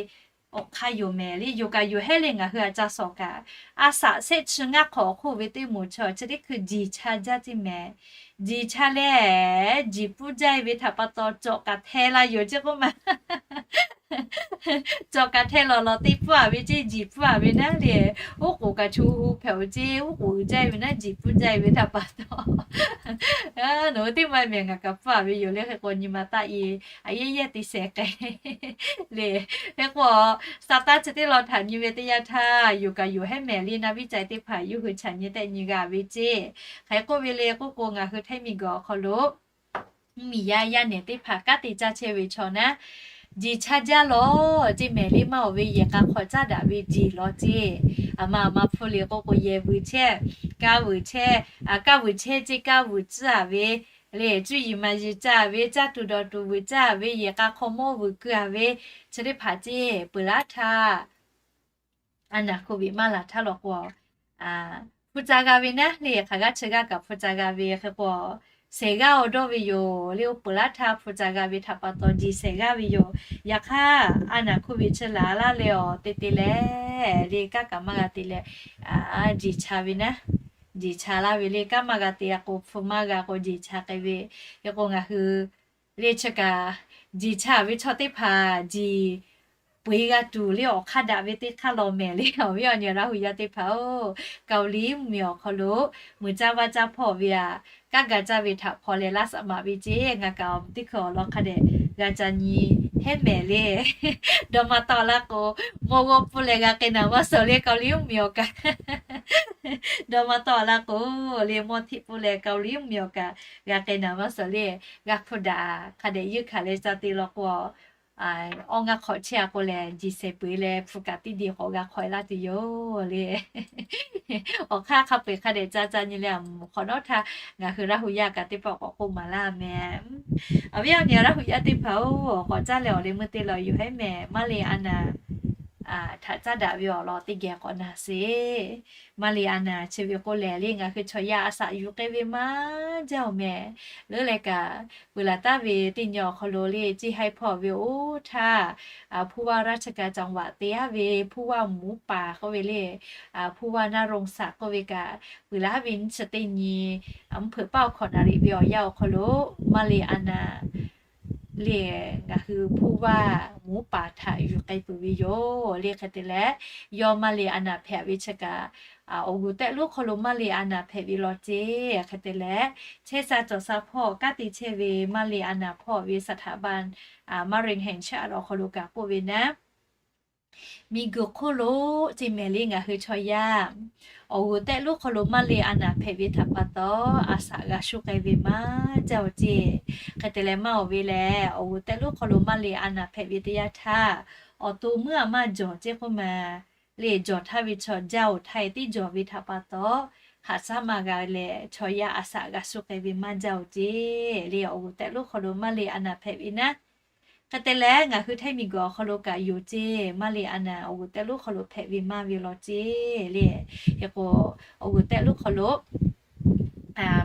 awˬ hk'aˇ yoˬ mehˍ le. Yoˬ kaꞈ yoˬ heˉ le, ngaˬ hui a ca shawˍ kaꞈ a shaꞈ shehˆ chi ngaˇ hk'awꞈ awˬ hk'oˆ ve teˇ moˍ chaw chi teˇ hkui jiˬ cha jaˇ ceˇ mehˍ. Jiˬ cha leh, jiˬ pfuhˇ jaˇ ve htaꞈ pa taw cawˬ kaꞈ hteh la yoˬ ceˇ k'oˆ ma. Cawˬ kaꞈ hteh lawˬ lawˬ te pfuhˇ a ve ceˇ, jiˬ pfuhˇ a ve naˉ le. Oˉ k'oˍ kaꞈ chu hu hpehꞈ-oˬ ceˇ, oˉ k'oˍ uiˍ jaˇ ve naˉ, jiˬ pvuhˇ jaˇ ve htaꞈ pa taw, nawˬ hui teˇ maˇ mehˍ ngaˬ kaꞈ pfuhˇ a ve yoˬ le. Hk'e k'o nyi ma taˆ e, a yehˇ yehˇ te shehˍ k'ai le. Hk'e k'o, sa taˇ chi teˇ lawn htaꞈ nyi ve teˇ yanˇ htaˇ, yoˬ kaꞈ yoˬ heˉ mehˍ le, naˇ viˉ ca teˇ hpaˍ yawˇ hui chaꞈ nyi tehˆ nyi g'a ve ceˇ. Hk'e k'oˆ ve le k'oˆ k'o, ngaˬ hui Htaiˇ miˬguiˬ awˬ hk'aw lo mvuhˇmiˬ yaˇ yaˇ nehˬ teˇ hpaˍ kanˉ te caˇ chehˇ ve chaw naˉ, jiˬ cha jaˇ lawˬ ceˇ mehˍ le. Maˇ awˬ ve yehˬ k'a hk'aw caˇ daꞈ ve jiˬ lawˬ ceˇ. A ma a ma hpu le k'oˆ k'o, yehˬ vuiˬ chehˇ, kaˇ vuiˬ chehˇ, kaˇ vuiˬ chehˇ ceˇ, kaˇ vuiˬ tcuhˉ a ve le, cuˇ yiˍ maˍ yiˍ caˇ ve, caˇ tuˬ dawˬ tuˬ vuiˬ caˇ ve, yehˬ k'a hk'aw mawˇ vuiˬ keu a ve, chi teˇ hpaˍ ceˇ peuˬ laˇ htaˇ, a naˍ hku viꞈ maˇ laˬ htaˇ lawˬ k'o, hpu ca g'a ve naˉ le, hk'aˬ g'aˇ chi g'aˇ kaꞈ hpu ca g'a ve. Hk'e k'o, shehˍ g'aˇ awˬ dawˇ ve yoˬ le. Oˇ peuˬ laˇ htaˇ hpu ca g'a ve htaꞈ pa taw jiˬ shehˍ g'aˇ ve yoˬ. Yaꞈ hk'aˇ, a naˍ hku viꞈ chi laˬ laˇ leh awˬ te te leh le, kanˉ kaꞈ maˇ g'a te leh, jiˬ cha ve naˉ, jiˬ cha laˇ ve le. Kanˉ maˇ g'a te a k'o, hpu maˇ g'a k'o, jiˬ cha k'ai ve. Hk'e k'o, ngaˬ hui le chi kaꞈ jiˬ cha ve chaw teˇ hpaˍ jiˬ peu eˬ g'a tuˬ le, awˬ hk'aˇ daꞈ ve teˇ hk'aˇ law mehˍ le. Awˬ viˉ awˬ nyi Laˇ hu yaˇ teˇ hpaˍ-oˬ, Kaoˍliˇ mvuhˇmiˬ awˬ hk'aw lo muiˬ caˇ vaˇ caˇ hpawˇ ve aꞈ, kanˉ ga caˇ ve htaꞈ hpaw leh laˇ saꞈ maˍ ve ceˇ. Ngaˬ kaꞈ teˇ hkui awˬ lawn hk'a dehꞈ g'a ca nyi heˉ mehˍ le. Dawˇ maˇ tawˆ laˇ k'o, mawˇ g'awˇ pfuhˇ leh g'a k'ai naˍ maˇ suhˍ le, Kaoˍliˇ mvuhˇmiˬ awˬ kaꞈ. Dawˇ maˇ tawˆ laˇ k'o, le mawˇ hteˆ pfuhˇ leh Kaoˍliˇ mvuhˇmiˬ awˬ kaꞈ g'a k'ai naˍ maˇ suhˍ le. G'a hpu daꞈ hk'a dehꞈ yeunˇ hkanˍ leh ca te law k'o, awˇ ngaˇ hk'awꞈ chehˇ a k'o lehˬ, jiˬ shehˍ peu eˬ leh hpu kaꞈ tiˇ de k'awꞈ g'a hk'awꞈ e laˇ tuˬ yoˬ le. Awˬ hk'aˇ hk'a peu eˬ hk'a dehꞈ ca ca nyi leh, a moˍ hk'awꞈ nawˉ htaˇ ngaˬ hui Laˇ hu yaˇ kaꞈ teˇ pawˆ k'awꞈ k'oˆ maˍ laˇ mehˍ. Awˬ viˉ awˬ nyi Laˇ hu yaˇ teˇ hpaˍ-oˬ, k'awꞈ caˇ leh awˬ leh meuˇ te lawˬ yoˬ heˉ mehˍ. Maˇ le a naˍ htaꞈ caˉ daꞈ ve awˬ lawn teˇ geh k'awꞈ na sheˍ. Maˇ le a naˍ chi ve k'o lehˬ le, ngaˬ hui chaw yaˇ a shaꞈ yuˬ k'ai ve maˇ jaˇ-oˬ mehˍ. Leuˉ leh kaꞈ, peuˬ laˬ taˍ ve teˇ nyi awˬ hk'aw lo le, ceˇ haiˇ hpawˇ ve oˇ htaˇ, ผู้ว่าราชการจังหวัด te aˉ ve ผู้ว่าหมูป่า k'oˆ ve le, ผู้ว่าหน้าโรงศักดิ์ k'oˆ ve kaꞈ, peuˬ laˬ ve nyiˇ chi teˇ nyi, mvuhˇ hpeuꞈ paˆ awˬ hkawꞈ naˍ riˍ ve awˬ yanˇ awˬ hk'aw lo, maˇ le a naˍ le ngaˬ hui ผู้ว่าหมูป่า htaꞈ yuˬ k'ai peuˬ ve yoˬ le. Hk'e te leh, yawˇ maˇ le a naˍ hpehꞈ ve chi kaꞈ, awˬ g'uˬ tehˆ lonˉ hk'aw lo maˇ le a naˍ hpehꞈ ve law ceˇ. Hk'e te leh, chehˇ sha cawˬ sha hpawˇ kanˉ te chehˇ ve maˇ le a naˍ hpawˇ ve สถาบันมะเร็งแห่งชาติ awˬ hk'aw lo kaꞈ k'oˆ ve naˉ, miˬguiˬ hk'oˆ lo ceˇ mehˍ le ngaˬ hui chaw yaˇ awˬ g'uˬ tehˆ lonˉ hk'aw lo maˇ le a naˍ hpehꞈ ve htaꞈ pa taw, a shaꞈ g'a shuˉ k'ai ve maˇ jaˇ-oˬ ceˇ. Hk'e te leh maˇ awˬ ve lehˬ, awˬ g'uˬ tehˆ lonˉ hk'aw lo maˇ le a naˍ hpehꞈ ve teˇ yanˇ htaˇ, awˬ to meuˇ a maˇ jawˬ ceˇ k'oˆ ma le, jawˬ htaˇ ve chaw jaˇ-oˬ htaˇ e tiˉ jawˬ ve htaꞈ pa taw, haꞈ shaˉ maˇ g'a leh chaw yaˇ a shaꞈ g'a shuˉ k'ai ve maˇ jaˇ-oˬ ceˇ le. Awˬ g'uˬ tehˆ lonˉ hk'aw lo maˇ le a naˍ hpehꞈ ve naˉ, hk'e te leh ngaˬ hui Htaiˇ miˬguiˬ awˬ hk'aw lo kaꞈ yoˬ ceˇ. Maˇ le a naˍ awˬ g'uˬ tehˆ lonˉ hk'aw lo hpehꞈ ve maˇ ve law ceˇ le. Hk'e k'o, awˬ g'uˬ tehˆ lonˉ hk'aw lo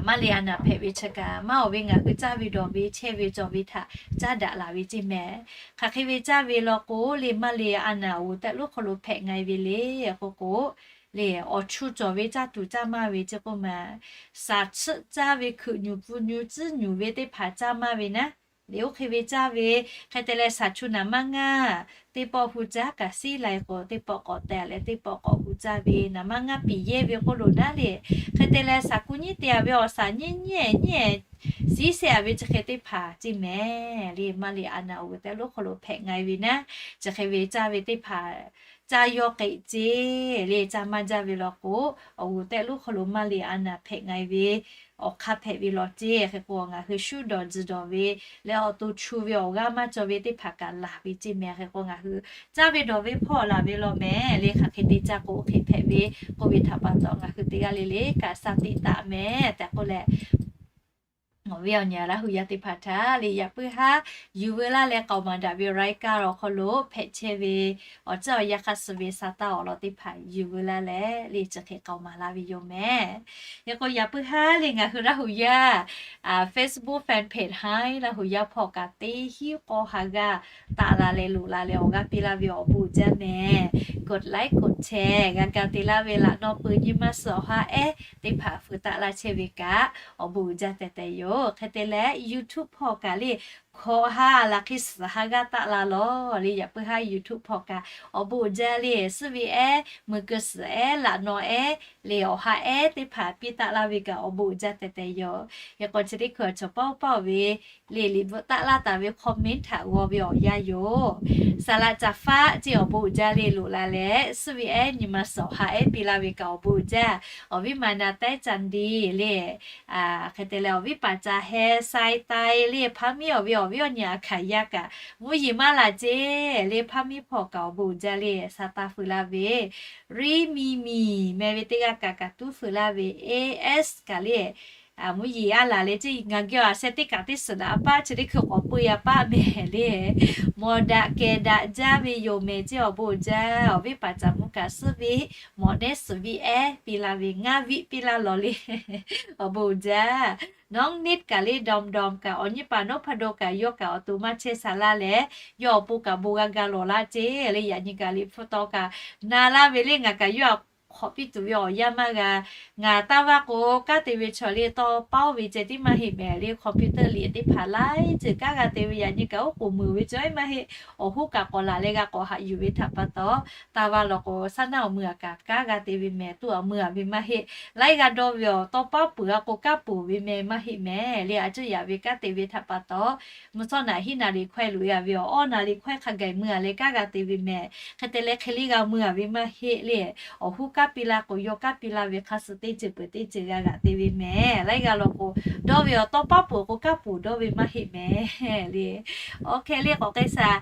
maˇ le a naˍ hpehꞈ ve chi kaꞈ, maˇ awˬ ve ngaˬ hui caˇ ve dawˬ ve chehˇ ve cawˬ ve htaꞈ caˉ daꞈ laˬ ve ceˇ mehˍ. Hk'aˬ hk'e ve caˇ ve law k'o le, maˇ le a naˍ awˬ g'uˬ tehˆ lonˉ hk'aw lo hpehꞈ nga e ve le k'oˆ k'o, le awˬ chu cawˬ ve caˇ tuˬ caˇ maˇ ve ceˇ k'oˆ ma, shaˍ tsuhˆ caˇ ve hkeuꞈ nyuˬ pfuh nyuˬ tcuhˉ nyuˬ ve teˇ hpaˍ caˇ maˇ ve naˉ, le oˇ hk'e ve caˇ ve. Hk'e te leh shaˍ chu naˍ maˇ ngaˇ teˇ pawˆ hu caˇ kaꞈ siˉ lai k'o, teˇ pawˆ k'awꞈ te leh teˇ pawˆ k'awꞈ hu caˇ ve naˍ maˇ ngaˇ piˍ yehˇ ve k'oˆ lo naˉ le. Hk'e te leh shaˍ kuˇ nyiˉ te a ve awˬ shaˍ nyiˉ nyiˉ nyiˉ siˉ sehˆ a ve chi hk'e teˇ hpaˍ ceˇ mehˍ le. Maˇ le a naˍ awˬ g'uˬ tehˆ lonˉ hk'aw lo hpehꞈ nga e ve naˉ, chi hk'e ve caˇ ve teˇ hpaˍ caˇ yawˇ k'eꞈ ceˇ le. Caˇ maˇ jaˇ ve law k'o, awˬ g'uˬ tehˆ lonˉ hk'aw lo maˇ le a naˍ hpehꞈ nga e ve awˬ hk'aˇ hpehꞈ ve law ceˇ. Hk'e k'o, ngaˬ hui shuˉ dawˬ tzuhˬ dawˬ ve leh awˬ to chu ve awˬ g'aˇ maˇ cawˬ ve teˇ hpaˍ kaꞈ laˬ ve ceˇ mehˍ. Hk'e k'o, ngaˬ hui caˇ ve dawˬ ve hpawˇ laˬ ve law mehˍ le. Hk'aˬ hk'e te caˇ k'o, oˇ hk'e hpehꞈ ve k'oˆ ve htaꞈ pa taw, ngaˬ hui teˇ g'aˇ le le kaꞈ shaˍ tiꞈ taˍ mehˍ tehꞈ k'oˆ leh, awˬ viˉ awˬ nyi Laˇ hu yaˇ teˇ hpaˍ htaꞈ le yaꞈ puiˉ haˉ yuˬ veu laˇ leh k'aoˍ maˍ daꞈ ve awˬ laiˉ kaˇ awˬ hk'aw lo hpehꞈ chehˇ ve awˬ ceuˬ awˬ yanˇ hk'aˇ suh ve sa taˇ awˬ lawn teˇ hpaˍ yuˬ veu laˇ leh le chi hk'e k'aoˍ maˍ laˇ ve yoˬ mehˍ. Hk'e k'o, yaꞈ puiˉ haˉ le ngaˬ hui Laˇ hu yaˇ Facebook fan page haˉ Laˇ hu yaˇ hpawˇ kaꞈ teˇ hinˉ k'aw ha g'aˇ taˆ la leh loꞈ la leh awˬ g'aˇ piˇ laˇ ve awˬ bon uiˍ jaˇ mehˍ. กดไลค์ กดแชร์ g'a ga te laˇ ve laꞈ naw peuˬ nyi ma suhˍ awˬ ha ehˉ teˇ hpaˍ feu taˆ laˇ chehˇ ve kaꞈ awˬ bon uiˍ jaˇ tehꞈ tehꞈ yoˬ. Hk'e te leh YouTube hpawˇ kaꞈ le hkawꞈ ha laˬ hk'e suhˍ ha g'aˇ taˆ la lawˬ le. Yaꞈ puiˉ haˉ YouTube hpawˇ kaꞈ awˬ bon uiˍ jaˇ le. Suhˉ ve ehˉ, meuˬ keu suhˍ ehˉ, laꞈ naw ehˉ le awˬ ha ehˉ teˇ hpaˍ piˇ taˆ laˇ ve kaꞈ awˬ bon uiˍ jaˇ tehꞈ tehꞈ yoˬ. Hk'e k'o, chi teˇ hkui awˬ chawˬ paˇ paˇ ve le liꞈ bvuhꞈ taˆ laˇ taˍ ve comment htaꞈ g'aw ve awˬ yanˇ yoˬ. Saˍ laꞈ caˍ faˆ ceˇ awˬ bon uiˍ jaˇ le loꞈ la leh, suhˉ ve ehˉ nyi ma suhˍ awˬ ha ehˉ piˇ laˇ ve kaꞈ awˬ bon uiˍ jaˇ. Awˬ viˉ ma na tehˉ ca nti le, hk'e te leh awˬ viˉ paˍ ca heh sai tai le hpaˇ miˇ awˬ ve awˬ viˉ awˬ nyi aꞈ hkanˍ yaˇ kaꞈ mvuhˇ yeˬ maˇ laˬ ceˇ le. Hpaˇ miˇ hpawˇ kaꞈ awˬ bon uiˍ jaˇ le sa taˇ feu laˇ ve, Riˇ miˇ miˬ meh ve teˇ g'aˇ kaꞈ kaꞈ tuˉ feu laˇ ve, A S kaꞈ le mvuhˇ yeˬ a laˬ leh ceˇ. Ngaˬ geh awˬ a sheh teˇ kaꞈ teˇ suhˍ daꞈ a paˇ chi teˇ hkui k'awꞈ peu a paˇ mehˍ le. Mawˬ daꞈ kehˬ daꞈ jaˇ ve yoˬ mehˍ ceˇ awˬ bon uiˍ jaˇ. Awˬ viˉ paˍ caˍ mvuh kaꞈ suhˉ ve mawꞈ nehˉ suhˍ viˉ ehˉ piˇ laˇ ve ngaˇ viˆ piˇ laˇ lawˬ le. Awˬ bon uiˍ jaˇ. Nawˉ niˆ kaꞈ le dawˇ dawˇ kaꞈ awˬ nyi paˍ nawˉ hpaˇ dawˇ kaꞈ yawˇ kaꞈ awˬ to maˇ chehˇ sha laˇ leh, yawˇ awˬ pon kaꞈ bon g'a ga lawˬ laˇ ceˇ le. Yaꞈ nyi kaꞈ liꞈ hpu taw kaꞈ na laˇ ve le. Ngaˬ kaꞈ yawˇ a hk'awꞈ piˇ tuˬ ve awˬ yanˇ maˇ g'a. Ngaˬ taˇ vaˇ k'o, kanˉ te ve chaw le tawˇ paˉ oˇ ve ceh tiˉ maˇ heˆ mehˍ le. Computer liꞈ teˇ hpaˍ laiˉ ceuˬ kanˉ g'a te ve. Yaꞈ nyi kaꞈ oˉ k'oˍ meuˍ ve cawˬ maˇ heˆ. Awˬ hoˉ kaꞈ k'awꞈ laˬ leh g'a k'awꞈ haꞈ yuˬ ve htaꞈ pa taw, taˇ vaˇ law k'o, saˉ naˉ awˬ meuˇ a kaꞈ kanˉ g'a te ve mehˍ. Tuˇ awˬ meuˇ a ve maˇ heˆ. Laiˉ g'a dawˇ ve awˬ tawˇ paˉ peuˬ a k'o, kanˉ peuˬ ve mehˍ maˇ heˆ mehˍ le. A cuˇ yaꞈ ve kanˉ te ve htaꞈ pa taw, mvuhˇ shawˉ naꞈ hiˉ naˍ riˍ hkawehˇ loꞈ e a ve awˬ awˇ naˍ riˍ hkawehˇ hk'a gaˬ meuˇ a leh kanˉ g'a te ve mehˍ. Hk'e te leh hk'e le g'a meuˇ a ve maˇ heˆ le. Awˬ hoˉ kanˉ piˇ laˇ k'o, yawˇ kanˉ piˇ laˇ ve hk'a suh teˇ ceuˬ peuˬ teˇ ceuˬ g'a g'aꞈ te ve mehˍ. Laiˉ g'a law k'o, dawˇ ve awˬ tawˇ paˉ peuˬ k'o, kanˉ peuˬ dawˇ ve maˇ heˆ mehˍ le. Awˬ hk'e le k'awꞈ k'ai shaˍ.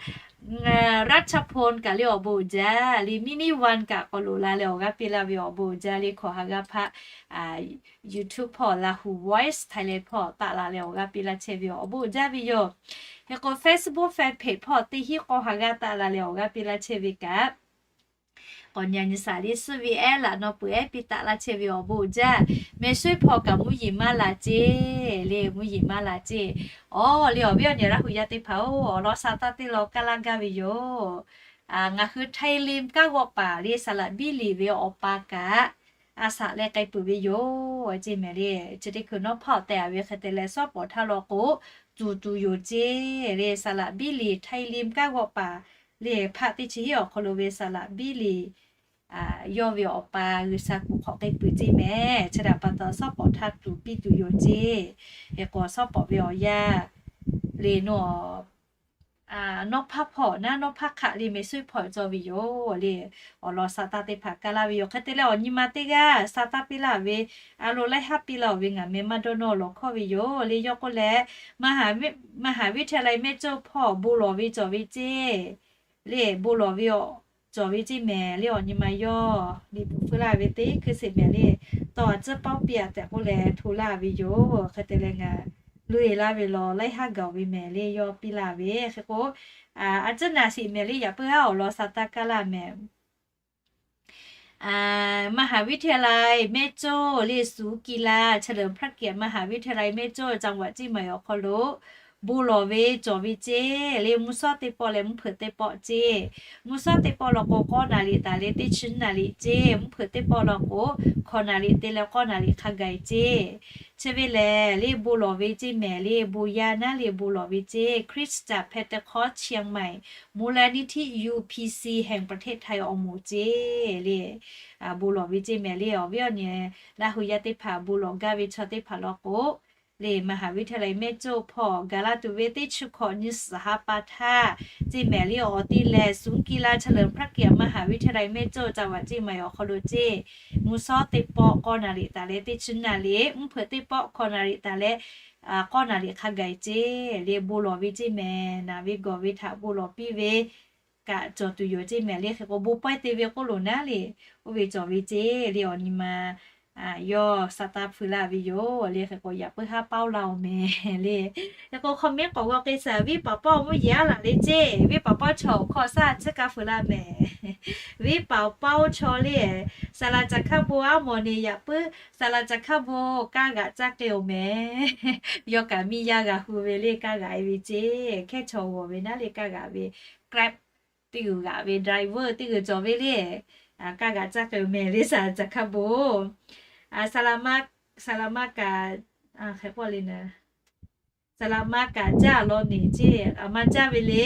Raˇ chaˇ hponˇ kaꞈ le awˬ bon uiˍ jaˇ le. Mini one kaꞈ k'awꞈ loꞈ la leh awˬ g'aˇ piˇ laˇ ve awˬ bon uiˍ jaˇ le. Hkawꞈ ha g'aˇ hpaˆ YouTube hpawˇ Lahu Voice Thailand hpawˇ taˆ la leh awˬ g'aˇ piˇ laˇ chehˇ ve awˬ bon uiˍ jaˇ ve yoˬ. Hk'e k'o, Facebook fan page hpawˇ teˇ hinˉ k'awˇ ha g'aˇ taˆ la leh awˬ g'aˇ piˇ laˇ chehˇ ve kaꞈ, k'awꞈ nyi a nyi shaˍ le. Suhˉ ve ehˉ laꞈ naw peuˬ ehˉ piˇ taˆ laˇ chehˇ ve awˬ bon uiˍ jaˇ. Meh shuˉ hpawˇ kaꞈ mvuhˇ yeˬ maˇ la ceˇ le. Mvuhˇ yeˬ maˇ la ceˇ. Awˬ le awˬ viˉ awˬ nyi Laˇ hu yaˇ teˇ hpaˍ-oˬ, awˬ lawn sa taˇ teˇ lawn kaˇ laˇ gaˇ ve yoˬ. Ngaˬ hui Htaiˇ lim kanˉ g'awˆ paˍ le saˍ laꞈ biˇ liꞈ ve awˬ pa kaꞈ a shaꞈ leh k'ai peuˬ ve yoˬ ceˇ mehˍ le. Chi teˇ hkui nawˉ hpawˇ tehꞈ a ve hk'e te leh shawˉ pawˍ htaˇ law k'o, tuˍ tuˬ yoˬ ceˇ le. Saˍ laꞈ biˇ liꞈ Htaiˇ lim kanˉ g'awˆ paˍ le hpaˆ teˇ chi hiˉ awˬ hk'aw lo ve saˍ laꞈ biˇ liꞈ yawˇ ve awˬ pa G'uiˬsha kuˬ hk'awꞈ k'ai peuˬ ceˇ mehˍ. Chi htaꞈ pa taw shawˉ pawˍ htaˇ tuˍ piˇ tuˬ yoˬ ceˇ. Hk'e k'o, shawˉ pawˍ ve awˬ yanˇ le nawˉ nawˉ hpaˇ hpawˇ naˉ nawˉ hpaˇ hk'aˆ le meh shuˉ hpawˇ cawˇ ve yoˬ le. Awˬ lawn sa taˇ teˇ hpaˍ kaˇ laˇ ve yoˬ. Hk'e te leh awˬ nyi ma teˇ g'aˇ sa taˇ piˇ laˇ ve, a lo laiˉ haˉ piˇ laˇ-oˬ ve ngaˬ meh maˇ dawˇ nawˇ lawˬ hkawˇ ve yoˬ le. Yawˇ k'oˆ leh, มหาวิทยาลัยแม่โจ้ hpawˇ bon lawˬ ve cawˬ ve ceˇ le. Bon lawˬ ve awˬ cawˬ ve ceˇ mehˍ le. Awˬ nyi ma yawˇ liꞈ bvuhꞈ feu laˇ ve teˇ hkui sheˍ mehˍ le. Tawˇ a tcuhˉ pawˇ piˇ a tehꞈ k'oˆ leh hto laˇ ve yoˬ. Hk'e te leh ngaˬ loꞈ e laˇ ve law laiˉ haˉ gaˬ ve mehˍ le. Yawˇ piˇ laˇ ve hk'e k'o, a cuˉ naˍ sheˍ mehˍ le. Yaꞈ puiˉ haˉ awˬ lawn sa taˇ kaˇ laˇ mehˍ. มหาวิทยาลัยแม่โจ้ le ศูนย์กีฬาเฉลิมพระเกียรติมหาวิทยาลัยแม่โจ้ จังหวัดเชียงใหม่ awˬ hk'aw lo bon lawˬ ve cawˬ ve ceˇ le. Mvuhˇ shawˉ teˇ pawˆ leh mvuhˇ hpeuꞈ teˇ pawˆ ceˇ. Mvuhˇ shawˉ teˇ pawˆ law k'o, k'awˇ naˍ riˍ taˍ le teˇ chi naˍ riˍ ceˇ. Mvuhˇ hpeuꞈ teˇ pawˆ law k'o, hkawꞈ naˍ riˍ te leh k'awˇ naˍ riˍ hk'a gaˬ ceˇ. Chi ve lehˬ le bon lawˬ ve ceˇ mehˍ le. Bon yaˇ naˉ le bon lawˬ ve ceˇ. คริสตจักร Pentecost เชียงใหม่ มูลนิธิ ยูพีซี แห่งประเทศไทย awˬ moˍ ceˇ le. Bon lawˬ ve ceˇ mehˍ le. Awˬ viˉ awˬ nyi Laˇ hu yaˇ teˇ hpaˍ bon lawˬ gaˇ ve chaw teˇ hpaˍ law k'o, le มหาวิทยาลัยแม่โจ้ hpawˇ gaˬ la tuˬ ve teˇ chi hkawꞈ nyi suhˍ ha pa htaˇ, ceˇ mehˍ le awˬ te lehˬ ศูนย์กีฬาเฉลิมพระเกียรติมหาวิทยาลัยแม่โจ้ จังหวัดเชียงใหม่ awˬ hk'aw lo ceˇ, mvuhˇ shawˉ teˇ pawˆ k'awˇ naˍ riˍ taˍ leh teˇ chi naˍ riˍ, mvuhˇ hpeuꞈ teˇ pawˆ hkawꞈ naˍ riˍ taˍ leh k'awˇ naˍ riˍ hk'a gaˬ ceˇ le bon lawˬ ve ceˇ mehˍ. Naˍ ve gawˬ ve htaꞈ bon lawˬ piˇ ve kaꞈ cawˬ tuˬ yoˬ ceˇ mehˍ le. Hk'e k'o bon pawehˇ te ve k'oˆ loˬ naˉ le, oˇ ve cawˬ ve ceˇ le awˬ nyi ma yawˇ sa taˇ hpui laˇ ve yoˬ le. Hk'e k'o yaꞈ puiˉ haˉ paoˇ la oˬ mehˍ le. Hk'e k'o hk'aw mehˉ k'awꞈ g'aw k'e saˍ, Venˇ paˍ pawˇ mvuhˇ yeˬ aˉ laˬ le ceˇ, Venˇ paˍ pawˇ chaw awˬ hkawˇ saˉ chi kaꞈ hpui laˇ mehˍ. Venˇ paˍ pawˇ chaw le, saˍ laˍ caˬ hkaˇ bon aˉ mawˬ neˬ yaꞈ puiˉ saˍ laˍ caˬ hkaˇ bon kaˇ g'aꞈ caˇ k'ai oˬ mehˍ. Yawˇ kaꞈ miˇ yaˇ g'a hu ve le kaˇ g'aꞈ e ve ceˇ, hkehˉ chaw g'awˬ ve naˉ le kaˇ g'aꞈ ve, Grab teˇ g'uiˬ g'aꞈ ve driver teˇ g'uiˬ cawˬ ve le, kaˇ g'aꞈ caˇ k'ai oˬ mehˍ le saˍ laˍ caˬ hkaˇ bon. Saˍ laˍ maˇ, saˍ laˍ maˇ kaꞈ, hk'e k'oˆ le naˍ, saˍ laˍ maˇ kaꞈ jaˇ law neˬ ceˇ, aˬ ma jaˇ ve le.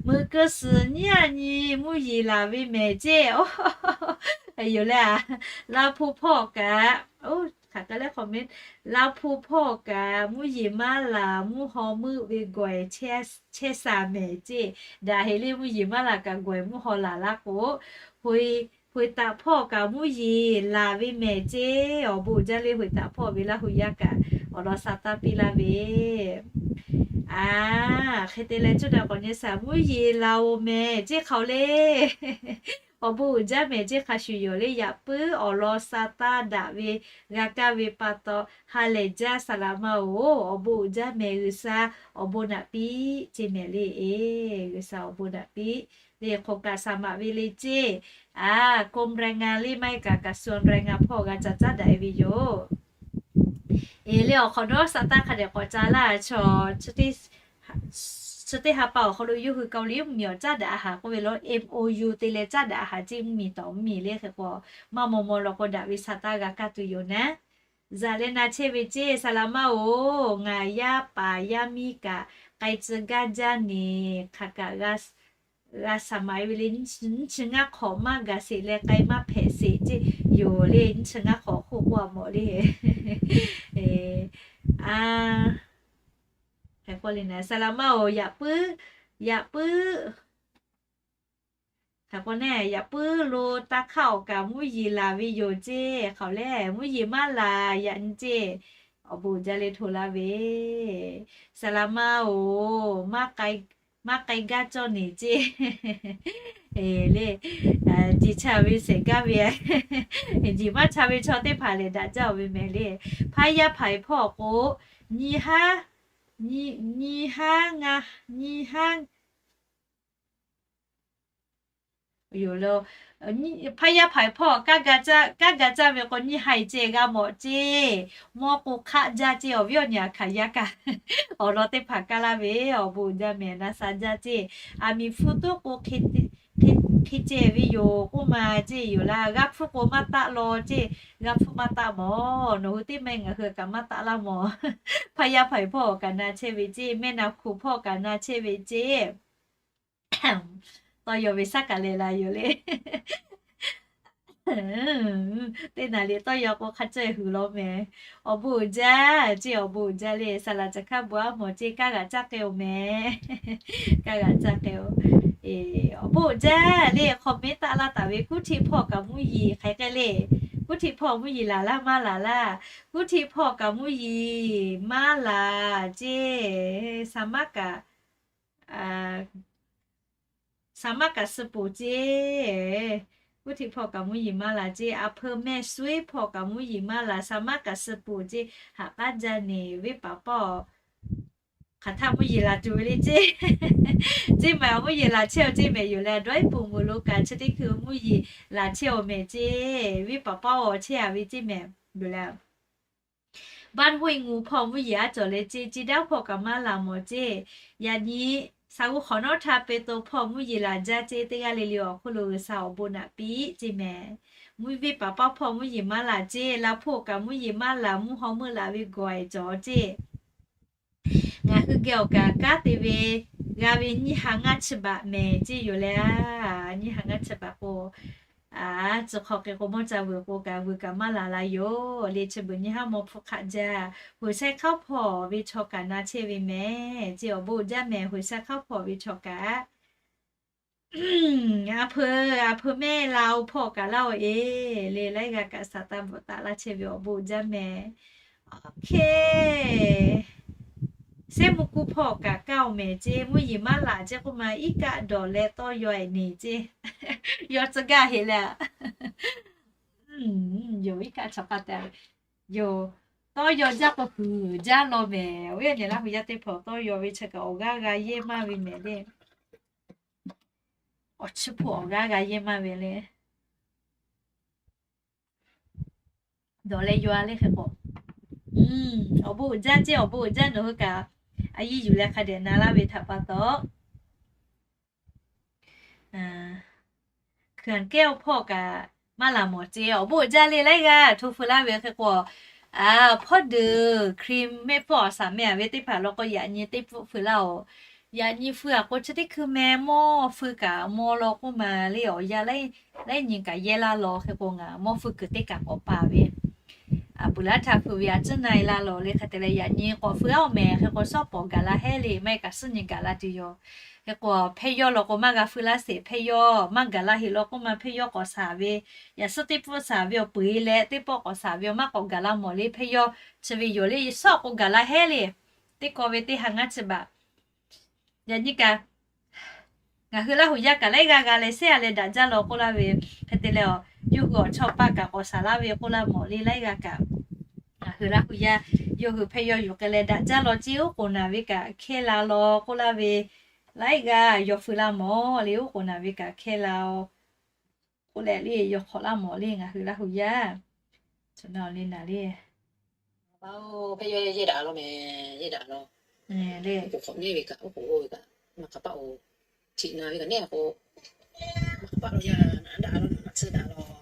Meuꞈ keu suhˍ nyiˉ aˇ nyi mvuhˇ yeˬ laˬ ve mehˍ ceˇ. Yoˬ le, Laˇ hpu hpawˇ kaꞈ, hk'aˬ hk'e le hk'awꞈ mehˉ, Laˇ hpu hpawˇ kaꞈ mvuhˇ yeˬ maˇ laˬ, mvuhˇ haw meuˆ ve gawˬ chehˇ shaˍ mehˍ ceˇ. Daꞈ heˍ le mvuhˇ yeˬ maˇ laˬ kaꞈ gawˬ mvuhˇ haw laˬ laˇ k'o, Hpoiˍ taˍ hpawˇ kaꞈ mvuhˇ yeˬ laˬ ve mehˍ ceˇ. Awˬ bon uiˍ jaˇ le Hpoiˍ taˍ hpawˇ ve Laˇ hu yaˇ kaꞈ awˬ lawn sa taˇ piˇ laˇ ve. A, hk'e te leh cuˇ daꞈ k'awꞈ nyi saˍ, mvuhˇ yeˬ laˬ oˬ mehˍ ceˇ hk'aˬ le. Awˬ bon uiˍ jaˇ mehˍ ceˇ hk'a shuˍ yoˬ le. Yaꞈ puiˉ awˬ lawn sa taˇ daꞈ ve g'a kaˇ ve pa taw ha lehˬ jaˇ saˍ laˍ maˇ oˬ. Awˬ bon uiˍ jaˇ mehˍ G'uiˬsha awˬ bon naꞈ piˇ ceˇ mehˍ le. G'uiˬsha awˬ bon naꞈ piˇ le. Hk'oˆ kaꞈ saˍ maꞈ ve le ceˇ. A, กรมแรงงาน le maˇ heˆ kaꞈ กระทรวงแรงงาน hpawˇ g'a ca caˉ daꞈ e ve yoˬ. Eˬ le awˬ hk'awꞈ nawˉ sa taˇ hk'a dehꞈ k'awꞈ ca laˇ chaw, chi teˇ ha pa awˬ hk'aw lo yawˇ hui Kaoˍliˇ mvuhˇmiˬ awˬ caˉ daꞈ a haˍ k'oˆ ve lo MOU te leh caˉ daꞈ a haˍ ceˇ mvuhˇmiˬ tawˍ mvuhˇmiˬ le. Hk'e k'o maˇ maw maw law k'o daꞈ ve sa taˇ g'a kaˇ tuˬ yoˬ naˉ. Zaꞈ leh na chehˇ ve ceˇ saˍ laˍ maˇ oˬ, ngaˬ yaˇ paˍ yaˇ miˇ kaꞈ k'ai tcuh gaˇ jaˇ neˬ hk'aˬ kaꞈ g'a saˍ maꞈ e ve le. Nyiˇ chi ngaˇ hk'awꞈ maˇ gaˬ sheˍ leh k'ai maˇ hpehꞈ sheˍ ceˇ yoˬ le. Nyiˇ chi ngaˇ hk'awꞈ hk'oˆ k'oˆ a mawˬ le. Hk'e k'o le naˉ saˍ laˍ maˇ oˬ, yaꞈ puiˉ, yaꞈ puiˉ hk'e k'o naˉ yaꞈ puiˉ lo taˇ hk'aˇ awˬ kaꞈ mvuhˇ yeˬ laˬ ve yoˬ ceˇ. Hk'aˬ lehˬ mvuhˇ yeˬ maˇ laˬ yaꞈ nyi ceˇ. Awˬ bon uiˍ jaˇ le hto laˇ ve saˍ laˍ maˇ oˬ, maˇ k'ai gaˇ cawˇ neˬ ceˇ le. Jeˬ cha ve shehˍ gaˇ ve, jeˬ maˇ cha ve chaw teˇ hpaˍ lehˬ daꞈ jaˇ oˬ ve mehˍ le. Hpaˇ yaˇ hpaˍ hpawˇ k'o, nyi haˉ, nyi haˉ ngaˇ, nyi haˉ yoˬ le. Hpaˇ yaˇ hpaˍ hpawˇ kaˇ ga caˇ ve k'o nyiˇ ha ceˇ g'a mawˬ ceˇ. Mawˇ k'o hk'aˆ jaˇ ceˇ. Awˬ viˉ awˬ nyi aꞈ hkanˍ yaˇ kaꞈ awˬ lawn teˇ hpaˍ kaˇ laˇ ve, awˬ bon uiˍ jaˇ mehˍ na sha jaˇ ceˇ. Aˬ miˍ hpu toˉ k'o hk'e ceh ve yoˬ k'oˆ ma ceˇ yoˬ laˇ. G'a hpfuhˇ k'o maˇ taˆ law ceˇ. G'a hpfuhˇ maˇ taˆ mawˬ. Nawˬ hui teˇ mehˆ ngaˬ hui kaꞈ maˇ taˆ laˇ mawˬ. Hpaˇ yaˇ hpaˍ hpawˇ kaꞈ na chehˇ ve ceˇ. Mehˆ naˍ hkuˍ hpawˇ kaꞈ na chehˇ ve ceˇ. Tawˇ yaw ve shaˉ kaꞈ leh la yoˬ le. Teˇ naˍ riˍ tawˇ yaw k'o hk'a caweh huiˍ law mehˍ. Awˬ bon uiˍ jaˇ ceˇ, awˬ bon uiˍ jaˇ le. Saˍ laˍ caˬ hkaˇ bon aˉ mawˬ ceˇ, kaˇ g'aꞈ caˇ k'ai oˬ mehˍ. Kaˇ g'aꞈ caˇ k'ai oˬ. Awˬ bon uiˍ jaˇ le. Hk'aw mehˉ taˆ laˇ taˍ ve Kuˉ htiˆ hpawˇ kaꞈ mvuhˇ yeˬ hk'aˬ hk'e le. Kuˉ htiˆ hpawˇ mvuhˇ yeˬ laˬ laˇ maˇ laˬ laˇ. Kuˉ htiˆ hpawˇ kaꞈ mvuhˇ yeˬ maˇ laˬ ceˇ. Saˍ maˇ kaꞈ, saˍ maˇ kaꞈ suh poˬ ceˇ. Kuˉ htiˆ hpawˇ kaꞈ mvuhˇ yeˬ maˇ laˬ ceˇ. A hpeu mehˆ suiˉ hpawˇ kaꞈ mvuhˇ yeˬ maˇ laˬ. Saˍ maˇ kaꞈ suh poˬ ceˇ. Haꞈ k'aˉ jaˇ neˬ, venˇ paˍ pawˇ hk'aˬ htaˇ mvuhˇ yeˬ laˬ tuˬ ve le ceˇ. Ceˇ mehˍ, mvuhˇ yeˬ laˬ chehˇ oˬ ceˇ mehˍ yoˬ leh, dawˇ iˉ puˬ mvuhˬ lo kaꞈ chi teˇ hkui mvuhˇ yeˬ laˬ chehˇ oˬ mehˍ ceˇ. Venˇ paˍ pawˇ awˬ chehˇ a ve ceˇ mehˍ yoˬ le. Baˆ hoˆ i ngu hpawˇ mvuhˇ yeˬ aˉ cawˬ leh ceˇ, ceˇ daˇ hpawˇ kaꞈ maˇ laˬ mawˬ ceˇ. Yaꞈ nyi saˍ g'uˇ hk'awꞈ nawˉ htaˇ pe to hpawˇ mvuhˇ yeˬ laˬ jaˇ ceˇ. Teˇ g'aˇ le le awˬ hk'oˆ lo G'uiˬsha awˬ bon naꞈ piˇ ceˇ mehˍ. Mvuhˇ venˇ paˍ pawˇ hpawˇ mvuhˇ yeˬ maˇ laˬ ceˇ. Laˇ hpawˇ kaꞈ mvuhˇ yeˬ maˇ laˬ, mvuhˇ haw meuˆ laˬ ve gawˬ ehˍ cawˬ ceˇ. Ngaˬ hui geh awˬ kaˍ kanˉ te ve g'a ve nyiˇ ha ngaˇ chi baꞈ mehˍ ceˇ yoˬ le. Nyiˇ ha ngaˇ chi baꞈ k'o, Aˬ, tcuh hk'aw k'ai k'o mawˇ ca vuiˬ k'o kaꞈ vuiˬ kaꞈ maˇ laˬ la yoˬ le. Chi beuꞈ nyi haˉ maw hpfuhˇ hk'aˆ jaˇ, Huiˬ sheh hk'aˉ hpawˇ ve chaw kaꞈ na chehˇ ve mehˍ. Chi awˬ bon uiˍ jaˇ mehˍ, Huiˬ sheh hk'aˉ hpawˇ ve chaw kaꞈ. A peu, a peu mehˆ la-o hpawˇ kaꞈ laˇ-o e le, laiˉ g'aˇ kaꞈ saˍ taˍ bvuhꞈ taˍ laˇ chehˇ ve awˬ bon uiˍ jaˇ mehˍ. Oˇ hk'e, Sehˉ mvuhˇ kuˇ hpawˇ kaꞈ kaˇ-oˬ mehˍ ceˇ, mvuhˇ yeˬ maˇ laˬ ceˇ k'oˆ ma, iˉ kaˆ dawˬ leh tawˇ yaw-e neˬ ceˇ. Yaw tcuh gaˇ heꞈ leh, yoˬ iˉ kaˆ chaw k'aˇ te, yoˬ, tawˇ yaw jaˇ k'o huiˬ jaˇ law mehˍ. Oˇ ve nyi Laˇ hu yaˇ teˇ hpaˍ tawˇ yaw ve chi kaꞈ awˬ g'aˇ g'a yehˇ maˇ ve mehˍ le. Awˬ chi hpawˇ awˬ g'aˇ g'a yehˇ maˇ ve le. Dawˬ leh yaw-a le hk'e k'o, awˬ bon uiˍ jaˇ ceˇ, awˬ bon uiˍ jaˇ nawˬ hui kaꞈ a yiˇ yuˬ leh hk'a dehꞈ na laˇ ve htaꞈ pa taw, hkui-anˬ kehˉ-o hpawˇ kaꞈ maˇ laˬ mawˬ ceˇ, awˬ bon uiˍ jaˇ le laiˉ g'aˇ hto feu laˇ ve hk'e k'o, a, hpawˇ deuˬ cream mehˆ hpfuhˇ awˬ saˍ meh-a ve teˇ hpaˍ law k'o yaꞈ nyi teˇ pfuhˆ feu laˇ-oˬ. Yaꞈ nyi feu-a k'o chi teˇ hkui meh mawˇ feu kaꞈ maw law k'oˆ ma le, awˬ yanˇ laiˉ nyi kaꞈ yehˇ laˇ law hk'e k'o ngaˬ mawˇ feu kuiˬ teˇ kaꞈ k'awꞈ paˍ ve, a, puˬ laˇ htaˇ feu ve a ciˉ na-e laˇ law le. Hk'e te leh yaꞈ nyi k'awꞈ feu-a-oˬ mehˍ hk'e k'o shawˉ pawˍ gaˬ la hehˉ le, maˇ heˆ kaꞈ suhˉ nyi gaˬ la tuˬ yoˬ. Hk'e k'o hpehˇ yawˇ law k'o maˇ g'a feu laˇ sheˍ, hpehˇ yawˇ maˇ gaˬ laˇ heꞈ law k'oˆ ma hpehˇ yawˇ k'awꞈ shaˍ ve, yaꞈ suhˉ teˇ pfuhˆ shaˍ ve awˬ peu-e leh teˇ pawˆ k'awꞈ shaˍ ve awˬ maˇ k'awꞈ gaˬ la mawˬ le, hpehˇ yawˇ chi ve yoˬ le, shawˉ k'o gaˬ la hehˉ le. Teˇ kaw ve teˇ ha ngaˇ chi baꞈ. Yaꞈ nyi kaꞈ, ngaˬ hui Laˇ hu yaˇ kaꞈ laiˉ g'aˇ g'a leh sehˉ-a leh daꞈ jaˇ law k'oˆ laˇ ve, hk'e te leh a, yawˇ hui awˬ chawˇ paˆ kaꞈ k'awꞈ shaˍ laˇ ve k'oˆ laˇ mawˬ le laiˉ g'aˇ kaꞈ. Ngaˬ hui Laˇ hu yaˇ, yawˇ hui hpehˇ yawˇ yuˬ k'ai leh daꞈ jaˇ law ceˇ, oˉ k'oˍ naˬ ve kaꞈ hkehˇ la law k'oˆ laˇ ve, laiˉ g'aˇ yaw feu laˇ mawˬ le, oˉ k'oˍ naˬ ve kaꞈ hkehˇ la-o k'oˆ leh le, yaw hk'awꞈ laˇ mawˬ le ngaˬ hui Laˇ hu yaˇ. Chaw na le naˬ le. Hpehˇ yawˇ yehˇ daꞈ law mehˍ, yehˇ daꞈ law. Oˉ k'oˍ hk'awꞈ neˉ ve kaꞈ, oˉ k'oˍ oˇ ve kaꞈ maˇ hk'aˬ paˆ-oˬ. Htiꞈ naˬ ve kaꞈ neˉ k'o, maˇ hk'aˬ paˆ lo yaˇ naˬ daꞈ law, naˬ tsuhˇ daꞈ law.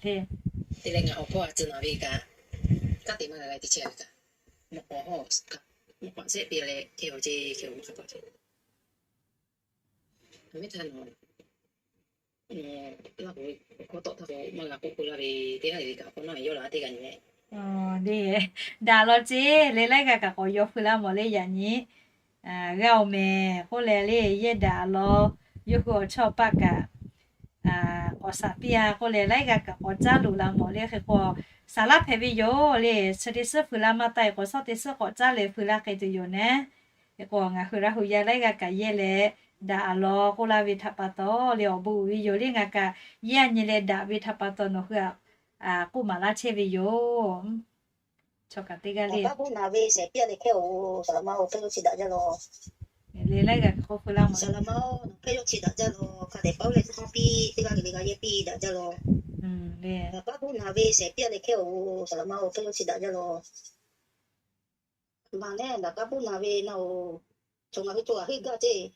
Te leh ngaˬ awˬ hpawˇ a tcuh naˬ ve kaꞈ, kanˉ te maˇ g'a g'a teˇ chehˇ ve kaꞈ, mawꞈ k'aw hawˇ kaꞈ, mawꞈ k'aw shehˆ piˇ leh hk'e-o ceˇ, hk'e-o maˇ hk'aˬ paˆ ceˇ. Aˬ miˉ htaˇ nawˬ Laˇ hu ve awˬ hkawˇ tawˆ htaˇ k'o maˇ g'a k'oˆ k'oˆ laˇ ve teˇ g'aˇ le le kaꞈ, awˬ hk'awꞈ nawˉ yawˇ la teˇ g'aˇ nyi leh, daꞈ law ceˇ le laiˉ g'aˇ kaꞈ k'awꞈ yaw feu laˇ mawˬ le. Yaꞈ nyi g'a-oˬ mehˍ k'oˆ leh le, yehˇ daꞈ law. Yawˇ hui awˬ chawˇ paˆ kaꞈ k'awꞈ shaˍ piˇ-a k'oˆ leh laiˉ g'aˇ kaꞈ k'awꞈ caˉ loꞈ la mawˬ le. Hk'e k'o, saˍ laˇ hpehꞈ ve yoˬ le. Chi teˇ suhˉ feu laˇ maˇ taˆ-e k'o, shawˉ teˇ suhˉ k'awꞈ caˉ leh feu laˇ hk'e te yoˬ naˉ. Hk'e k'o, ngaˬ hui Laˇ hu yaˇ laiˉ g'aˇ kaꞈ yehˇ leh daꞈ law k'oˆ laˇ ve htaꞈ pa taw le, awˬ bon uiˍ ve yoˬ le. Ngaˬ kaꞈ yehˇ nyi leh daꞈ ve htaꞈ pa taw nawˬ hui-a k'oˆ maˍ laˇ chehˇ ve yoˬ. Chaw kaꞈ teˇ g'aˇ le, naˍ baˆ buˆ naˍ ve shehˍ piˇ-a leh hkehˇ-oˬ, saˍ laꞈ ma-oˬ, hpehˇ yawˇ chi daꞈ jaˇ law. Le laiˉ g'aˇ kaꞈ k'oˆ feu laˇ mawˬ, saˍ laꞈ ma-oˬ, hpehˇ yawˇ chi daꞈ jaˇ law. Hk'a dehꞈ paˉ leh tcuhˉ hawˉ piˇ, teˇ g'aˇ g'aˇ le g'a yehˇ piˇ daꞈ jaˇ law. Naˍ baˆ buˆ naˍ ve shehˍ piˇ-a leh hkehˇ-oˬ, saˍ laꞈ ma-oˬ, hpehˇ yawˇ chi daꞈ jaˇ law. Maˬ neˉ naˍ baˆ buˆ naˍ ve naˇ-oˬ, chaw ngaˬ hui co-a heuˆ gaˇ ceˇ.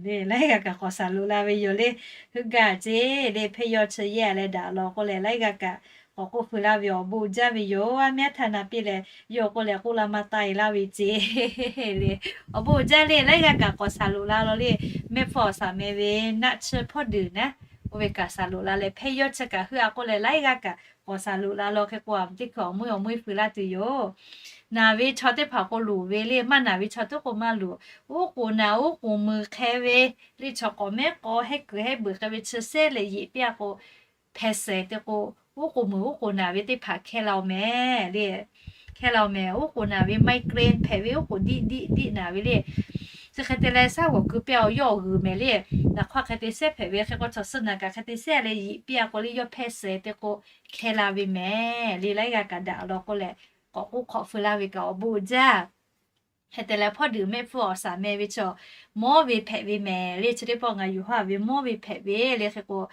Le laiˉ g'aˇ kaꞈ k'awꞈ shaˍ loꞈ la ve yoˬ le. Heuˆ gaˇ ceˇ le, hpehˇ yawˇ chi yehˇ leh daꞈ law k'oˆ leh laiˉ g'aˇ kaꞈ k'awꞈ k'oˆ feu laˇ ve awˬ bon uiˍ jaˇ ve yoˬ. A miˉ a htaˇ na piˇ leh yawˇ k'oˆ leh k'oˆ la maˇ taˆ-e laˇ ve ceˇ le. Awˬ bon uiˍ jaˇ le, laiˉ g'aˇ kaꞈ k'awꞈ shaˍ loꞈ la law le. Mehˆ hpfuhˇ awˬ saˍ meh ve naˆ tsuhˇ hpawˇ deuˬ naˉ, oˇ ve kaꞈ shaˍ loꞈ la leh hpehˇ yawˇ chi kaꞈ heuˆ-a k'oˆ leh laiˉ g'aˇ kaꞈ k'awꞈ shaˍ loꞈ la law. Hk'e k'o, teˇ hkui awˬ meuˇ awˬ meuˇ feu laˇ tuˬ yoˬ. Naˬ ve chaw teˇ hpaˍ k'o loˍ ve le, maˇ naˬ ve chaw teˇ k'o maˇ loˍ. Oˉ k'oˍ naˬ oˉ k'oˍ mui hk'e ve le, chaw k'awꞈ mehˉ k'aw hehˉ kuiˬ hehˉ beuˬ hk'e ve chi sehˉ leh yeꞈ piˇ-a k'o, hpeh shehˍ te k'o, oˉ k'oˍ mui oˉ k'oˍ naˬ ve teˇ hpaˍ hkehˇ la-o mehˍ le. Hkehˇ la-o mehˍ, oˉ k'oˍ naˬ ve migraine hpehꞈ ve, oˉ k'oˍ diˆ diˆ diˆ naˬ ve le. Chi hk'e te leh shaˉ g'awˬ keu piˇ-a, yawˇ awˬ g'uiˬ mehˍ le. Naˬ hk'aw hk'e te sehˉ hpehꞈ ve hk'e k'o, chaw suh naˬ kaꞈ hk'e te sehˉ leh yeꞈ piˇ-a k'o le, yawˇ hpeh shehˍ te k'o, hkehˇ la ve mehˍ le. Laiˉ g'aˇ kaꞈ daꞈ law k'oˆ leh k'awꞈ k'oˆ hk'awꞈ feu laˇ ve kaꞈ awˬ bon uiˍ jaˇ. Hk'e te leh hpawˇ deuˬ mehˆ hpfuhˇ awˬ saˍ meh ve chaw mawˇ ve hpehꞈ ve mehˍ le. Chi teˇ pawˆ ngaˬ yuˬ haˉ ve mawˇ ve hpehꞈ ve le. Hk'e k'o,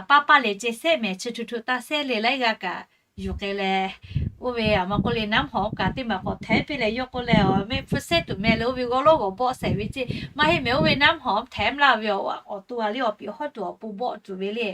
paˇ paˇ leh ceh sehˉ mehˍ, chi htu htu taˇ sehˉ le. Laiˉ g'aˇ kaꞈ yuˬ k'ai leh, oˇ ve aˬ ma k'oˆ le, naˉ hawˍ kaꞈ teˇ maˬ k'awꞈ htehˉ piˇ leh yawˇ k'oˆ leh, mehˆ hpfuhˇ sehˉ tuˬ meh le, oˇ ve g'awˇ lawˉ g'awˬ bawˆ shehˍ ve ceˇ maˇ heˆ mehˍ. Oˇ ve naˉ hawˍ htehˉ laˇ ve awˬ to-a le, awˬ piˍ hawˉ tuˬ awˬ pon bawˆ tuˬ ve le.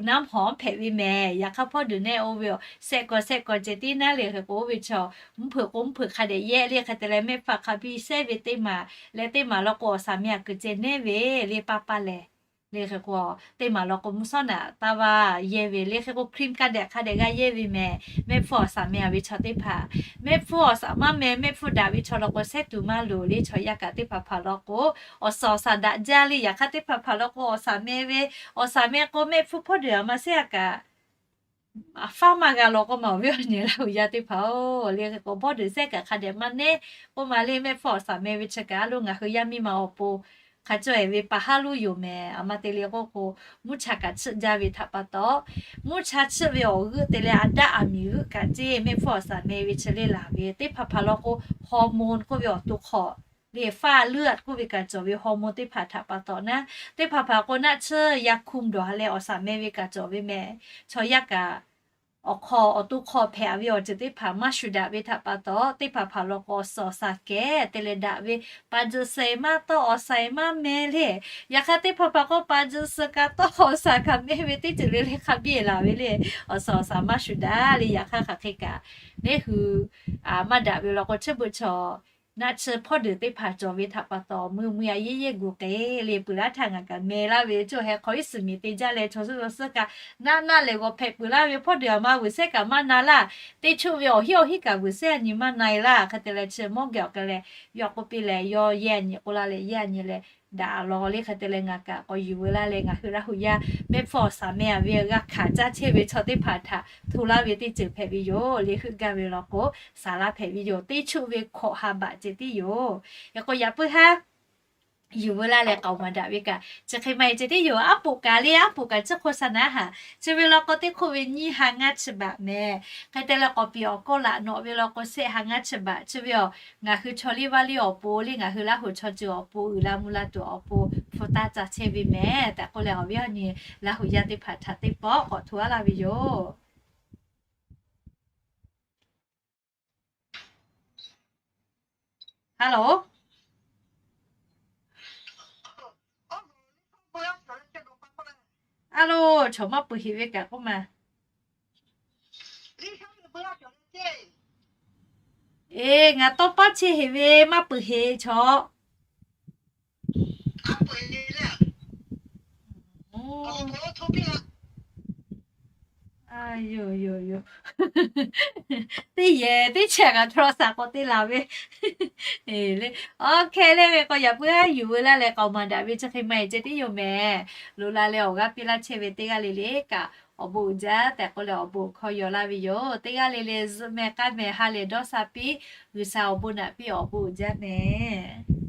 Naˉ hawˍ hpehꞈ ve mehˍ. Yaꞈ hk'aˇ hpawˇ deuˬ neˆ oˇ ve sehˆ kaw sehˆ kaw ceh tiˉ naˉ le. Hk'e k'o, oˇ ve chaw mvuhˇ hpeuꞈ k'o mvuhˇ hpeuꞈ hk'a dehꞈ yehˆ le. Hk'e te leh mehˆ hpfuhˇ hk'a biˇ sehˉ ve teˇ maˬ leh teˇ maˬ law k'o, awˬ saˍ meh aꞈ kuiˬ ceh nehˉ ve le, paˇ paˇ leh Le hk'e k'o, teˇ maˬ law k'o mvuhˇ shawˉ naꞈ taˇ vaˇ yehˇ ve le hk'e k'o, cream kaˇ dehꞈ hk'a dehꞈ g'a yehˇ ve mehˍ. Mehˆ hpfuhˇ awˬ shaˍ meh a ve chaw teˇ hpaˍ, mehˆ hpfuhˇ awˬ shaˍ maˇ meh, mehˆ hpfuhˇ daꞈ ve chaw law k'o, shehˉ tuˬ maˇ loˍ le. Chaw yaˇ kaꞈ teˇ hpaˍ hpaˍ law k'o, awˬ shaˍ awˬ shaˍ daꞈ jaˇ le. Yaꞈ hk'aˇ teˇ hpaˍ hpaˍ law k'o, awˬ shaˍ meh ve, awˬ shaˍ meh k'o, mehˆ hpfuhˇ hpawˇ deuˬ a ma shehˉ a kaꞈ, faˉ maˇ g'a law k'oˆ ma awˬ viˉ awˬ nyi Laˇ huˍ yaˇ teˇ hpaˍ-oˬ. Le hk'e k'o, bawˇ deuˬ sehˉ kaꞈ hk'a dehꞈ maˇ nehˉ k'oˆ ma le. Mehˆ hpfuhˇ awˬ shaˍ meh ve chi kaꞈ a lo ngaˬ hui yaˇ miˇ ma awˬ pon hk'a cawˇ-e ve pa haˉ luˇ yoˬ mehˍ. A ma te le k'oˆ k'o, mvuhˇ cha kaꞈ chiˆ jaˇ ve htaꞈ pa taw, mvuhˇ cha chiˆ ve awˬ g'euˆ te leh a daˆ aˬ miˍ g'euˆ kaꞈ ceˇ mehˆ hpfuhˇ awˬ shaˍ meh ve chi le laˬ ve. Teˇ hpaˍ hpaˍ law k'o, hormone k'oˆ ve awˬ to hk'awꞈ le, ไฟเลือด k'oˆ ve kaꞈ cawˬ ve hormone teˇ hpaˍ htaꞈ pa taw naˉ, teˇ hpaˍ hpaˍ k'o naˆ tsuhˇ yaˇ hkuˇ dawˬ ha leh awˬ shaˍ meh ve kaꞈ cawˬ ve mehˍ. Chaw yaˇ kaꞈ awˬ hk'aw awˬ to hk'awꞈ hpehꞈ ve awˬ ceuˬ teˇ hpaˍ maˇ shuˍ daꞈ ve htaꞈ pa taw, teˇ hpaˍ hpaˍ law k'o awˬ shaˍ awˬ shaˍ kehˉ te leh daꞈ ve, pa juˬ shehˍ maˇ tawˇ awˬ shaˍ maˇ meh le. Yaꞈ hk'aˇ teˇ hpaˍ hpaˍ k'o pa juˬ shehˍ kaꞈ tawˇ awˬ shaˍ kaꞈ meh ve teˇ ceuˬ le le hk'a biˇ laˬ ve le. Awˬ shaˍ awˬ shaˍ maˇ shuˍ daꞈ le. Yaꞈ hk'aˇ hk'aˬ hk'e kaꞈ, le hui maˇ daꞈ ve law k'o, chi beuꞈ chaw naˆ tsuhˇ hpawˇ deuˬ teˇ hpaˍ cawˬ ve htaꞈ pa taw, mui mui a yeˇ yeˇ gu k'e le peuˬ laˇ htaˇ ngaˬ kaꞈ meh laˇ ve, cawˬ heh hk'aw iˉ suhˍ miˬ te jaˇ leh chaw suhˉ chaw suhˉ kaꞈ naˆ naˆ lehˬ g'aw hpehꞈ peuˬ laˇ ve hpawˇ deuˬ a ma vuiˬ sehˉ kaꞈ maˇ na laˇ. Teˇ chuˆ ve awˬ hiˉ awˬ hiˉ kaꞈ vuiˬ sehˉ a nyi maˇ na e laˇ. Hk'e te leh chi mawˇ geh awˬ k'ai leh, yawˇ k'oˆ piˇ leh yawˇ yehˇ a nyi k'oˆ laˇ leh yehˇ a nyi leh daꞈ law le. Hk'e te leh ngaˬ kaꞈ k'awꞈ yuˬ veu laˇ leh ngaˬ hui Laˇ huˍ yaˇ mehˆ hpfuhˇ awˬ shaˍ meh a ve g'a hkanˍ caˇ chehˇ ve chaw teˇ hpaˍ htaꞈ hto laˇ ve teˇ ceuˬ hpehꞈ ve yoˬ. Le heuˆ gaˇ ve law k'o, shaˍ laˇ hpehꞈ ve yoˬ. Teˇ chuˆ ve hkawꞈ ha baꞈ ceh tiˉ yoˬ. Yaꞈ k'o yaꞈ puiˉ haˉ yuˬ veu laˇ leh k'aoˍ maˍ daꞈ ve kaꞈ chi hk'e maˇ heˆ ceh tiˉ yoˬ. Aˉ poꞈ kaꞈ le, aˉ poꞈ kaꞈ chi hk'oˆ sha naˉ haꞈ. Chi ve law k'o teˇ hk'oˆ ve nyiˇ ha ngaˇ chi baꞈ mehˍ. Hk'e te leh k'awꞈ piˍ awˬ kawˇ laꞈ nawꞈ ve law k'o shehˆ ha ngaˇ chi baꞈ. Chi ve awˬ ngaˬ hui chaw liˇ vaˇ liˇ awˬ pon le, ngaˬ hui Laˇ huˍ chaw ceuˬ awˬ pon, uiˍ la mvuh la tuˬ awˬ pon hpu taˇ ca chehˇ ve mehˍ tehꞈ k'oˆ leh, awˬ viˉ awˬ nyi Laˇ huˍ yaˇ teˇ hpaˍ htaꞈ teˇ pawˆ k'awꞈ hto aˉ laˇ ve yoˬ. Hello, hello, chaw maˇ peuˬ heꞈ ve kaꞈ k'oˆ ma. Eˬ, ngaˬ tawˇ paˉ chehˇ heꞈ ve maˇ peuˬ heꞈ chaw. Teˇ yehˬ teˇ chehˇ kaꞈ chaw shaˍ k'awꞈ te laˬ ve. Eˬ le, awˬ hk'e le ve k'o yaꞈ puiˉ haˉ yuˬ veu laˇ leh k'aoˍ maˍ daꞈ ve chi hk'e maˇ heˆ ceh tiˉ yoˬ mehˍ. Loꞈ la leh awˬ g'aˇ piˇ laˇ chehˇ ve teˇ g'aˇ le le kaꞈ awˬ bon uiˍ jaˇ tehꞈ k'oˆ leh awˬ bon hkawˇ yaw laˇ ve yoˬ. Teˇ g'aˇ le le zuhꞈ meh k'aˉ meh ha lehˬ dawˇ sha piˇ, G'uiˬsha awˬ bon naꞈ piˇ awˬ bon uiˍ jaˇ mehˍ.